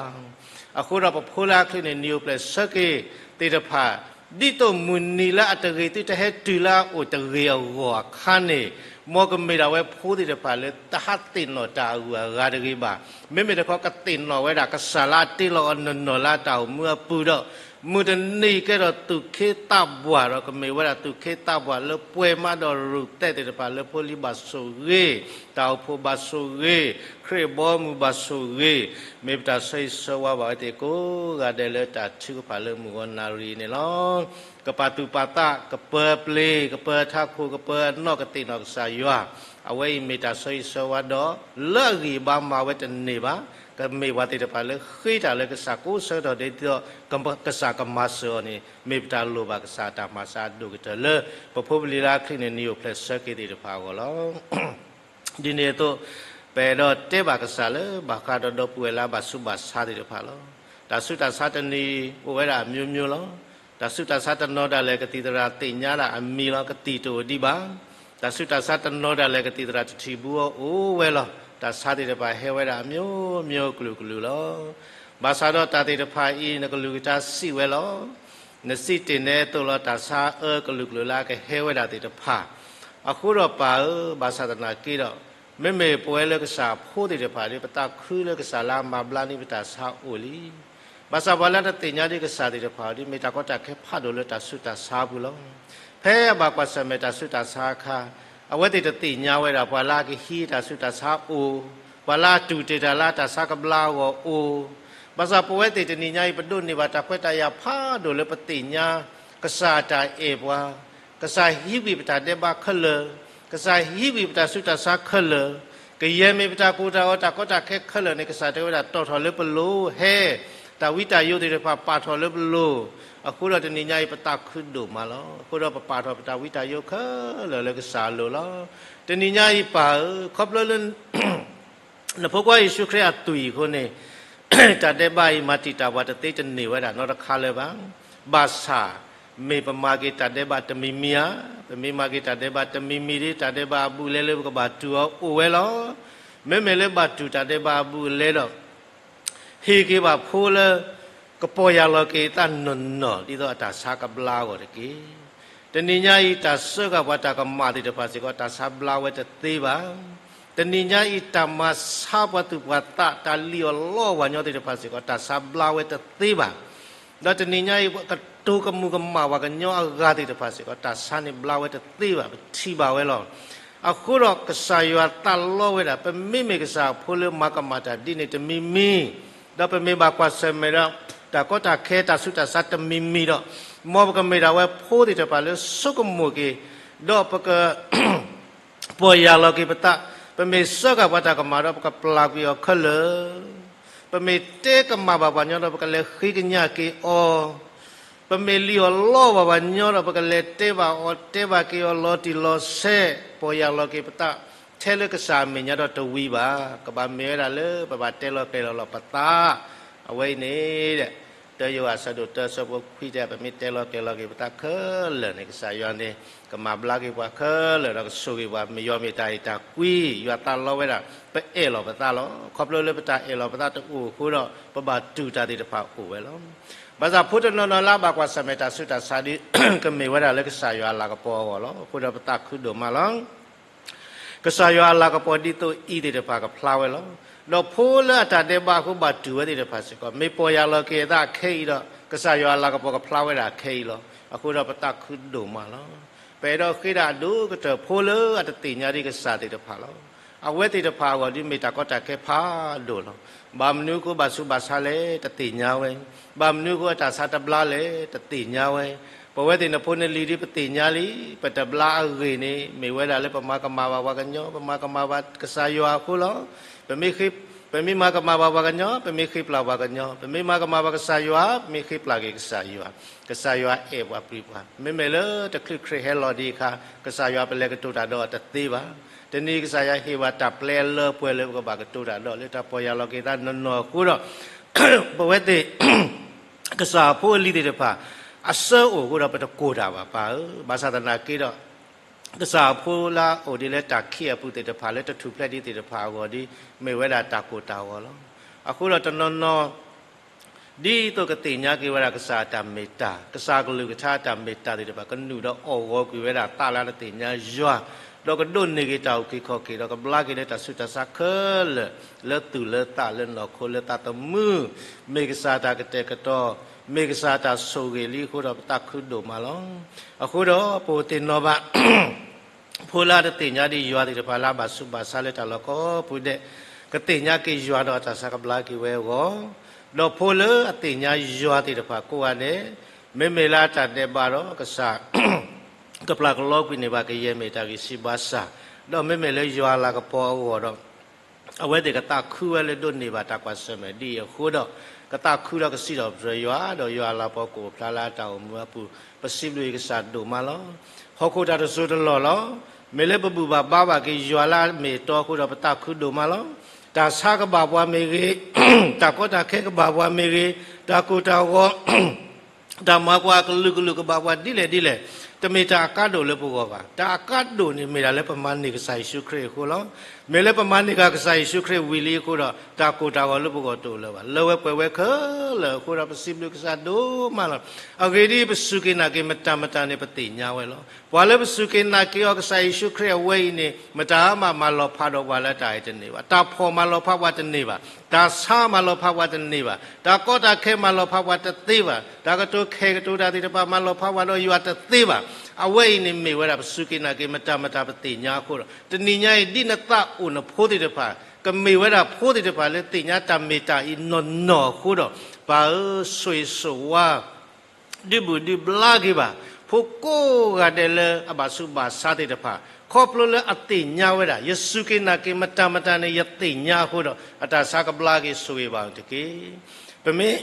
အဃိဒီးပဖိလၢအချုးန့ၢ် နံၣ်အိၣ်ဖျဲၣ်ဆၢက့ၤသ့ၣ်တဖၣ် ဒ်သိးမုၢ်နံၤလၢအတဂ့ၤ သုတဟဲတုၤလၢအအိၣ်တဂ့ၤအဂီၢ်အခါန့ၣ်, မ်ကမ့ၢ်ဒၣ်ဝဲဖိသ့ၣ်တဖၣ်လၢတဟးသ့ၣ်နီၣ်တၢ်အဂုၤအဂၤတဂ့ၤဘၣ်. မ့မ့ၢ်တခီကသ့ၣ်နီၣ်ဝဲဒၣ်ကစၢ်လၢအတ့လီၤအီၤနီၢ်နီၢ်လၢအတၢ်အိၣ်မူအပူၤဒီး, မုၢ်တနံၤကဲထီၣ်သူၣ်ခ့သးပှၢ်ဒီး ကမ့ၢ်ဝဲဒၣ်သူၣ်ခ့သးပှၢ်လၢပှဲၤမးဒီးရူၢ်သဲးသ့ၣ်တဖၣ်လၢဖိလံၤဘၣ်ဆိၣ်ဂ့ၤ, တၢ်အိၣ်ဖှိၣ်ဘၣ်ဆိၣ်ဂ့ၤ, ခရံာ်ဘီမုၢ်ဘၣ်ဆိၣ်ဂ့ၤ, မ့ၢ်ပတၢ်ဆၢဂ့ၤဆၢဝါဘၣ်ဝဲသ့ၣ်ကိးဂၤဒဲးလၢတၢ်ထုကဖၣ်လၢမုၢ်ဂီၤနၣ်ရံၣ်န့ၣ်လီၤ. ကပာ်သူၣ်ပာ်သး ကပၢၤပျ့ၤ ကပၢၤထးခိၣ် ကပၢၤအနီၢ် ကသ့ၣ်နီၣ်ကစၢ်ယွၤ, အဝဲအံၤမ့ၢ်တၢ်ဆၢဂ့ၤဆၢဝါဒီး လၢအဂံၢ်အဘါမၤဝဲတန့ၢ်ဘၣ်, ကမ့ၢ်ပှၤသ့ၣ်တဖၣ်လၢဃ့တၢ်လၢကစၢ်ကိးဆၢကတီၢ်ဒ်သိး ကစၢ်ကမၤစၢၤအီၤန့ၣ် မ့ၢ်ပတၢ်လိၣ်ဘၣ်ကစၢ်အတၢ်မၤစၢၤအဒိၣ်ကတၢၢ်လၢ ပဖိပလံၤလၢအချံးန့ၣ် နံၤအိၣ်ဖျဲၣ်ဆၢက့ၤသ့ၣ်တဖၣ်အဂီၢ်လီၤ. ဒ်န့ၣ်အသိး, ပအဲၣ်ဒိးတဲဘၣ်ကစၢ်လၢဘၣ်ဃးဒီးဒီပုၢ်ဝဲၢ်လၢအဘၣ်ဆူးဘၣ်ဆါသ့ၣ်တဖၣ်လီၤ. တၢ်ဆူးတၢ်ဆါတနံၤအိၣ်ဝဲဒၣ်အမျိုးမျိုးလီၤ. တၢ်ဆူးတၢ်ဆါတနီၤဒၣ်လဲာ် ကသံၣ်သရၣ်သ့ၣ်ညါဒၣ်အမံၤလီၤ, ကသံၣ်တအိၣ်ဒံးဘၣ်. တၢ်ဆူးတၢ်ဆါတနီၤဒၣ်လဲာ် ကသံၣ်သရၣ်တထံၣ်ဘူးအီၤအိၣ်ဝဲလီၤ. တၢ်ဆါသ့ၣ်တဖၣ်ဟဲဝဲဒၣ်အမျိုးမျိုး ကလုာ်ကလုာ်လီၤ. ဘၣ်ဆၣ်ဒီးတၢ်သ့ၣ်တဖၣ်အံၤ နကလုၢ်ကထါစံးဝဲလီၤ. နစံးတ့ၢ်နဲအသိးလီၤ. တၢ်ဆါအၢကလုာ်ကလုာ်လၢအကဟဲဝဲဒၣ်သ့ၣ်တဖၣ်, အဃိဒီးပၢ်ဧၢ, ဘၣ်ဆၣ်သနာ်က့ဒီး, မ့မ့ၢ်ပဝဲလၢကစၢ်အဖိသ့ၣ်တဖၣ်ဒီး ပသးခုလၢကစၢ်လၢအမၤဘျါန့ၢ်ပတၢ်ဆါအိၣ်လံ. ဘၣ်ဆၣ်ပှၤလၢတသ့ၣ်ညါဒံးကစၢ်သ့ၣ်တဖၣ်အံၤဒီး မ့ၢ်တၢ်ကီတၢ်ခဲဖးဒိၣ်လၢတၢ်ဆူးတၢ်ဆါအပူၤလီၤ. ဖဲအဘၣ်ကွၢ်ဆၢၣ်မဲာ်တၢ်ဆူးတၢ်ဆါအခါ, အဝဲသ့ၣ်တသ့ၣ်ညါဝဲဒၣ် ပှၤလၢအကဟံးတၢ်ဆူးတၢ်ဆါအိၣ်, ပှၤလၢအတူၢ်တ့ၢ်တၢ်လၢအတၢ်ဆါကဘျါအဂီၢ်အိၣ်. ဘၣ်ဆၣ်ပဝဲသ့ၣ်တနံၤညါအံၤ ပဒိးန့ၢ်ဘၣ်တၢ်ခွဲးတၢ်ယာ်ဖးဒိၣ်လၢပသ့ၣ်ညါ ကစၢ်အတၢ်အဲၣ်ပှၤ, ကစၢ်ဟံးဝံၣ်ပတၢ်ဒဲးဘးခဲလၢာ်, ကစၢ်ဟံးဝံၣ်ပတၢ်ဆူးတၢ်ဆါခဲလၢာ်, ကယဲၢ်မ့ၢ်ပတၢ်ကိၢ်တၢ်ဂီၤ တၢ်ကီတၢ်ခဲခဲလၢာ်န့ၣ် ကစၢ်တဲဝဲဒၣ်တီၣ်ထီၣ်လၢပလိၤ, ဟဲ, တၢ်ဝံတၢ်ယိးသ့ၣ်တဖၣ်ပာ်ထီၣ်လၢပလိၤ, အဃိဒီးတနံၤညါအံၤ ပသးခုဒိၣ်မးလီၤ. အဃိဒီးပပာ်ထီၣ်ပတၢ်ဝံတၢ်ယိးခဲလၢာ်လၢကစၢ်အလိၤလီၤ. တနံၤညါအံၤပၢ်ဧၢ, ခီဖျိလၢ နဖိခွါယ့ၣ်ၡူးခရံာ်အသွံၣ်အဃိန့ၣ်, တၢ်ဒဲးဘးအံၤမၤတံာ်တာ်ပှၤတသ့တန့ၢ်ဝဲဒၣ်နီတခါလၢၤဘၣ်. ဘၣ်ဆၣ်, မ့ၢ်ပမၤက့ၤတၢ်ဒဲးဘးတမံၤမံၤဧါ, ပမ့ၢ်မၤက့ၤတၢ်ဒဲးဘးတမံၤမံၤဒီး တၢ်ဒဲးဘးအဘူးအလဲလၢပကဘၣ်တူၢ်အီၤအိၣ်ဝဲလီၤ. မ့မ့ၢ်လၢဘၣ်တူၢ်တၢ်ဒဲးဘးအဘူးအလဲဒီး ဟ့ၣ်က့ၤဘၣ်ဖိလၢ ကပီၢ်ယၢ်လီၤက့ၤအသးနီၢ်နီၢ် ဒ်သိးအတၢ်ဆါကဘျါအဂီၢ်တက့ၢ်. တနံၤညါအံၤ တၢ်စၢဃာ်ပှၤတၢ်ကမၣ်သ့ၣ်တဖၣ်စ့ၢ်ကီး တၢ်ဆါဘျါဝဲတသ့ဘၣ်. တနံၤညါအံၤ တၢ်မၤဆါပှၤသူၣ်ပှၤသး တၢ်လံၣ်အီၣ်လီအီၣ်ပှၤကညီသ့ၣ်တဖၣ်စ့ၢ်ကီး တၢ်ဆါဘျါဝဲတသ့ဘၣ်. ဒီးတနံၤညါအံၤ ကတိၤကမူၤကမၣ်ပှၤကညီအဂၤသ့ၣ်တဖၣ်စ့ၢ်ကီး တၢ်ဆါန့ၣ်ဘျါဝဲတသ့ဘၣ်, ပထံၣ်ဘၣ်ဝဲလီၤ. အဃိဒီးကစၢ်ယွၤသးလီဝဲဒၣ် ပမ့မ့ၢ်ကစၢ်အဖိလၢမၤကမၣ်တၢ်ဒ်န့ၣ်တမံၤမံၤ, ဒီးပမ့ၢ်ဘၣ်ကွၢ်ဆၢၣ်မဲာ်ဒီး တၢ်ကီတၢ်ခဲတၢ်ဆူးတၢ်ဆါတမံၤမံၤဒီး, မ်ပကမ့ၢ်ဒၣ်ဝဲဖိသ့ၣ်တဖၣ်လၢဆိကမိၣ်က့ၤ, ဒီးပက ပီၢ်ယၢ်လီၤက့ၤပသး, ပမ့ၢ်စၢဃာ်ပှၤတၢ်ကမၣ်ဒီး ပကပျၢ်ကွံာ်အီၤခဲလၢာ်, ပမ့ၢ်တဲကမၣ်ဘၣ်ပှၤကညီဒီး ပကလဲၤဃ့ကညးက့ၤအီၤ, ပမ့ၢ်လံၣ်အီၣ်လီအီၣ်ဘၣ်ပှၤကညီဒီး ပကလဲၤတဲဘၣ်အီၤတဲဘၣ်က့ၤအီၤလီၤတံၢ်လီၤဆဲး, ပီၢ်ယၢ်လီၤက့ၤပသး, ထဲလၢကစၢ်အမဲာ်ညါဒီးတဝံၤဘၣ်, ကဘၣ်မ့ၢ်ဝဲဒၣ်လၢပဘၣ်တဲလီၤကျဲၤလီၤလီၤပသး, အဝဲအံၤန့ၣ် တၢယိၤဟၣ်အဆၢဒိၣ်တၢ အဆၢဖိခွံတဲ ပမ့ၢ်တဲလီၤကျဲၤလီၤက့ၤပသးခဲလၢာ်န့ၣ် ကစၢ်ယွၤန့ၣ် ကမၤဘျါက့ၤပှၤခဲလၢာ်ဒီးကဆိၣ်ဂ့ၤပှၤ, မ့ၢ်ယွၤမ့ၢ်တၢ်အဲၣ်တၢ်ကွံ, ယွၤသးလီဝဲဒၣ် ပအဲၣ်လီၤပသးလီၤ. ခီဖျိလၢပတၢ်အဲၣ်လီၤပသးတအိၣ်အဃိဒီး ပဘၣ်တူၢ်တၢ်သ့ၣ်တဖၣ်အိၣ်ဝဲလီၤ. ဘၣ်ဆၣ်ဖိတနီၤနီၤလၢအဘၣ်ကွၢ်ဆၢၣ်မဲာ်တၢ်ဆူးတၢ်ဆါဒီး ကမ့ၢ်ဝဲဒၣ်လၢကစၢ်ယွၤအလၤကပီၤအဂီၢ်လီၤ. အဃိဒီးပသးခုဒိၣ်မးလီၤ. ကစၢ်ယွၤအလၤကပီၤဒ်သိးအံၤသ့ၣ်တဖၣ်ကဖျါဝဲလီၤ. ဒီးဖိလၢအတၢ်ဒဲးဘးအဃိဘၣ်တူၢ်ဝဲသ့ၣ်တဖၣ်စ့ၢ်ကီး မ့ၢ်ပီၢ်ယၢ်လီၤက့ၤအသးခဲအံၤဒီး ကစၢ်ယွၤအလၤကပီၤကဖျါဝဲဒၣ်ခဲအံၤလီၤ. အဃိဒီးပသးခုဒိၣ်မးလီၤ. ပအဲၣ်ဒိးဃ့ဒၣ်အဒိၣ်ကတၢၢ်ဖိလၢအတသ့ၣ်ညါဒံးကစၢ်သ့ၣ်တဖၣ်လီၤ. အဝဲသ့ၣ်တဖၣ်အဂီၢ်ဒီးမ့ၢ်တၢ်ကီတၢ်ခဲဖးဒိၣ်လီၤ. ဘၣ်မနုၤအဃိဘၣ်ဆူးဘၣ်ဆါလဲၣ် တသ့ၣ်ညါဝဲ, ဘၣ်မနုၤအဃိအတၢ်ဆါတဘျါလဲၣ် တသ့ၣ်ညါဝဲ, ပဝဲသ့ၣ်နဖိနလံၤဒ်ပသ့ၣ်ညါလံ, ပတဘျါအဂ့ၢ်န့ၣ် မ့ၢ်ဝဲဒၣ်လၢပမၤကမၣ်ဘၣ်ပှၤကညီ, ပမၤကမၣ်ဘၣ်ကစၢ်ယွၤအဃိလီၤ. ပမ့ၢ်ဃ့, ပမ့ၢ်မၤကမၣ်ဘၣ်ပှၤကညီ, ပမ့ၢ်ဃ့ပျၢ်ပှၤကညီ, ပမ့ၢ်မၤကမၣ်ဘၣ်ကစၢ်ယွၤ, ပမ့ၢ်ဃ့ပျၢ်က့ၤကစၢ်ယွၤ, ကစၢ်ယွၤအဲၣ်ပှၤပျံၤပှၤ, မ့မ့ၢ်လၢတချုးခရံာ်ဟဲလီၤဒံးအခါ, ကစၢ်ယွၤပလဲၤကတိၤတၢ်ဒီးအီၤတသ့ဘၣ်. တနံၤကစၢ်ယွၤဟ့ၣ်ဝဲတၢ်ပျဲအလၢအပှဲၤလၢပကဘၣ်ကတိၤတၢ်ဒီး လၢတၢ်ပီၢ်ယၢ်လီၤက့ၤသးနီၢ်နီၢ်အဃိဒီး ပဝဲသ့ၣ် ကစၢ်အဖိအလံၤသ့ၣ်တဖၣ် အဆၢအိၣ်အဃိဒီးပတကိၢ်တၢ်ဘၣ်ပၢ်ဧၢ, ဘၣ်ဆၣ်သနာ်က့ဒီး ကစၢ်အဖိလၢအအိၣ်ဒ်လၢတၢ်ခံးအပူၤသ့ၣ်တဖၣ်လၢတထူၣ်ဖျဲးဒံးသ့ၣ်တဖၣ်အဂီၢ်ဒီး မ့ၢ်ဝဲဒၣ်တၢ်ကိၢ်တၢ်ဂီၤလီၤ. အဃိဒီးတနီၤနီၤ ဒ်သိးကသ့ၣ်ညါက့ၤဝဲဒၣ်ကစၢ်အတၢ်မ့ၢ်တၢ်, ကစၢ်ကလုၢ်ကထါအတၢ်မ့ၢ်တၢ်သ့ၣ်တဖၣ် ကနုာ်ဒီးအီၣ်ဂီၤကွံာ်ဝဲဒၣ်သးလၢတသ့ၣ်ညါယွၤ, ဒီးကဒိးန့ၢ်က့ၤတၢ်အုၣ်က့ၤခီၣ်က့ၤ ဒီးကဘျါက့ၤလၢတၢ်ဆူးတၢ်ဆါခဲလၢာ်, လၢသူၣ်လၢသးလၢနီၢ်ခိလၢသးသမူ, မ့ၢ်ကစၢ်တၢ်ကတဲာ်ကတီၤ, မ့ၢ်ကစၢ်တၢ်ဆိၣ်ဂ့ၤလံအဃိဒီး ပသးခုဒိၣ်မးလီၤ. အဃိဒီးပအိၣ်သ့ၣ်နီၣ်ဘၣ် ဖိလၢအတသ့ၣ်ညါဒံးယွၤသ့ၣ်တဖၣ်လၢအဘၣ်ဆူးဘၣ်ဆါလၢတၢ်လီၢ်ကိးပူၤဒဲး, ကသ့ၣ်ညါက့ၤယွၤဒီးအတၢ်ဆါကဘျါက့ၤဝဲအဂီၢ်, ဒီးဖိလၢအသ့ၣ်ညါယွၤသ့ၣ်တဖၣ်ကိးဂၤဒဲး, မ့မ့ၢ်လၢအတၢ်ဒဲးဘးဒီးကစၢ် ကပျၢ်ကလီကွံာ်န့ၢ်ဘၣ်ကယဲၢ်မ့ၢ်တၢ်ဂံၢ်စၢ်ဘါစၢ်, ဒီးမ့မ့ၢ်လၢယွၤအလၤကပီၤအဂီၢ်ဒီး အဝဲသ့ၣ်ကသးခုဝဲလၢဒိးန့ၢ်ဘၣ်တၢ်ကွၢ်ဆၢၣ်မဲာ်ဒ်အံၤအဃိဒီး, ကသးခုဒီးကစံးထီၣ်ပတြၢၤယွၤ, ဒီးယွၤအလၤကပီၤကအိၣ်ဖျါလၢအတၢ်အိၣ်မူအပူၤ, ပစံးဘျုးကစၢ်ဒိၣ်မးလီၤ. ဟီၣ်ခိၣ်တၢ်တစိၢ်တလီၢ်လီၤ. မ့ၢ်လၢပဘူၣ်ဘၣ်ဘါဘၣ်က့ၤယွၤလၢအမ့ၢ်အတီအဃိဒီး ပသးခုဒိၣ်မးလီၤ. တၢ်ဆါကဘၣ်ပှၤမ့ၢ်ဂ့ၤ, တၢ်ကီတၢ်ခဲကဘၣ်ပှၤမ့ၢ်ဂ့ၤ, တၢ်ကိၢ်တၢ်ဂီၤ တၢ်မၤကွၢ်ကလုာ်ကလုာ်ကဘၣ်ပှၤဒ်လဲၣ်ဒ်လဲၣ်, တမ့ၢ်တၢ်အကါဒိၣ်လၢပဂီၢ်ဘၣ်. တၢ်အကါဒိၣ်န့ၣ်မ့ၢ်ဒၣ်လၢပမၤန့ၢ်ကစၢ်ယ့ၣ်ၡူးခရံာ်အဃိလီၤ. မ့ၢ်လၢပမၤန့ၢ်ဃာ်ကစၢ်ယ့ၣ်ၡူးခရံာ်ဝံၤလံအဃိဒီး တၢ်ကိၢ်တၢ်ဂီၤလၢပဂီၢ်တအိၣ်လၢၤဘၣ်. လၢဝဲပှဲၤဝဲခဲလၢာ်အဃိဒီး ပစံးဘျုးကစၢ်ဒိၣ်မးလီၤ. အဂ့ၢ်ဒ်အံၤ, ပစူၢ်က့ၤနာ်က့ၤမတၤမတၤန့ၣ် ပသ့ၣ်ညါဝဲလီၤ. ပှၤလၢပစူၢ်က့ၤနာ်က့ၤအီၤကစၢ်ယ့ၣ်ၡူးခရံာ်အဝဲအံၤန့ၣ် မတၤမၤမၤလီၤဖးဒီးပှၤလၢတၢ်အံၤတန့ၢ်ဘၣ်. တၢ်ဖှီၣ်မၤလီၤဖးပှၤတန့ၢ်ဘၣ်. တၢ်ဆါမၤလီၤဖးပှၤတန့ၢ်ဘၣ်. တၢ်ကီတၢ်ခဲမၤလီၤဖးပှၤတသ့ဘၣ်. တၢ်ကတိၤခဲကတိၤတၢ်သ့ၣ်တဖၣ်မၤလီၤဖးပှၤဒီးယွၤတသ့ဘၣ်. အဝဲအံၤန့ၣ်မ့ၢ်ဝဲဒၣ်ပစူၢ်က့ၤနာ်က့ၤမတၤမတၤပသ့ၣ်ညါအဃိဒီး တနံၤညါအံၤ ဒ်နသးအိၣ်နဖိသ့ၣ်တဖၣ် ကမ့ၢ်ဝဲဒၣ်ဖိသ့ၣ်တဖၣ်လၢသ့ၣ်ညါတၢ်မ့ၢ်တၢ်အံၤနီၢ်နီၢ်အဃိဒီး ပၢ်ဧၢ, ဆိၣ်ဂ့ၤဆိၣ်ဝါ ဒုးဘူၣ်ဒုးဘျါက့ၤဘၣ် ဖိကိးဂၤဒဲးလၢအဘၣ်ဆူးဘၣ်ဆါသ့ၣ်တဖၣ် ခီဖျိလၢအသ့ၣ်ညါဝဲဒၣ် ယစူၢ်က့ၤနာ်က့ၤမတၤမတၤန့ၣ် ယသ့ၣ်ညါအဃိဒီး အတၢ်ဆါကဘျါက့ၤဆိၣ်ဂ့ၤဘၣ်အီၤတက့ၢ်. ပမ့ၢ်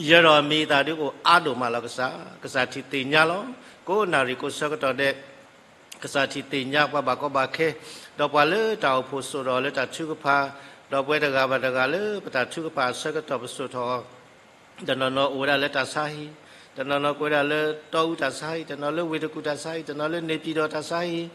ယဲဒီးအမံၤအသၣ်ဒုးအိၣ်အါဒိၣ်မးလီၤကစၢ်, ကစၢ်ထံၣ်သ့ၣ်ညါလီၤ. ကိးနၣ်ရံၣ်ကိးဆၢကတီၢ်ဒဲး ကစၢ်ထံၣ်သ့ၣ်ညါပှၤဘၣ်ကီဘၣ်ခဲ, ဒီးပှၤလၢတၢ်အိၣ်ဖှိၣ်စိာ်ထီၣ်လၢတၢ်ထုကဖၣ်, ဒီးပဝဲတဂၤဘၣ်တဂၤလၢပတၢ်ထုကဖၣ်အဆၢကတီၢ်ပစိာ်ထီၣ် တနီၤနီၤအိၣ်ဝဲဒၣ်လၢတၢ်ဆါဟံၣ်, တနီၤနီၤကွဲးဒၣ်လၢတီအူတၢ်ဆါဟံၣ်, တနီၤလၢဝ့ၢ်တကူၣ်တၢ်ဆါဟံၣ်, တနီၤလၢနေပြည်တော်တၢ်ဆါဟံၣ်,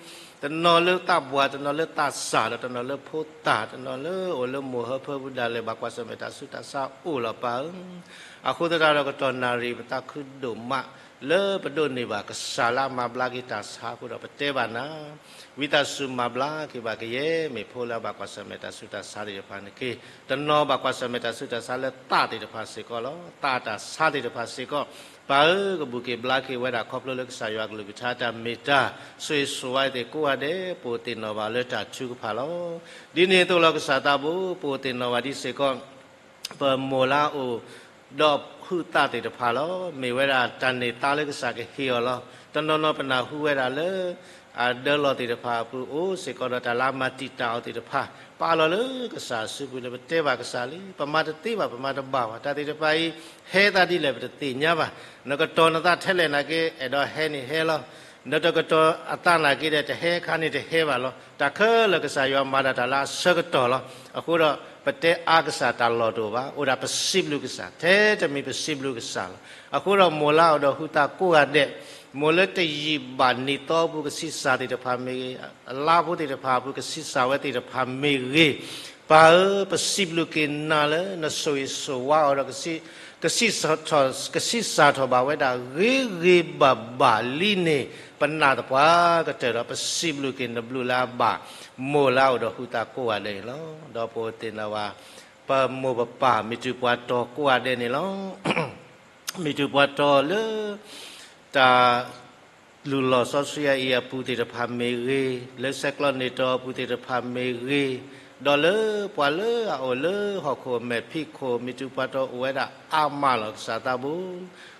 တနီၤလၢသးပှၢ်, တနီၤလၢသးစၢ်, ဒီးတနီၤလၢဖိသၣ်, တနီၤလၢအိၣ်လၢမိၢ်ဟၢဖၢပူၤဒၣ်လဲာ် ဘၣ်ကွၢ်ဆၢၣ်မဲာ်တၢ်ဆူးတၢ်ဆါအိၣ်လီၤပၢ်ဧၢ. အဃိသတးဒီးကတီၢ်နၣ်ရံၣ်ပသးခုဒိၣ်မး လၢပဒိးန့ၢ်ဘၣ်ကစၢ်လၢအမၤဘျါက့ၤတၢ်ဆါအဃိဒီးပတဲဘၣ်နၤ, ဝံသးစူၤမၤဘျါက့ၤဘၣ်ကယဲၢ်မ့ၢ်ဖိလၢအဘၣ်ကွၢ်ဆၢၣ်မဲာ်တၢ်ဆူးတၢ်ဆါသ့ၣ်တဖၣ်န့ၣ်တက့ၢ်. တနီၤဘၣ်ကွၢ်ဆၢၣ်မဲာ်တၢ်ဆူးတၢ်ဆါလၢသးသ့ၣ်တဖၣ်စ့ၢ်ကီးလီၤ. သးတၢ်ဆါသ့ၣ်တဖၣ်စ့ၢ်ကီး ပၢ်ဧၢ, ကဘူၣ်က့ၤဘျါက့ၤဝဲဒၣ်ခီဖျိလၢကစၢ်ယွၤကလုၢ်ကထါတၢ်မ့ၢ်တၢ် ဆိၣ်ဂ့ၤဆိၣ်ဝါအသ့ၣ်ကိးဂၤဒဲး ပအိၣ်သ့ၣ်နီၣ်ဘၣ်လၢတၢ်ထုကဖၣ်လီၤ. ဒ်န့ၣ်အသိးလီၤကစၢ်သးဘိ ပအိၣ်သ့ၣ်နီၣ်ဘၣ်ဒ်စ့ၢ်ကီး ပမိၢ်လၢအအိၣ်ဒီးဟုးသးသ့ၣ်တဖၣ်လီၤ. မ့ၢ်ဝဲဒၣ်တၢ်န့ၢ်သါလၢကစၢ်ကဟ့ၣ်အီၤလီၤ. တနီၤနီၤပနၢ်ဟူဝဲဒၣ်လၢ အဒၢလီၢ်သ့ၣ်တဖၣ်အပူၤအိၣ်စ့ၢ်ကီးဒီး တၢ်လၢအမၤတံာ်တာ်အီၤသ့ၣ်တဖၣ် ပာ်လီၤလၢကစၢ်အစုပူၤလၢပတဲဘၣ်ကစၢ်လံ, ပမၤတသ့ဘၣ်, ပမၤတဘၣ်ဘၣ်, တၢ်သ့ၣ်တဖၣ်အံၤ ဟဲသးဒ်လဲၣ်ပတသ့ၣ်ညါဘၣ်. နကတီၤနသးထဲလဲၣ်နာ်က့ အဲၣ်ဒိးဟဲန့ၣ်ဟဲလီၤ. နတကတီၤအသးနာ်က့ဒီး တဟဲအခါန့ၣ်တဟဲဘၣ်လီၤ. တၢ်ခဲလၢာ်ကစၢ်ယွၤမၤဒၣ်တၢ်လၢအဆၢကတီၢ်လီၤ. အဃိဒီး ပတဲအါကစၢ်တၢ်လီၢ်တအိၣ်ဘၣ်, အိၣ်ဒၣ်ပစံးဘျုးကစၢ်, ထဲတမံၤပစံးဘျုးကစၢ်လီၤ. အဃိဒီးမိၢ်လၢအအိၣ်ဒီးဟုးသးကိးဂၤဒဲး, မိၢ်လၢတယံာ်ဘၣ်နံၣ်သီအပူၤကဆံးစၢ်သ့ၣ်တဖၣ်မ့ၢ်ဂ့ၤ, အလါဖိသ့ၣ်တဖၣ်အပူၤကဆံးစၢ်ဝဲသ့ၣ်တဖၣ်မ့ၢ်ဂ့ၤ, ပၢ်ဧၢ, ပစံးဘျုးက့ၤနၤလၢနဆိၣ်ဂ့ၤဆိၣ်ဝါအီၤဒီး ကဆံး, ကဆံးစၢ်ထီၣ်, ကဆံးစၢ်ထီၣ်ဘၣ်ဝဲဒၣ်ဂ့ၤဂ့ၤဘၣ်ဘၣ်လံန့ၣ် ပနာ်သပှၢ်ကတၢၢ်ဒီး ပစံးဘျုးက့ၤနဘျုးလၢအဘၣ် မိၢ်လၢအအိၣ်ဒီးဟုးသးကိးဂၤဒဲးန့ၣ်လီၤ. ဒီးပအိၣ်သ့ၣ်နီၣ်ဘၣ် ပမိၢ်ပပၢ်မ့ၢ်တုၤပှၤတီၤကိးဂၤဒဲးန့ၣ်လီၤ. မ့ၢ်တုၤပှၤတီၤလၢ တၢ် လုၢ်လီၢ်စီဆှံအံၤအပူၤသ့ၣ်တဖၣ်မ့ၢ်ဂ့ၤ, လၢဆဲးကျိးန့ၢ်တီအပူၤသ့ၣ်တဖၣ်မ့ၢ်ဂ့ၤ, ဒီးလၢပှၤလၢအအိၣ်လၢဟီၣ်ခိၣ်အမဲာ်ဖံးခိၣ် မ့ၢ်တုၤပှၤတီၤအိၣ်ဝဲဒၣ်အါမးလီၤ. ကစၢ်သးဘိ,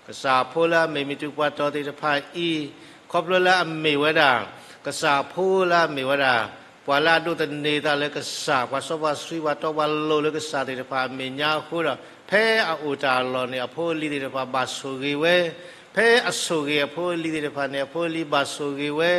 ကစၢ်အဖိလၢအမ့ၢ်မ့ၢ်တုၤပှၤတီၤသ့ၣ်တဖၣ်အံၤ, ခီဖျိလၢအမ့ၢ်ဝဲဒၣ် ကစၢ်အဖိလၢအမ့ၢ်ဝဲဒၣ် ပှၤလၢအဒိးသန့ၤသးလၢကစၢ် ပှၤစီပှၤဆှံ ပှၤတီပှၤလိၤလၢကစၢ်သ့ၣ်တဖၣ်အမဲာ်ညါအဃိဒီး ဖဲအအိၣ်တၢ်အလီၢ်န့ၣ် အဖိအလံၤသ့ၣ်တဖၣ်ဘၣ်ဆိၣ်ဂ့ၤဝဲ, ဖဲအဆိၣ်ဂ့ၤအဖိအလံၤသ့ၣ်တဖၣ်န့ၣ် အဖိအလံၤဘၣ်ဆိၣ်ဂ့ၤဝဲ,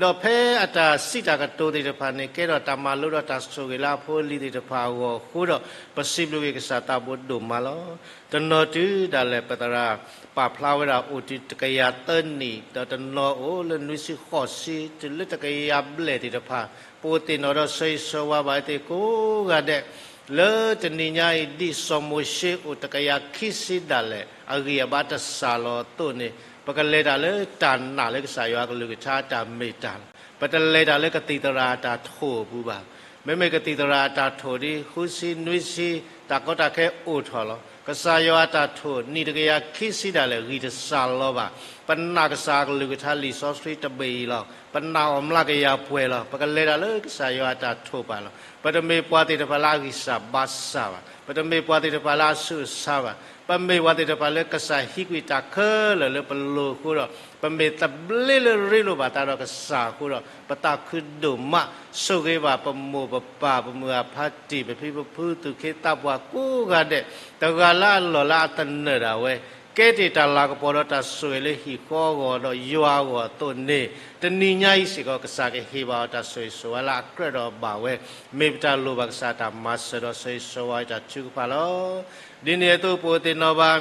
ဒီးဖဲအတၢ်စံးတၢ်ကတိၤသ့ၣ်တဖၣ်န့ၣ် ကဲထီၣ်တၢ်မၤလိဒီးတၢ်ဆိၣ်ဂ့ၤလၢအဖိအလံၤသ့ၣ်တဖၣ်အဂီၢ်အဃိဒီး ပစံးဘျုးက့ၤကစၢ်သးဘိဒိၣ်မးလီၤ. တနီၤတုၤဒၣ်လဲာ်ပသရၣ်ပာ်ဖျါဝဲဒၣ်အိၣ်တုၤတကယၤသၢနံၣ်, ဒီးတနီၤအိၣ်လၢနွံဆံဃိးဆံ တုၤလၢတကယၤဘျဲၣ်သ့ၣ်တဖၣ်, ပအိၣ်သ့ၣ်နီၣ်ဒီးဆိၣ်ဂ့ၤဆိၣ်ဝါဘၣ်အဝဲသ့ၣ်ကိးဂၤဒဲး လၢတနံၤညါအံၤ ဒ်စီၤမိၤၡ့အိၣ်တကယၤခံဆံဒၣ်လဲာ် အဂံၢ်အဘါတစှၤလီၤအသိးန့ၣ်, ပကလဲၤတၢ်လၢတၢ်နာ်လၢကစၢ်ယွၤအကလုၢ်ကထါအတၢ်မ့ၢ်တၢ်လီၤ. ပတလဲၤတၢ်လၢကသံၣ်သရၣ်အတၢ်ထိၣ်အပူၤဘၣ်. မ့မ့ၢ်ကသံၣ်သရၣ်အတၢ်ထိၣ်ဒ် ဃုဆံနွံဆံ တၢ်ကီတၢ်ခဲအိၣ်ထီၣ်လီၤ. ကစၢ်ယွၤအတၢ်ထိၣ် နံၣ်တကယၤခံဆံဒၣ်လဲာ် ဂံၢ်တစှၤလီၤဘၣ်. ပနာ်ကစၢ်အကလုၢ်ကထါလံာ်စီဆှံတဘ့ၣ်အံၤလီၤ. ပနာ်အီၤမျးကယၤပှဲၤလီၤ. ပကလဲၤတၢ်လၢကစၢ်ယွၤအတၢ်ထိၣ်ပာ်လီၤ. ပတမ့ၢ်ပှၤသ့ၣ်တဖၣ်လၢအဂံၢ်စၢ်ဘါစၢ်ဘၣ်. ပတမ့ၢ်ပှၤသ့ၣ်တဖၣ်လၢအဆူးအဆါဘၣ်. ပမ့ၢ်ပှၤသ့ၣ်တဖၣ်လၢကစၢ်ဟံးကွံာ်တၢ်ခဲလၢာ်လၢပလိၤအဃိဒီး, ပမ့ၢ်သဘျ့လၢရ့လိာ်ဘၣ်သးဒီးကစၢ်အဃိဒီး, ပသးခုဒိၣ်မး, ဆိၣ်ဂ့ၤဘၣ်ပမိၢ်ပပၢ် ပမုၢ်အဖါတံၢ် ပဖံပဖု သူၣ်က့သးပှၢ်ကိးဂၤဒဲး, တဂၤလၢအလီၢ်လၢအသနၢၣ်ဒၣ်ဝဲ, ကဲတ့ၢ်တၢ်လၤကပီၤဒီးတၢ်ဆိၣ်ဂ့ၤလၢဟံၣ်ဃီအဂီၢ်ဒီးယွၤအဂီၢ်အသိးန့ၣ်, တနံၤညါအံၤစ့ၢ်ကီး ကစၢ်ကဟ့ၣ်ဘၣ်အီၤတၢ်ဆိၣ်ဂ့ၤဆိၣ်ဝါလၢအကြၢးဒီးဘၣ်ဝဲ, မ့ၢ်ပတၢ်လိၣ်ဘၣ်ကစၢ်တၢ်မၤစၢၤဒီးဆိၣ်ဂ့ၤဆိၣ်ဝါအတၢ်ထုကဖၣ်လီၤ. ဒ်န့ၣ်အသိးပအိၣ်သ့ၣ်နီၣ်ဘၣ်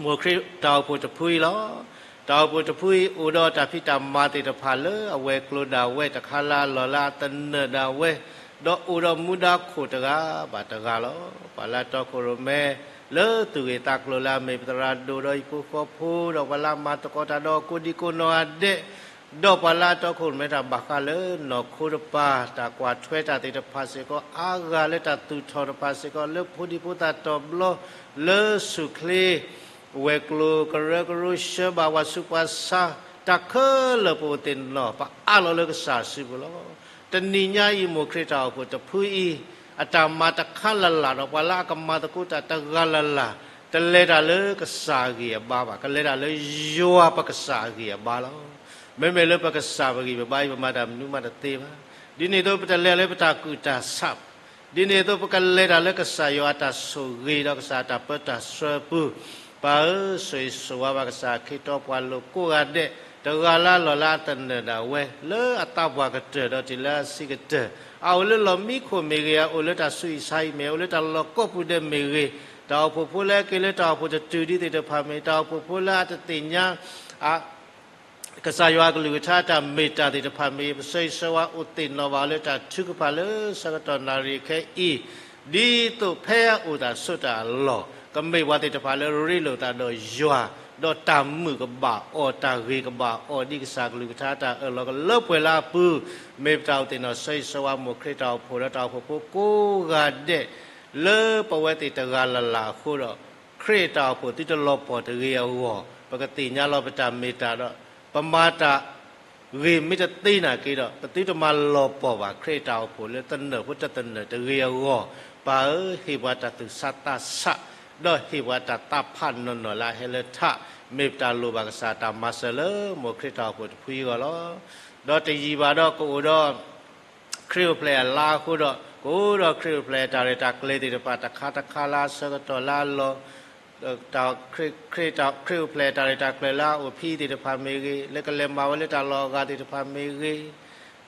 မိၢ်ခရံာ်တၢ်အိၣ်ဖှိၣ်တဖုအံၤလီၤ. တၢ်အိၣ်ဖှိၣ်တဖုအံၤအိၣ်ဒီးတၢ်ဖံးတၢ်မၤသ့ၣ်တဖၣ်လၢအဝဲၤကျိၤဒၣ်ဝဲ တခါလၢအလီၢ်လၢအသနၢၣ်ဒၣ်ဝဲ, ဒီးအိၣ်ဒီးမူဒါခိၣ်တဂၤဘၣ်တဂၤလီၤ. ပှၤလၢအတီခိၣ်ရိၣ်မဲ လၢသူၣ်ဂ့ၤသးကျိၤလၢအမ့ၢ်ပသရၣ်ဒိၣ်ဒီးဟံၣ်ဖိဃီဖိဒီးပှၤလၢအမၤသကိးတၢ်ဒီးကိးဒံကိးနီၢ်ဂၤဒဲး, ဒီးပှၤလၢအတီခိၣ်ရိၣ်မဲတၢ်ဘၣ်ဃးလၢနီၢ်ခိတပၤ တၢ်ကွၢ်ထွဲတၢ်သ့ၣ်တဖၣ်စ့ၢ်ကီး အါဂၤလၢတၢ်သူၣ်ထီၣ်တဖၣ်စ့ၢ်ကီး လၢဖိဒံဖိသၣ်တီၢ်ဘျီ လၢဆူၣ်ချ့ ဝဲၤကျိၤကရၢကရိ ဆှၢဘၣ်ပှၤဆူးပှၤဆါ, တၢ်ခဲလၢာ်ပအိၣ်သ့ၣ်နီၣ် ပအးလီၤလၢကစၢ်စုပူၤလီၤ. တနံၤညါအံၤ မိၢ်ခရံာ်တၢ်အိၣ်ဖှိၣ်တဖုအံၤ အတၢ်မၤတခါလၢ်လၢ်ဒီး ပှၤလၢအကမၤသကိးတၢ်တဂၤလၢ်လၢ် တလဲၤတၢ်လၢကစၢ်အဂံၢ်အဘါဘၣ်, ကလဲၤတၢ်လၢယွၤပကစၢ်အဂံၢ်အဘါလီၤ. မ့မ့ၢ်လၢပကစၢ်ပဂံၢ်ပဘါအံၤ ပမၤတၢ်မနုၤမးတသ့ဘၣ်. ဒ်န့ၣ်အသိးပတလဲၤလၢပတၢ်ကူၣ်တၢ်ဆးဘၣ်. ဒ်န့ၣ်အသိးပကလဲၤတၢ်လၢကစၢ်ယွၤအတၢ်ဆိၣ်ဂ့ၤဒီးကစၢ်အတၢ်ပၢတၢ်ဆှၢအပူၤ, ပၢ်ဧၢ, ဆိၣ်ဂ့ၤဆိၣ်ဝါဘၣ်ကစၢ်ခ့တီပှၤလိၤကိးဂၤဒဲး, တဂၤလၢအလီၢ်လၢအသနၢၣ်ဒၣ်ဝဲ, လၢအသးပှၢ်ကတၢၢ်ဒီးတုၤလၢအဆံးကတၢၢ်, အအိၣ်လၢလီၢ်မံခိၣ်မ့ၢ်ဂ့ၤ, အအိၣ်လၢတၢ်ဆူးအံၤဆါအံၤမ့ၢ်, အိၣ်လၢတၢ်လီၢ်ကိးပူၤဒဲးမ့ၢ်ဂ့ၤ, တၢ်အိၣ်ဖှိၣ်ဖိလၢအက့ၤလၢတၢ်အိၣ်ဖှိၣ်တတုၤဒ်သ့ၣ်တဖၣ်မ့ၢ်, တၢ်အိၣ်ဖှိၣ်ဖိလၢအတသ့ၣ်ညါ ကစၢ်ယွၤအကလုၢ်ကထါတၢ်မ့ၢ်တၢ်သ့ၣ်တဖၣ်မ့ၢ်ဂ့ၤ, ပဆိၣ်ဂ့ၤဆိၣ်ဝါအိၣ်သ့ၣ်နီၣ်ဘၣ်အီၤလၢတၢ်ထုကဖၣ်လၢဆၢကတီၢ်နၣ်ရံၣ်ခဲအံၤ, ဒ်သိးဖဲအအိၣ်တၢ်ဆိးတၢ်အလီၢ်, ကမ့ၢ်ပှၤသ့ၣ်တဖၣ်လၢရ့လိာ်သးဒီးယွၤ, ဒီးတၢ်မုာ်ကဘၣ်အီၤ, တၢ်ဂ့ၤကဘၣ်အီၤ, ဒ်ကစၢ်ကလုၢ်ကထါတၢ်အၢၣ်လီၤကလၢပှဲၤလၢအပူၤ, မ့ၢ်ပတၢ်အိၣ်သ့ၣ်နီၣ်ဆိၣ်ဂ့ၤဆိၣ်ဝါမိၢ်ခရံာ်တၢ်အိၣ်ဖှိၣ်ဒီးတၢ်အိၣ်ဖှိၣ်ဖိကိးဂၤဒဲး, လၢပဝဲသ့ၣ်တဂၤလၢ်လၢ်အဃိဒီး ခရံာ်အတၢ်အိၣ်ဖှိၣ်သုတလီၤပှီၢ်တဂ့ၤအဂီၢ်, ပကသ့ၣ်ညါလီၤပတၢ်မ့ၢ်တၢ်ဒီး, ပမၤတၢ်ဂ့ၤမ့ၢ်တသ့နာ်က့ဒီး, ပသုတမၤလီၤပှီၢ်ဘၣ်ခရံာ်အတၢ်အိၣ်ဖှိၣ်လၢသနၢၣ်ဖိတသနၢၣ်တဂ့ၤအဂီၢ်, ပၢ်ဧၢ, ဟ့ၣ်ပှၤတၢ်သူၣ်ဆးသးဆး, ဒီးဟ့ၣ်ပှၤတၢ်သးဖးနီၢ်နီၢ်လၢအဟဲလၢထး, မ့ၢ်ပတၢ်လိၣ်ဘၣ်ကစၢ်တၢ်မၤစၢၤလၢမိၢ်ခရံာ်တၢ်အိၣ်ဖှိၣ်တဖုအံၤအဂီၢ်လီၤ. ဒီးတယံာ်ဘၣ်ဒီးကအိၣ်ဒီး ခရံာ်အိၣ်ဖျဲၣ်အလါအဃိဒီး, ကအိၣ်ဒီးခရံာ်အိၣ်ဖျဲၣ်တၢ်ရဲၣ်တၢ်ကျဲၤသ့ၣ်တဖၣ်တခါတခါလၢအဆၢကတီၢ်လၢအလီၢ်, ခရံာ်အိၣ်ဖျဲၣ်တၢ်ရဲၣ်တၢ်ကျဲၤလၢအအိၣ်ဖဲအံၤသ့ၣ်တဖၣ်မ့ၢ်ဂ့ၤ, လၢကလဲၤမၤဝဲလၢတၢ်လီၢ်အဂၤသ့ၣ်တဖၣ်မ့ၢ်ဂ့ၤ,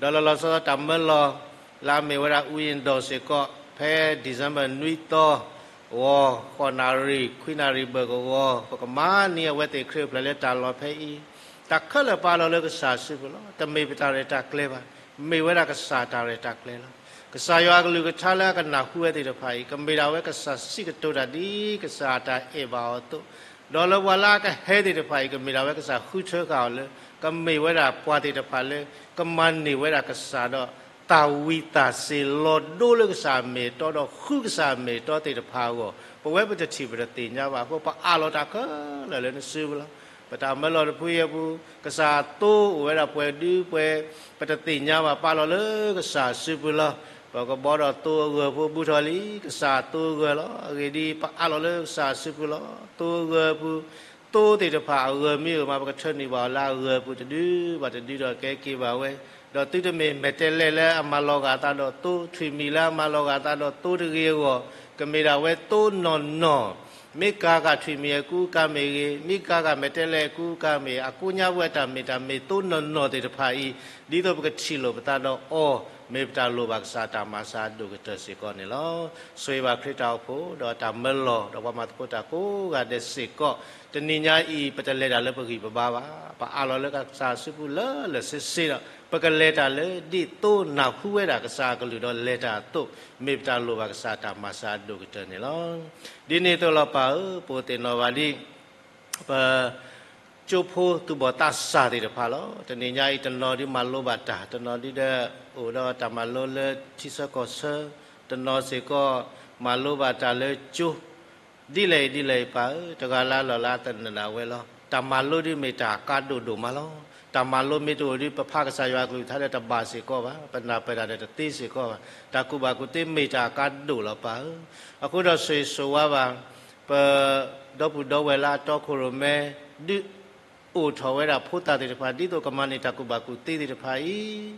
ဒီးလီၤလီၤဆီဆီတၢ်မၢလီၤလၢအမ့ၢ်ဝဲဒၣ် အူယံၤဒီးစ့ၢ်ကီး, ဖဲ December နွံသီ ဂီၤ ဃိးနၣ်ရံၣ် ခွံနၣ်ရံၣ်ဘၢၣ်ကဝီၤ, ပကမၤန့ၢ်အဝဲသ့ၣ်ခရံာ်အိၣ်ဖျဲၣ်လၢတၢ်လီၢ်ဖဲအံၤ, တၢ်ခဲလၢာ်ပာ်လီၤလၢကစၢ်စုပူၤလီၤ. တမ့ၢ်ပတၢ်ရဲၣ်တၢ်ကျဲၤဘၣ်, မ့ၢ်ဝဲဒၣ်ကစၢ်တၢ်ရဲၣ်တၢ်ကျဲၤလီၤ. ကစၢ်ယွၤအကလုၢ်ကထါလၢအကနၢ်ဟူဝဲသ့ၣ်တဖၣ်အံၤ, ကမ့ၢ်ဒၣ်ဝဲကစၢ်စံးကတိၤတၢ်ဒ်ကစၢ်အတၢ်အဲၣ်ဘၣ်အီၤအသိး, ဒီးလၢပှၤလၢအကဟဲသ့ၣ်တဖၣ်အံၤ, ကမ့ၢ်ဒၣ်ဝဲကစၢ်ဃုထၢဃာ်အီၤလၢ ကမ့ၢ်ဝဲဒၣ်ပှၤသ့ၣ်တဖၣ်လၢ ကမၤန့ၢ်ဝဲဒၣ်ကစၢ်ဒီး တၢ်ဝံသးစူၤလီၤဒိလၢကစၢ်အမဲာ်တီဒီးဃုကစၢ်အမဲာ်တီသ့ၣ်တဖၣ်အဂီၢ်, ပဝဲပတထံၣ်ပတသ့ၣ်ညါဘၣ်အဃိ ပအးလီၤတၢ်ခဲလၢာ်လၢနစုပူၤလီၤ. ပတၢ်မၢလီၤတဖုအံၤအပူၤ, ကစၢ်အသိအိၣ်ဝဲဒၣ်ပှဲၤဒုပှဲၤ, ပတသ့ၣ်ညါဘၣ် ပာ်လီၤလၢကစၢ်စုပူၤလီၤ. ပကဘီဒီးသိအဂၢၢ်ဖိဘူးထီၣ်လံ, ကစၢ်သိအဂၢၢ်လီၤ. အဂ့ၢ်ဒ်အံၤ, ပအးလီၤလၢကစၢ်စုပူၤလီၤ. သိအဂၢၢ်အပူၤ, သိသ့ၣ်တဖၣ်အဂၢၢ်မ့ၢ်အိၣ်မး ပကထၢနုာ်ဘၣ်အီၤလၢအဂၢၢ်အပူၤတဒုဘၣ်တဒုဒီးကဲက့ၤဘၣ်ဝဲ, ဒီးသုတမ့ၢ်မဲာ်တဲးလဲးလၢအမၤလီၤဂာ်သးဒီးသိ, ထွံၣ်မံၤလၢအမၤလီၤဂာ်သးဒီးသိတဂ့ၤအဂီၢ်, ကမ့ၢ်ဒၣ်ဝဲသိနီၢ်နီၢ်, မ့ၢ်ကၤဃာ်ထွံၣ်မံၤအကူအကၤမ့ၢ်ဂ့ၤ, မ့ၢ်ကၤဃာ်မဲာ်တဲးလဲးအကူအကၤမ့ၢ်, အကိးညါပဝဲတၢ်မ့ၢ်တၢ်မ့ၢ်သိနီၢ်နီၢ်သ့ၣ်တဖၣ်အံၤ, ဒ်သိးပကထံၣ်လိာ်ပသးဒီးအီၤ မ့ၢ်ပတၢ်လိၣ်ဘၣ်ကစၢ်တၢ်မၤစၢ်အဒိၣ်ကတၢၢ်စ့ၢ်ကီးန့ၣ်လီၤ. ဆိၣ်ဂ့ၤဘၣ်ခရံာ်တၢ်အိၣ်ဖှိၣ် ဒီးတၢ်မၢလီၤ ဒီးပှၤမၤသကိးတၢ်ကိးဂၤဒဲးစ့ၢ်ကီး, တနံၤညါအံၤ ပတလဲၤတၢ်လၢပဂံၢ်ပဘါဘၣ်, ပအးလီၤလၢကစၢ်စုပူၤလၢလၢဆ့ဆ့ဒီး ပကလဲၤတၢ်လၢဒ်သိးနၢ်ဟူဝဲဒၣ်ကစၢ်အကလုၢ်ဒီးလဲၤတၢ်အသိး, မ့ၢ်ပတၢ်လိၣ်ဘၣ်ကစၢ်တၢ်မၤစၢ်အဒိၣ်ကတၢၢ်န့ၣ်လီၤ. ဒ်န့ၣ်အသိးလီၤပၢ်ဧၢ, ပအိၣ်သ့ၣ်နီၣ်ဘၣ်ဒ် ပကၠိဖိသူၣ်ဘီၣ်သးစၢ်သ့ၣ်တဖၣ်လီၤ. တနံၤညါအံၤ တနီၤဒုးမၤလိဘၣ်တၢ်, တနီၤဒုးဒီး အိၣ်ဒီးတၢ်မၤလိလၢထံဆၢကီၢ်ဆၢ, တနီၤစ့ၢ်ကီး မၤလိဘၣ်တၢ်လၢကၠိ, ဒ်လဲၣ်အံၤဒ်လဲၣ်အံၤပၢ်ဧၢ, တဂၤလၢ်လီၢ်လၢအသနၢၣ်ဒၣ်ဝဲလီၤ. တၢ်မၤလိဒုးမ့ၢ်တၢ်ကါဒိၣ်ဒိၣ်မးလီၤ. တၢ်မၤလိမ့ၢ်တအိၣ်ဒုး ပဖးကစၢ်ယွၤအကလုၢ်ကထါဒီးတဘၣ်စ့ၢ်ကီးဘၣ်, ပနၢ်ပၢၢ်တၢ်ဒီးတသ့စ့ၢ်ကီးဘၣ်. တၢ်ကူၣ်ဘၣ်ကူၣ်သ့မ့ၢ်တၢ်ကါဒိၣ်လီၤပၢ်ဧၢ. အဃိဒီးဆိၣ်ဂ့ၤဆိၣ်ဝါဘၣ် ပဒီပုၢ်ဒီဝဲၢ်လၢအတီခိၣ်ရိၣ်မဲ ဒုးအိၣ်ထီၣ်ဝဲဒၣ်ဖိသၣ်သ့ၣ်တဖၣ် ဒ်သိးကမၤန့ၢ်တၢ်ကူၣ်ဘၣ်ကူၣ်သ့သ့ၣ်တဖၣ်အံၤ,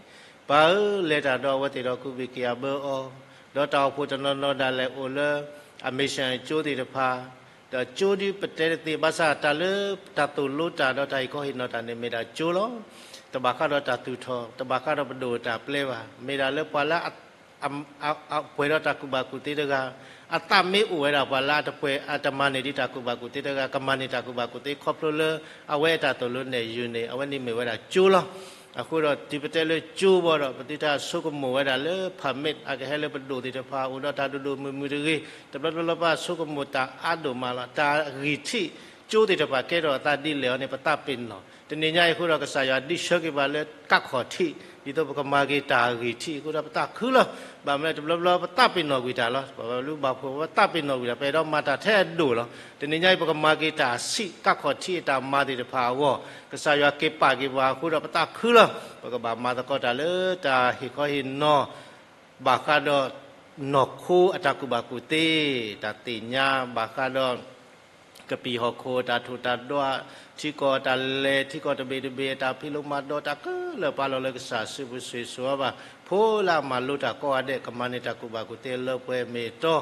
ပၢ်ဧၢ, လဲၤတၢ်ဒီးအဝဲသ့ၣ်ဒီးကူးဘ့ၣ်က့ၤအဘၢအီၤ, ဒီးတၢ်အိၣ်ဖှိၣ်တနီၤနီၤဒၣ်လဲာ်အိၣ်လၢ အ mission အကၠိသ့ၣ်တဖၣ်, ဒီးကၠိဒုးပတဲတသ့ ဘၣ်ဆၣ်တၢ်လၢတၢ်သိၣ်လိတၢ်ဒီးတၢ်ဟ့ၣ်ခီဟ့ၣ်နီၤတၢ်န့ၣ် မ့ၢ်ဒၣ်ကၠိလီၤ. တဘၣ်ဃးဒီးတၢ်သူၣ်ထီၣ်, တဘၣ်ဃးဒီးပဒိၣ်တၢ်ပျဲဘၣ်, မ့ၢ်ဒၣ်လၢပှၤလၢ အပှဲၤဒီးတၢ်ကူၣ်ဘၣ်ကူၣ်သ့တဂၤ, အသးမ့ၢ်အိၣ်ဝဲဒၣ်ပှၤလၢအတပှဲၤ အတမၤန့ၢ်ဒံးတၢ်ကူၣ်ဘၣ်ကူၣ်သ့တဂၤ ကမၤန့ၢ်တၢ်ကူၣ်ဘၣ်ကူၣ်သ့ခီဖျိလၢ အဝဲအတၢ်သိၣ်လိနဲၣ်ယုၤန့ၣ် အဝဲန့ၣ်မ့ၢ်ဝဲဒၣ်ကၠိလီၤ. အဃိဒီးတုၤပတဲလၢကၠိဘၣ်ဒီး ပသုတဆိကမိၣ်ဝဲဒၣ်လၢ permit အကဟဲလၢပဒိၣ်သ့ၣ်တဖၣ် အိၣ်ဒီးတၢ်ဒိၣ်ဒိၣ်မုၢ်မုၢ်တဂ့ၤ, တဘျီတဘျီလၢပဆိကမိၣ်တၢ်အါဒိၣ်မးလီၤ. တၢ်ဂံၢ်ထံးကၠိသ့ၣ်တဖၣ်ကဲထီၣ်အသးဒ်လဲၣ်အီၤန့ၣ် ပသးပ့ၤနီၣ်. တနံၤညါအံၤအဃိဒီး ကစၢ်ယွၤဒုးဆှၢက့ၤပှၤလၢကးခီၣ်ထံး ဒ်သိးပကမၤက့ၤတၢ်ဂံၢ်ထံးအဃိဒီး ပသးခုလီၤ. ဘၣ်မနုၤတဘျီဘျီပသးပ့ၤနီၣ်ကွံာ်တၢ်လီၤ. ပှၤလူၤဘၣ်ဖှိၣ် ပသးပ့ၤနီၣ်ကွံာ်တၢ် ပအဲၣ်ဒိးမၤတၢ်ထဲအဒိၣ်လီၤ. တနံၤညါအံၤ ပကမၤက့ၤတၢ်ဆံး ကးခီၣ်ထံးအတၢ်မၤသ့ၣ်တဖၣ်အဂီၢ် ကစၢ်ယွၤက့ၤပာ်က့ၤပှၤအဃိဒီး ပသးခုလီၤ. ပကဘၣ်မၤသကိးတၢ်လၢတၢ်ဟ့ၣ်ခီဟ့ၣ်နီၤ ဘၣ်ဃးဒီးနီၢ်ခိအတၢ်ကူၣ်ဘၣ်ကူၣ်သ့, တၢ်သ့ၣ်ညါဘၣ်ဃးဒီး ကပံာ်ဟီၣ်ခိၣ်တၢ်ထိၣ်တၢ်ဒွး, ထံကီၢ်တၢ်လဲၤ, ထံကီၢ်တဘ့ၣ်တဘ့ၣ်အတၢ်ဖံးလိမၤဒိး, တၢ်ခဲလၢာ်ပာ်လီၤလၢကစၢ်စုပူၤ ဆိၣ်ဂ့ၤဆိၣ်ဝါဘၣ် ဖိလၢအမၤလိတၢ်ကိးဂၤဒဲး ကမၤန့ၢ်တၢ်ကူၣ်ဘၣ်ကူၣ်သ့လၢပှဲၤမ့ၢ်တီ,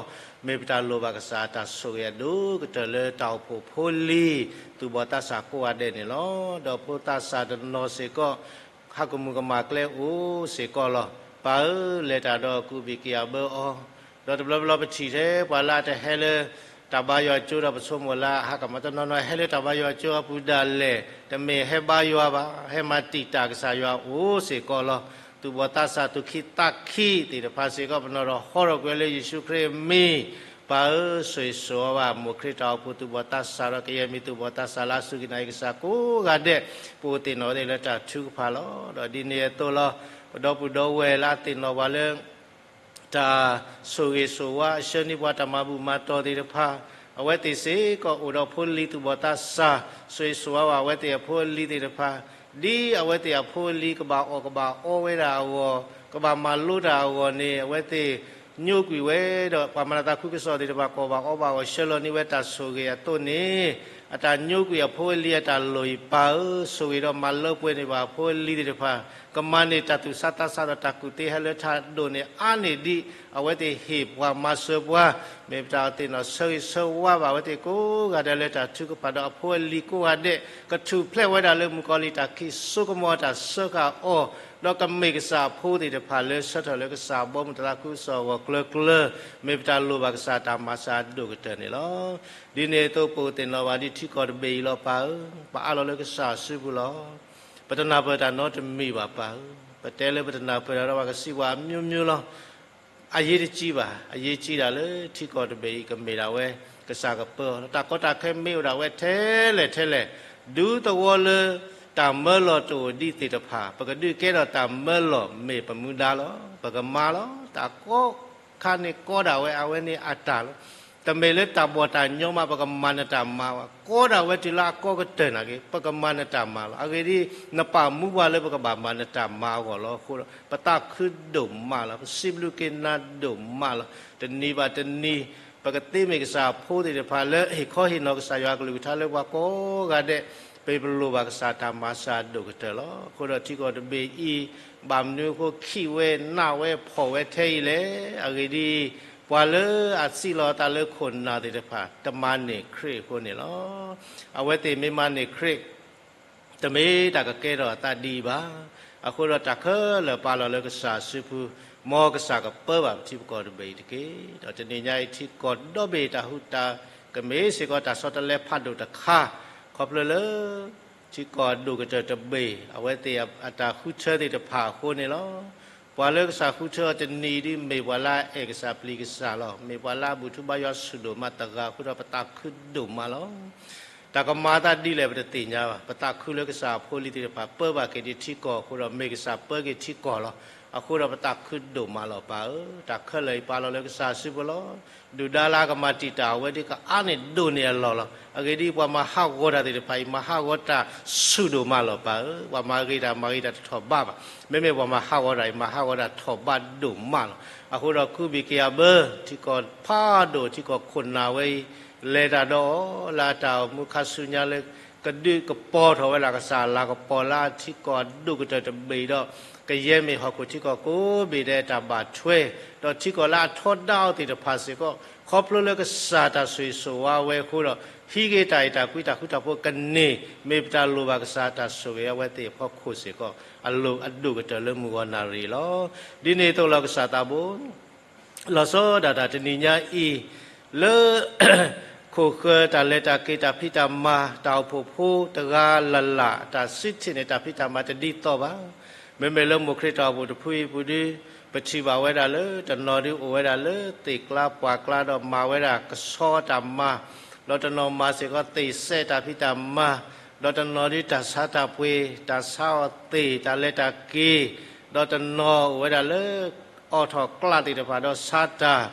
မ့ၢ်ပတၢ်လိၣ်ဘၣ်ကစၢ်အတၢ်ဆိၣ်ဂ့ၤအဒိၣ်ကတၢၢ်လၢတၢ်အိၣ်ဖှိၣ်ဖိလံၤ သူၣ်ဘီၣ်သးစၢ်ကိးဂၤဒဲးန့ၣ်လီၤ. ဒီးဖိသးစၢ်တနီၤစ့ၢ်ကီး ဟးကမူၣ်ကမၣ်ကျဲအိၣ်စ့ၢ်ကီးလီၤ. ပၢ်ဧၢ, လဲၤတၢ်ဒီးကူးဘ့ၣ်က့ၤအဘၢအီၤ, ဒီးတဘျီဘျီပထံၣ်ထဲပှၤလၢအတဟဲလၢ တၢ်ဘါယွၤကၠိဒီးပဆိကမိၣ်လၢအဟးကမၣ် တနီၤနီၤဟဲလၢတၢ်ဘါယွၤကၠိအပူၤဒၣ်လဲာ်, တမ့ၢ်ဟဲဘါယွၤဘၣ်, ဟဲမၤတံာ်တာ်ကစၢ်ယွၤအိၣ်စ့ၢ်ကီးလီၤ. သူၣ်ဘီၣ်သးစၢ်သူၣ်ခံသးခံသ့ၣ်တဖၣ်စ့ၢ်ကီး ပနီၣ်ဒီးဟီထီၣ်ကွံာ်လၢယ့ၣ်ၡူးခရံာ်အမံၤ, ပၢ်ဧၢ, ဆိၣ်ဂ့ၤဆိၣ်ဝါဘၣ် မိၢ်ခရံာ်တၢ်အိၣ်ဖှိၣ်သူၣ်ဘီၣ်သးစၢ်ဒီးကယဲၢ်မံၤသူၣ်ဘီၣ်သးစၢ်လၢအစူၢ်က့ၤနာ်က့ၤကစၢ်ကိးဂၤဒဲး, ပအိၣ်သ့ၣ်နီၣ်ဝဲသ့ၣ်လၢတၢ်ထုကဖၣ်လီၤ. ဒီးဒ်န့ၣ်အသိးလီၤ, ပဒီပုၢ်ဒီဝဲၢ်လၢအသ့ၣ်နီၣ်ပှၤလၢ တၢ်ဆိၣ်ဂ့ၤဆိၣ်ဝါ ဆှၢန့ၢ်ပှၤတၢ်မၤဘူၣ်မၤတီၢ်သ့ၣ်တဖၣ်, အဝဲသ့ၣ်စ့ၢ်ကီးအိၣ်ဒီးဖိလံၤသူၣ်ဘီၣ်သးစၢ်, ဆိၣ်ဂ့ၤဆိၣ်ဝါဘၣ်အဝဲသ့ၣ်အဖိအလံၤသ့ၣ်တဖၣ်, ဒ်အဝဲသ့ၣ်အဖိအလံၤကဘၣ်အီၣ်ကဘၣ်အီဝဲဒၣ်အဂီၢ်, ကဘၣ်မၤလိတၢ်အဂီၢ်န့ၣ် အဝဲသ့ၣ်ညိကွံာ်ဝဲဒီး ပှၤမၤတၢ်သးခုကစီၣ်သ့ၣ်တဖၣ် ကအီၣ်ဘၣ်အီဘၣ်အဂီၢ် ဆှၢလီၤန့ၢ်ဝဲတၢ်ဆိၣ်ဂ့ၤအသိးန့ၣ်, အတၢ်ညိကွံာ်အဖိအလံၤအတၢ်လိၣ်အံၤ ပၢ်ဧၢ, ဆိၣ်ဂ့ၤဒီးမၤလၢပှဲၤန့ၢ်ဘၣ်အဖိအလံၤသ့ၣ်တဖၣ်, ကမၤန့ၢ်တၢ်သူၣ်ဆးသးဆးဒီးတၢ်ကူၣ်သ့ဟဲလၢထးဒိၣ်န့ၢ်အါန့ၢ်ဒံး အဝဲသ့ၣ်ဟ့ၣ်ပှၤမၤစၢၤပှၤ, မ့ၢ်ပတၢ်သ့ၣ်နီၣ်ဆၢဂ့ၤဆၢဝါဘၣ်အဝဲသ့ၣ်ကိးဂၤဒဲးလၢတၢ်ထုကဖၣ်ဒီးအဖိအလံၤကိးဂၤဒဲး, ကထူၣ်ဖျဲးဝဲဒၣ်လၢမုၣ်ကီၤလံၢ်တၢ်ခံးစိကမီၤအတၢ်စၢဃာ်အီၤ, ဒီးကမ့ၢ်ကစၢ်အဖိသ့ၣ်တဖၣ်လၢဆၢထၢၣ်လၢကစၢ်ဘီမုၢ်တၢ်သးခုကစီၣ်အဂီၢ်ကျၢၤကျၢၤ, မ့ၢ်ပတၢ်လိၣ်ဘၣ်ကစၢ်တၢ်မၤစၢၤအဒိၣ်ကတၢၢ်န့ၣ်လီၤ. ဒ်န့ၣ်အသိးပအိၣ်သ့ၣ်နီၣ်ဘၣ်ဒ်ထံကီၢ်တဘ့ၣ်အံၤလီၤပၢ်ဧၢ, ပအးလီၤလၢကစၢ်စုပူၤလီၤ. ပတနၢ်ပၢၢ်တၢ်နီတမံၤဘၣ်ပၢ်ဧၢ, ပတဲလၢပတနၢ်ပၢၢ်တၢ်ဒီးပှၤကစံးပှၤအမျိုးမျိုးလီၤ. အရေးတကြီးဘၣ်, အရေးကြီးတၢ်လၢထံကီၢ်တဘ့ၣ်အံၤ ကမ့ၢ်ဒၣ်ဝဲ ကစၢ်ကပၢအီၤလီၤ. တၢ်ကီတၢ်ခဲမ့ၢ်အိၣ်ဒၣ်ဝဲထဲလဲၣ်ထဲလဲၣ်, ဒူသဝီလၢတၢ်မၢလီၤတအိၣ်ဒံးသ့ၣ်တဖၣ် ပကဒုးကဲထီၣ်တၢ်မၢလီၤမ့ၢ်ပမူဒါလီၤ. ပကမၤလီၤ. တၢ်ကီခါန့ၣ်ကီဒၣ်ဝဲ အဝဲန့ၣ်အတၢ်လီၤ. တမ့ၢ်လၢတၢ်ဘီၣ်တၢ်ညီမး ပကမၤနတၢ်မၤဘၣ်. ကီဒၣ်ဝဲတုၤလၢအကီကတၢၢ်နာ်က့ ပကမၤနတၢ်မၤလီၤ. အဂ့ၢ်ဒ်အံၤ, နပာ်မူပှၤလၢပကဘၣ်မၤနတၢ်မၤအဂီၢ်လီၤ. အဃိဒီး ပသးခုဒိၣ်မးလီၤ. ပစံးဘျုးက့ၤနၤဒိၣ်မးလီၤ. တနံၤဘၣ်တနံၤ ပကသ့မ့ၢ်ကစၢ်အဖိသ့ၣ်တဖၣ်လၢဟ့ၣ်ခီဟ့ၣ်နီၤကစၢ်ယွၤအကလုၢ်ကထါလၢပှၤကိးဂၤဒဲး, ပပလိၣ်ဘၣ်ကစၢ်တၢ်မၤစၢၤအဒိၣ်ကတၢၢ်လီၤ. အဃိဒီးထံကီၢ်တဘ့ၣ်အံၤ ဘၣ်မနုၤအဃိခံးဝဲနးဝဲဖှီၣ်ဝဲထဲအံၤလဲၣ်. အဂ့ၢ်ဒ်အံၤ, ပှၤလၢအစံးလီၤအသးလၢခိၣ်နၢ်သ့ၣ်တဖၣ် တမၤန့ၢ်ခရံာ်အဃိန့ၣ်လီၤ. အဝဲသ့ၣ်မ့ၢ်မၤန့ၢ်ခရံာ် တမ့ၢ်တၢ်ကကဲထီၣ်အသးဒ်အံၤဘၣ်. အဃိဒီးတၢ်ခဲလၢာ်ပာ်လီၤလၢကစၢ်စုပူၤ, မ်ကစၢ်ကပၢဘၣ်ပထံပကီၢ်တဘ့ၣ်အံၤတက့ၢ်. ဒီးတနံၤညါအံၤထံကီၢ်ဒီဘ့ၣ်တၢ်ဟူးတၢ် ကမ့ၢ်စ့ၢ်ကီးတၢ်ဆီတလဲဖးဒိၣ်တခါ, ခီဖျိလၢ ထံကီၢ်အဒိၣ်ကတၢၢ်တဘ့ၣ် အဝဲသ့ၣ်အတၢ်ဃုထၢသ့ၣ်တဖၣ်အဃိန့ၣ်လီၤ. ပှၤလၢကစၢ်ဃုထၢအီၤတနံၤအံၤဒ်မ့ၢ်ပှၤလၢအအဲၣ်ကစၢ်ပျံၤကစၢ်လီၤ. မ့ၢ်ပှၤလၢအဘူၣ်ထူဘါယွၤဆူၣ်ဒိၣ်မးတဂၤအဃိဒီးပသးခုဒိၣ်မးလီၤ. တၢ်ကမၤအသးဒ်လဲၣ်ပတသ့ၣ်ညါဘၣ်. ပသးခုလၢကစၢ်အဖိအလံၤသ့ၣ်တဖၣ်ပၢဘၣ်က့ၤဒ်ထံကီၢ်အဃိဒီး မ့ၢ်ကစၢ်ပၢက့ၤထံကီၢ်လီၤ. အဃိဒီးပသးခုဒိၣ်မးလီၤပၢ်ဧၢ, တၢ်ခဲလၢာ်အံၤပာ်လီၤလၢကစၢ်စုပူၤလီၤ. ဒုၣ်ဒါလၢအကမၤတံာ်တာ်အဝဲဒ်ကအါန့ၢ်ဒိၣ်န့ၢ်အလီၢ်လီၤ. အဂ့ၢ်ဒ်အံၤ, ပှၤမၤဟးဂီၤတၢ်သ့ၣ်တဖၣ်အံၤ မၤဟးဂီၤတၢ်ဆူၣ်ဒိၣ်မးလီၤပၢ်ဧၢ, ပှၤမၤဂ့ၤတၢ်မၤဂ့ၤတၢ်တထီၣ်ဘးဘၣ်. မ့မ့ၢ်ပှၤမၤဟးဂီၤတၢ်အံၤ မၤဟးဂီၤတၢ်ထီၣ်ဘးဒိၣ်မးလီၤ. အဃိဒီးကူဘံၣ်က့ၤအဘၢ ထံကီၢ်ဖးဒိၣ် ထံကီၢ်ခိၣ်နၢ်ဝဲအံၤ လဲၤတၢ်ဒီးအီၤလၢအတၢ်အိၣ်မူခါဆူညါလၢ ကဒုးကပီၤထီၣ်ဝဲဒၣ်ကစၢ်အလၤကပီၤလၢအထံကီၢ်အဒိၣ်ကတၢၢ်တဘ့ၣ်ဒီး ကယဲၢ်မ့ၢ်ဟီၣ်ခိၣ်ထံကီၢ်ကိးဘ့ၣ်ဒဲးအတၢ်ဘၣ်ထွဲ, ဒီးထံကီၢ်လၢအထီဒါအီၤသ့ၣ်တဖၣ်စ့ၢ်ကီး ခီဖျိလၢကစၢ်တၢ်ဆိၣ်ဂ့ၤဆိၣ်ဝါဝဲအဃိဒီး ဟံးက့ၤတၢ်အဲၣ်တၢ်ကွံတၢ်ဃူတၢ်ဖိးကန့ၢ် မ့ၢ်ပတၢ်လိၣ်ဘၣ်ကစၢ်တၢ်ဆိၣ်ဂ့ၤအဝဲသ့ၣ်အဖီခိၣ်စ့ၢ်ကီး အလိၣ်အဒိၣ်ကတၢၢ်လၢမုၢ်ဂီၤနၣ်ရံၣ်လီၤ. ဒ်န့ၣ်အသိးလီၤကစၢ်သးဘိ လီၤဆီဒၣ်တၢ်တနံၤညါအံၤ လၢ ခိၣ်ဃၢၤတၢ်လဲၤတၢ်က့ၤတၢ်ဖံးတၢ်မၤ တၢ်အိၣ်ဖှိၣ်ဖိတဂၤလၢ်လၢ် တၢ်စံးထံၣ်န့ၢ်တၢ်ဖံးတၢ်မၤတဒ်သိးဘၣ်. မ့မ့ၢ်လၢမိၢ်ခရံာ်တၢ်အိၣ်ဖှိၣ်တဖုအံၤပူၤဒီး ပထံၣ်ဘၣ်ဝဲဒၣ်လၢတနီၤဒုးအိၣ်ဝဲဒၣ်လၢသ့ၣ်ကျါပှၢ်ကျါဒီးမၤဝဲဒၣ်ကဆီတၢ်မၤ, ဒီးတနီၤမၤစ့ၢ်ကီးသ့ၣ်စဲးတၢ်ဖံးတၢ်မၤ, ဒီးတနီၤဒုးတၢ်ဆါတၢ်ပှ့ၤ တၢ်ဆါအီၤသ့ၣ် တၢ်လဲၤတၢ်က့ၤ, ဒီးတနီၤအိၣ်ဝဲဒၣ်လၢ အိးထီၣ်ကျးသ့ၣ်တဖၣ်ဒီးဆါတၢ်,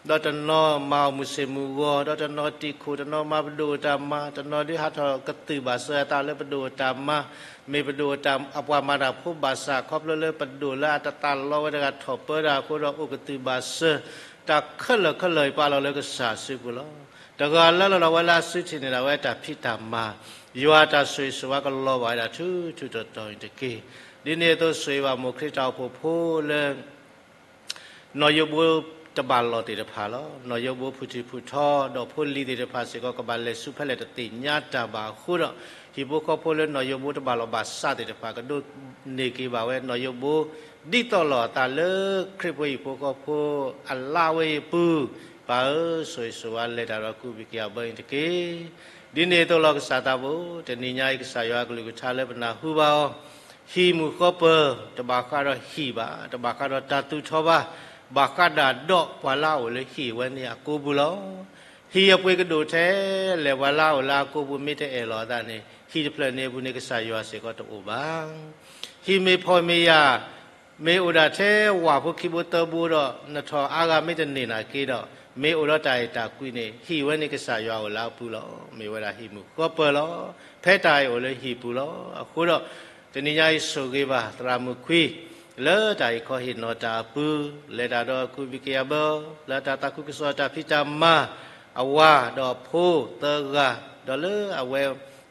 ဒီးတနီၤမၤအီၤမုၢ်ဆ့ၣ်မုၢ်ဂီၤ, ဒီးတနီၤတံာ်ခိၣ်, တနီၤမၤပဒိၣ်အတၢ်မၤ, တနီၤဒုးဟးထီၣ်ကသုၣ်ဘၣ်စၢၤအသးလၢပဒိၣ်အတၢ်မၤ, မ့ၢ်ပဒိၣ်အပှၤမၤတၢ်ဖိဘၣ်ဆၣ် ခီဖျိလၢပဒိၣ်လၢအတသးလီဝဲတဂၤထီၣ်ပၢတၢ်အဃိဒီးအိၣ်ကသုၣ်ဘၣ်စၢၤ, တၢ်ခဲလၢာ်ခဲလၢာ်အံၤပာ်လီၤလၢကစၢ်စုပူၤလီၤ. တဂၤလၢ်လၢ်လီၤဝဲလၢအစုထံၣ်န့ၢ်ဒၣ်ဝဲတၢ်ဖံးတၢ်မၤ, ယွၤတၢ်ဆိၣ်ဂ့ၤဆိၣ်ဝါကလီၤဘၣ်ဝဲဒၣ်ထူထူတီတီအံၤတက့ၢ်. ဒ်န့ၣ်အသိးဆိၣ်ဂ့ၤဘၣ်မိၢ်ခရံာ်တၢ်အိၣ်ဖှိၣ်ဖိလၢ နီၢ်ယိဘိတဘၣ်လီၢ်သ့ၣ်တဖၣ်လီၤ. နီၢ်ယိဘိဖုၣ်ထံၣ်ဖုၣ်ထီ ဒီးဖိလံၤသ့ၣ်တဖၣ်စ့ၢ်ကီး ကဘၣ်လဲၤဆူဖဲလဲၣ်တသ့ၣ်ညါတၢ်ဘၣ်အဃိဒီး ဟံၣ်ဖိဃီဖိလၢနီၢ်ယိဘိတဘၣ်လီၢ်ဘၣ်စးသ့ၣ်တဖၣ် ကဒိးန့ၢ်က့ၤဘၣ်ဝဲနီၢ်ယိဘိ ဒ်သိးလိာ်အသးလၢခရံာ်ဖိဟံၣ်ဖိဃီဖိအလါဝဲအံၤအပူၤ, ပၢ်ဧၢ, ဆိၣ်ဂ့ၤဆိၣ်ဝါလဲၤတၢ်ဒီးကူဘံၣ်က့ၤအဘၢအံၤတက့ၢ်. ဒ်န့ၣ်အသိးလီၤကစၢ်သးဘိ, တနံၤညါအံၤကစၢ်ယွၤအကလုၢ်ကထါလၢပနၢ်ဟူဘၣ်အီၤ ဟံၣ်မုၢ်ဃီပၢၤ တဘၣ်ဃးဒီးဟံၣ်ဘၣ်, တဘၣ်ဃးဒီးတၢ်သူၣ်ထီၣ်ဘၣ်, ဘၣ်ဃးဒၣ်ဒီးပှၤလၢအအိၣ်လၢဟံၣ်ဝဲန့ၣ်အကိပူၤလီၤ. ဟံၣ်အပှ့ၤကဒိၣ်ထဲလဲၣ် ပှၤလၢအအိၣ်လၢအကိပူၤမ့ၢ်တအဲၣ်လီၤအသးန့ၣ် ဟံၣ်တဖျၢၣ်န့ၣ်အပူၤန့ၣ် ကစၢ်ယွၤစ့ၢ်ကီးတအိၣ်ဘၣ်. ဟံၣ်မ့ၢ်ဖှီၣ်မ့ၢ်ယာ် မ့ၢ်အိၣ်ဒၣ်ထဲဝၣ်ဖိခံဘိသၢဘိဒီး နထီၣ်အါဂၤမ့ၢ်တန့ၢ်နၤက့ဒီး မ့ၢ်အိၣ်ဒီးတၢ်အဲၣ်တၢ်ကွံန့ၣ် ဟံၣ်ဝဲန့ၣ်ကစၢ်ယွၤအိၣ်လၢအပူၤလီၤ. မ့ၢ်ဝဲဒၣ်ဟံၣ်မုၢ်ဃီပၢၤလီၤ. ဖဲတၢ်အဲၣ်အိၣ်လၢဟံၣ်ပူၤလီၤ. အဃိဒီး တနံၤညါအံၤဆိၣ်ဂ့ၤဘၣ်သရၣ်မုၣ်ခွံ လၢတၢ်အံၤခီဟ့ၣ်နီၤတၢ်အပူၤ, လဲၤတၢ်ဒီးကူဘံၣ်က့ၤအဘၢ လၢတၢ်သးခုကစီၣ်တၢ်ဖံးတၢ်မၤ အဝၤဒီးအဖိသၢဂၤ, ဒီးလၢအဝဲ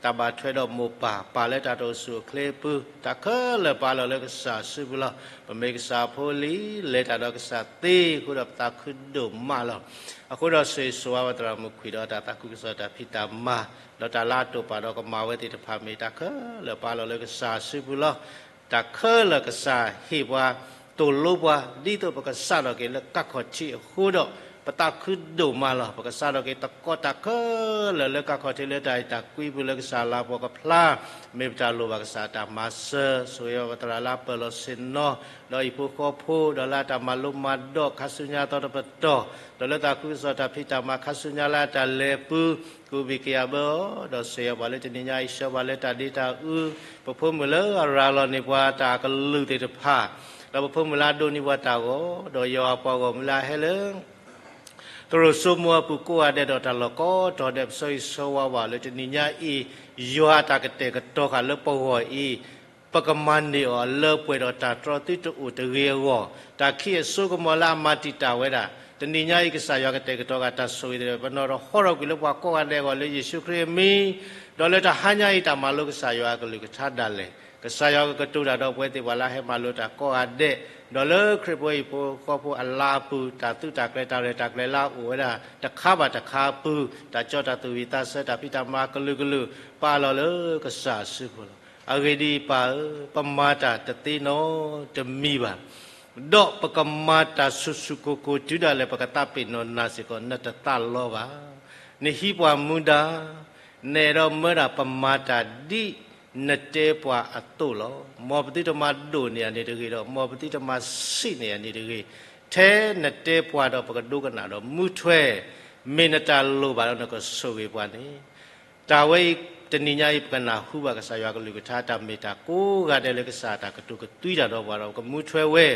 တၢ်ဘၣ်ထွဲဒီးမိၢ်ပၢ် ပၢ်လၢတၢ်တအိၣ်ဆူၣ်အိၣ်ချ့အပူၤ, တၢ်ခဲလၢာ်ပာ်လီၤလၢကစၢ်စုပူၤလီၤ. ပမ့ၢ်ကစၢ်ဖိလံၤ လဲၤတၢ်ဒီးကစၢ်သ့အဃိဒီး ပသးခုဒိၣ်မးလီၤ. အဃိဒီးဆိၣ်ဂ့ၤဆိၣ်ဝါဝဲသရၣ်မုၣ်ခွံဒီးတၢ်သးခုကစီၣ်တၢ်ဖံးတၢ်မၤ ဒီးတၢ်လၢအတိာ်ပာ်ဒီးကမၤဝဲသ့ၣ်တဖၣ်မ့ၢ်တၢ်ခဲလၢာ်ပာ်လီၤလၢကစၢ်စုပူၤလီၤ. တၢ်ခဲလၢာ်ကစၢ်ဟ့ၣ်ပှၤ သိၣ်လိပှၤ ဒ်သိးပကစးထီၣ်က့ၤလၢကးခီၣ်ထံးအဃိဒီး ပသးခုဒိၣ်မးလီၤ. ပကစးထီၣ်က့ၤသကိးတၢ်ခဲလၢာ်လၢကးခီၣ်ထံးလၢတၢ်အဲၣ်တၢ်ကွံပူၤလၢကစၢ်လၤပှီၢ်ကဖျါ မ့ၢ်ပတၢ်လိၣ်ဘၣ်ကစၢ်အတၢ်မၤစၢၤ ဆိၣ်ဂ့ၤဝဲသရၣ်လၢအပၢၢ်လီၤဆ့ၣ်နီၤ ဒီးဟံၣ်ဖိဃီဖိ ဒီးလၢအတၢ်မၤလိမၤဒိးခါဆူညါသီတပတီၢ် ဒီးလၢသးခုကစီၣ်တၢ်ဖံးတၢ်မၤခါဆူညါလၢအတၢ်လဲၤပူၤ ကူဘံၣ်က့ၤအဘၢအီၤ ဒီးဆိၣ်ဂ့ၤပှၤလၢတနံၤညါအံၤ ဆှၢပှၤလၢတၢ်ဒ့တၢ်အူ ပဖိမုၣ်လၢအရၤလီၤန့ၢ်ပှၤတၢ်ကလုၢ်သ့ၣ်တဖၣ် ဒီးပဖိမုၣ်လၢအဒိးန့ၢ်ပှၤတၢ်ဂီၤ ဒီးယွၤအပှၤဂီၢ်မုၢ်လၢအဟဲလၢ သရိာ်စိမိၤအပူၤကိးဂၤဒဲးဒီးတၢ်လီၢ်ကိးတီၤဒဲး ပဆၢဂ့ၤဆၢဝါဘၣ်လၢတနံၤညါအံၤ ယွၤအတၢ်ကတဲာ်ကတီၤဃာ်လၢပဂီၢ်အံၤ ပကမၤန့ၢ်အီၤလၢပှဲၤဒီးတၢ်တြီသုတအိၣ်တဂ့ၤအဂီၢ် တၢ်ခံးအစိကမီၤလၢအမၤတံာ်တာ်ဝဲဒၣ် တနံၤညါအံၤ ကစၢ်ယွၤကတဲာ်ကတီၤဃာ်တၢ်ဆိၣ်ဂ့ၤသ့ၣ်တဖၣ် ပနီၣ်ထီၣ်ဟီထီၣ်ကွံာ်လၢပှၤကိးဂၤဒဲးအဂီၢ်လၢယ့ၣ်ၡူးခရံာ်အမံၤ ဒီးလၢတဟါညါအံၤတၢ်မၤလိကစၢ်ယွၤအကလုၢ်ကထါဒၣ်လဲာ် ကစၢ်ယွၤကကတိၤတၢ်ဒီးပဝဲသ့ၣ်ပှၤလၢအဟဲမၤလိတၢ်ကိးဂၤဒဲး ဒီးလၢခရံာ်ဖိဟံၣ်ဖိဃီဖိအလၤအပူၤ တၢ်သုးတၢ်ကျဲၤတၢ်ရဲၣ်တၢ်ကျဲၤလၢအအိၣ်ဝဲဒၣ်တခါဘၣ်တခါအပူၤ တၢ်ကၠီတၢ်သူၣ်ဝံၣ်သးဆၢတၢ်ဖံးတၢ်မၤကလုာ်ကလုာ် ပာ်လီၤလၢကစၢ်အစုပူၤလီၤ. အဂ့ၢ်ဒ်အံၤ, ပၢ်ဧၢ, ပမၤတၢ်တသ့နီတမံၤဘၣ်, ဒီးပကမၤတၢ်ဆူၣ်ဆူၣ်ကိၢ်ကိၢ် တုၤဒၣ်လဲာ်ပကသးပ့ၤနီၣ်နၤစ့ၢ်ကီး, နတသးလီဘၣ်. နဟံးပှၤမူဒါ, နအဲၣ်ဒိးမၢဒၣ်ပမၤတၢ်ဒ်နတဲပှၤအသိးလီၤ. မ်ပသုတမၤဒိၣ်န့ၢ်အန့ၣ်တဂ့ၤဒီး မ်ပသုတမၤဆံးန့ၢ်အန့ၣ်တဂ့ၤ, ထဲနတဲပှၤဒီးပကဒိကနၣ်ဒီး မူထွဲ, မ့ၢ်နတၢ်လိၣ်ဘၣ်ဒီးနကဆိၣ်ဂ့ၤပှၤန့ၣ် တၢ်ဝဲအံၤ တနံၤညါအံၤ ပကနၢ်ဟူဘၣ်ကစၢ်ယွၤကလုၢ်ကထါ တၢ်မ့ၢ်တၢ်ကိးဂၤဒဲးလၢကစၢ်တၢ်ကတိၤကသွံတၢ်ဒီးပှၤဒီး ပကမူထွဲဝဲ,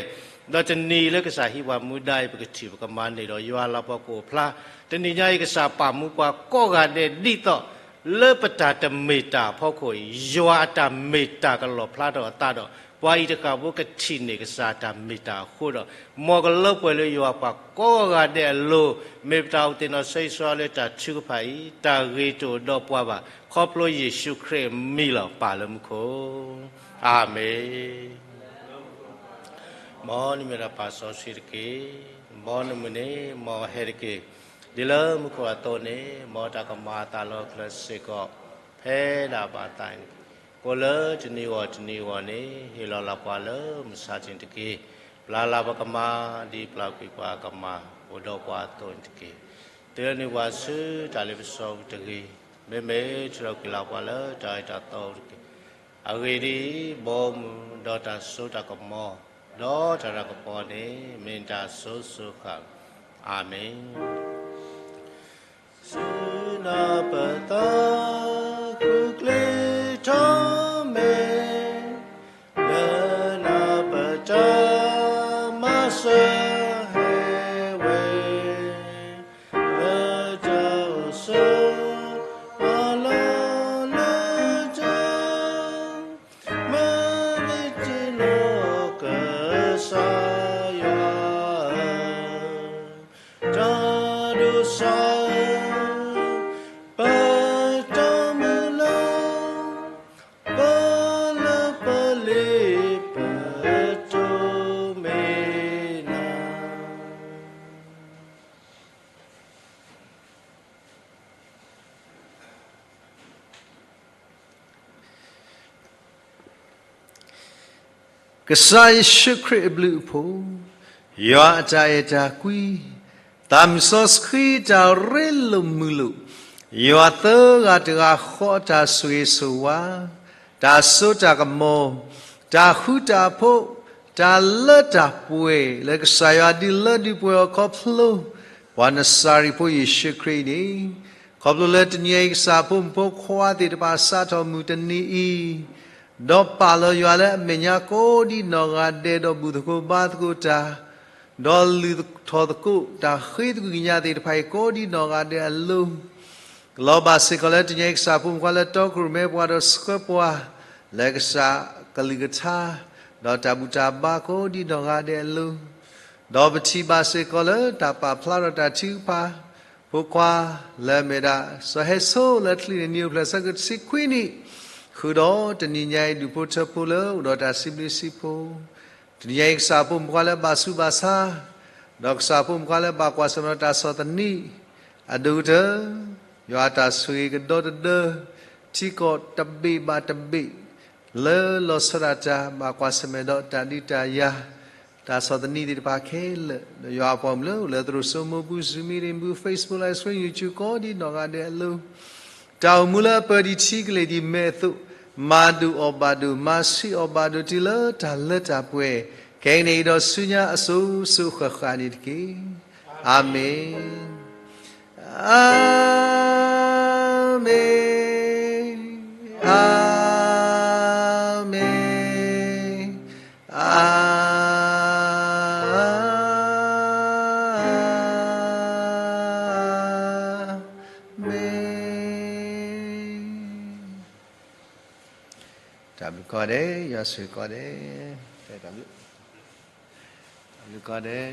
ဒီးတနံၤအံၤလၢကစၢ်ဟံးပှၤမူဒါအံၤ ပကထံၣ်ပကမၤန့ၢ်ဒီးယွၤလၤပှီၢ်ကိၣ်ဖျါ, တနံၤညါအံၤကစၢ်ပာ်မူပှၤကိးဂၤဒဲးဒ်သိး လၢပတၢ်တမ့ၢ်တၢ်အဖီခိၣ်အံၤ ယွၤအတၢ်မ့ၢ်တၢ်ကလီၣ်ဖျါထီၣ်အသးဒီး ပှၤအံၤတဃၣ်ဖိကထံၣ်န့ၢ်ကစၢ်တၢ်မ့ၢ်တၢ်အဃိဒီး မ်ကလၢပှဲၤလၢယွၤပှၤကိးဂၤဒဲးအလိၤ, မ့ၢ်ပတၢ်အိၣ်သ့ၣ်နီၣ်ဆၢဂ့ၤဆၢဝါလၢတၢ်ထုကဖၣ်အံၤ တၢ်ဂ့ၤတအိၣ်ဒီးပှၤဘၣ်, ခီဖျိယ့ၣ်ၡူးခရံာ်အမံၤလီၤ. ပၢ်လၢမူခိၣ်, အၤမ့ၣ်. မ်နမံၤဒီးပာ်စီဆှံတက့ၢ်. မ်နမုၢ်န့ၣ် မ်အဟဲတက့ၢ်. ဒ်လၢမူခိၣ်အသိးန့ၣ် မ်တၢ်ကမၤအသးလီၤကျၢၤစ့ၢ်ကီး ဖဲဒၣ်ဘၣ်သးန့ၣ်, ကိးလၢတနံၤဂီၢ်တနံၤဂီၢ်န့ၣ် ဟ့ၣ်လီၤလၢပှၤလၢမုၢ်ဆါတနံၤတက့ၢ်. ပျၢ်လၢ်ပကမၤ ဒ်ပျၢ်ကွံာ်ပှၤကမၤ အိၣ်ဒီးပှၤအသိးန့ၣ်တက့ၢ်. သုနုာ်ပှၤဆူတၢ်လ့ပစီပူၤတဂ့ၤ, မ့မ့ၢ်ထုးထီၣ်ကွံာ်လၢ်ပှၤလၢတၢ်အၢတၢ်သီပူၤတက့ၢ်. အဂ့ၢ်ဒ်အံၤ, ဘီမုၢ်ဒီးတၢ်စိတၢ်ကမီၤ ဒီးတၢ်တၢ်ကပီၤန့ၣ် မ့ၢ်နတၢ်စိၤစိၤဃၣ်, အၤမ့ၣ်. ဆူနၢ်ပၢၢ်သး ဃုကျဲၤထီၣ်မဲာ် လၢနၢ်ပၢၢ်တၢ်မၤစၢၤဟဲဝဲ, လၢတၢ်အိၣ်ဆိး အလီၢ်လၢတၢ် မၤသ့တ့ၢ်လီၤကစၢ်ယွၤဧၢ, တၢ်ဒိးစၢ် ပတၢ်မုၢ်လၢ် ပလၢပလ့ပတိၢ် မ့ၢ်နၤ. ကစၢ်ယ့ၣ်ၡူးခရံာ်အဘျုးအဖှိၣ်, ယွၤအတၢ်အဲၣ်တၢ်ကွံ, သးမုၢ်စီဆှံတၢ်ရ့လိာ်မုာ်လိာ်, ယွၤသၢဂၤတဂၤဃီအတၢ်ဆိၣ်ဂ့ၤဆိၣ်ဝါ, တၢ်စိတၢ်ကမီၤ, တၢ်ဃူတၢ်ဖိး, တၢ်လၢတၢ်ပှဲၤလၢကစၢ်ယွၤဒုးလၢဒုးပှဲၤအီၤခီဖျိ ပှၤနစၤရ့းဖိယ့ၣ်ၡူးခရံာ်န့ၣ်, ခီဖျိလၢတနံၤအံၤကစၢ်ဖိမုၣ်ဖိခွါသ့ၣ်တဖၣ်စးထီၣ်မုၢ်တနံၤအံၤ, ဒီးပာ်လီၤယွၤလၢအမဲာ်ညါကိးဒ်နီၢ်ဂၤဒဲး ဒီးဘူၣ်သကိးဘါသကိးတၢ်, ဒီးလုၢ်ထီၣ်သကိးတၢ်ဃ့သကွံၢ်ကညးသ့ၣ်တဖၣ်အံၤကိးဒ်နီၢ်ဂၤဒဲးအလိၤ, လီၤဘၣ်စ့ၢ်ကီးလၢတနံၤအံၤကစၢ်ဖိမုၣ်ဖိခွါလၢတီခိၣ်ရိၣ်မဲပှၤဒီးဆှၢပှၤ လၢကစၢ်ကလုၢ်ကထါ, ဒီးတၢ်ဘူၣ်တၢ်ဘါကိးဒ်နီၢ်ဂၤဒဲးအလိၤ, ဒီးပထံၣ်ဘၣ်စ့ၢ်ကီးလၢတၢ်ပာ်ဖျါထီၣ်တၢ်ထုကဖၣ် ဖိခွါလၢအမ့ၢ်ဒၣ် စီၤဟဲဆိလၢချံန့ၣ် နံၣ်အိၣ်ဖျဲၣ်ဆၢကဆံခွံနံၣ်, ဃုာ်ဒီးတနံၤညါအံၤဒူၣ်ဖိထၢဖိလၢအိၣ်ဒီးတၢ်စံးဘျုးစံးဖှိၣ်, တနံၤညါအံၤကစၢ်ဖိမုၣ်ဖိခွါလၢဘၣ်ဆူးဘၣ်ဆါ, ဒီးကစၢ်ဖိမုၣ်ဖိခွါလၢဘၣ်ကွၢ်ဆၢၣ်မဲာ်ဒီးတၢ်ဆီၣ်သနံး, အဒိၣ်ကတၢၢ် ယွၤအတၢ်ဆိၣ်ဂ့ၤကဒီတဒၢ ထံကီၢ်တဘ့ၣ်ဘၣ်တဘ့ၣ် လၢလီၤဆီဒၣ်တၢ်ဘၣ်ကွၢ်ဆၢၣ်မဲာ်ဒီးတၢ်ဒုးတၢ်ယၤ တၢ်ဆီၣ်သနံးသ့ၣ်တဖၣ်ခဲလၢာ် ဒီးယွၤအပှၤမုၣ်လၢအိၣ်လၢသရိာ်စိမိၢ်ပူၤ Zoom meeting ပူၤ Facebook Live Stream YouTube ကိးဒ်နီၢ်ဂၤဒဲးအလိၤ, တၢ်အိၣ်မူလၢအပၢၢ်ဒံးထံကလ့ၢ်ဒံးမဲာ်အသိး, မၤဒိၣ်အီၣ်ဘၣ်ဒိၣ် မၤဆံးအီၣ်ဘၣ်ဒိၣ်တုၤလၢတၢ်လၢတၢ်ပှဲၤ, ခဲကနံၣ်အံၤဒီးဆူညါအစိၤစိၤဃၣ်ဃၣ်န့ၣ်တက့ၢ်. အၤမ့ၣ်. အၤမ့ၣ်, အၤမ့ၣ်, အၤမ့ၣ်. တၢ်ဘျုးကိးဂၤဒဲး, ယွၤဆိၣ်ဂ့ၤကိးဂၤဒဲး, တၢ်ဘျုးကိးဂၤဒဲး.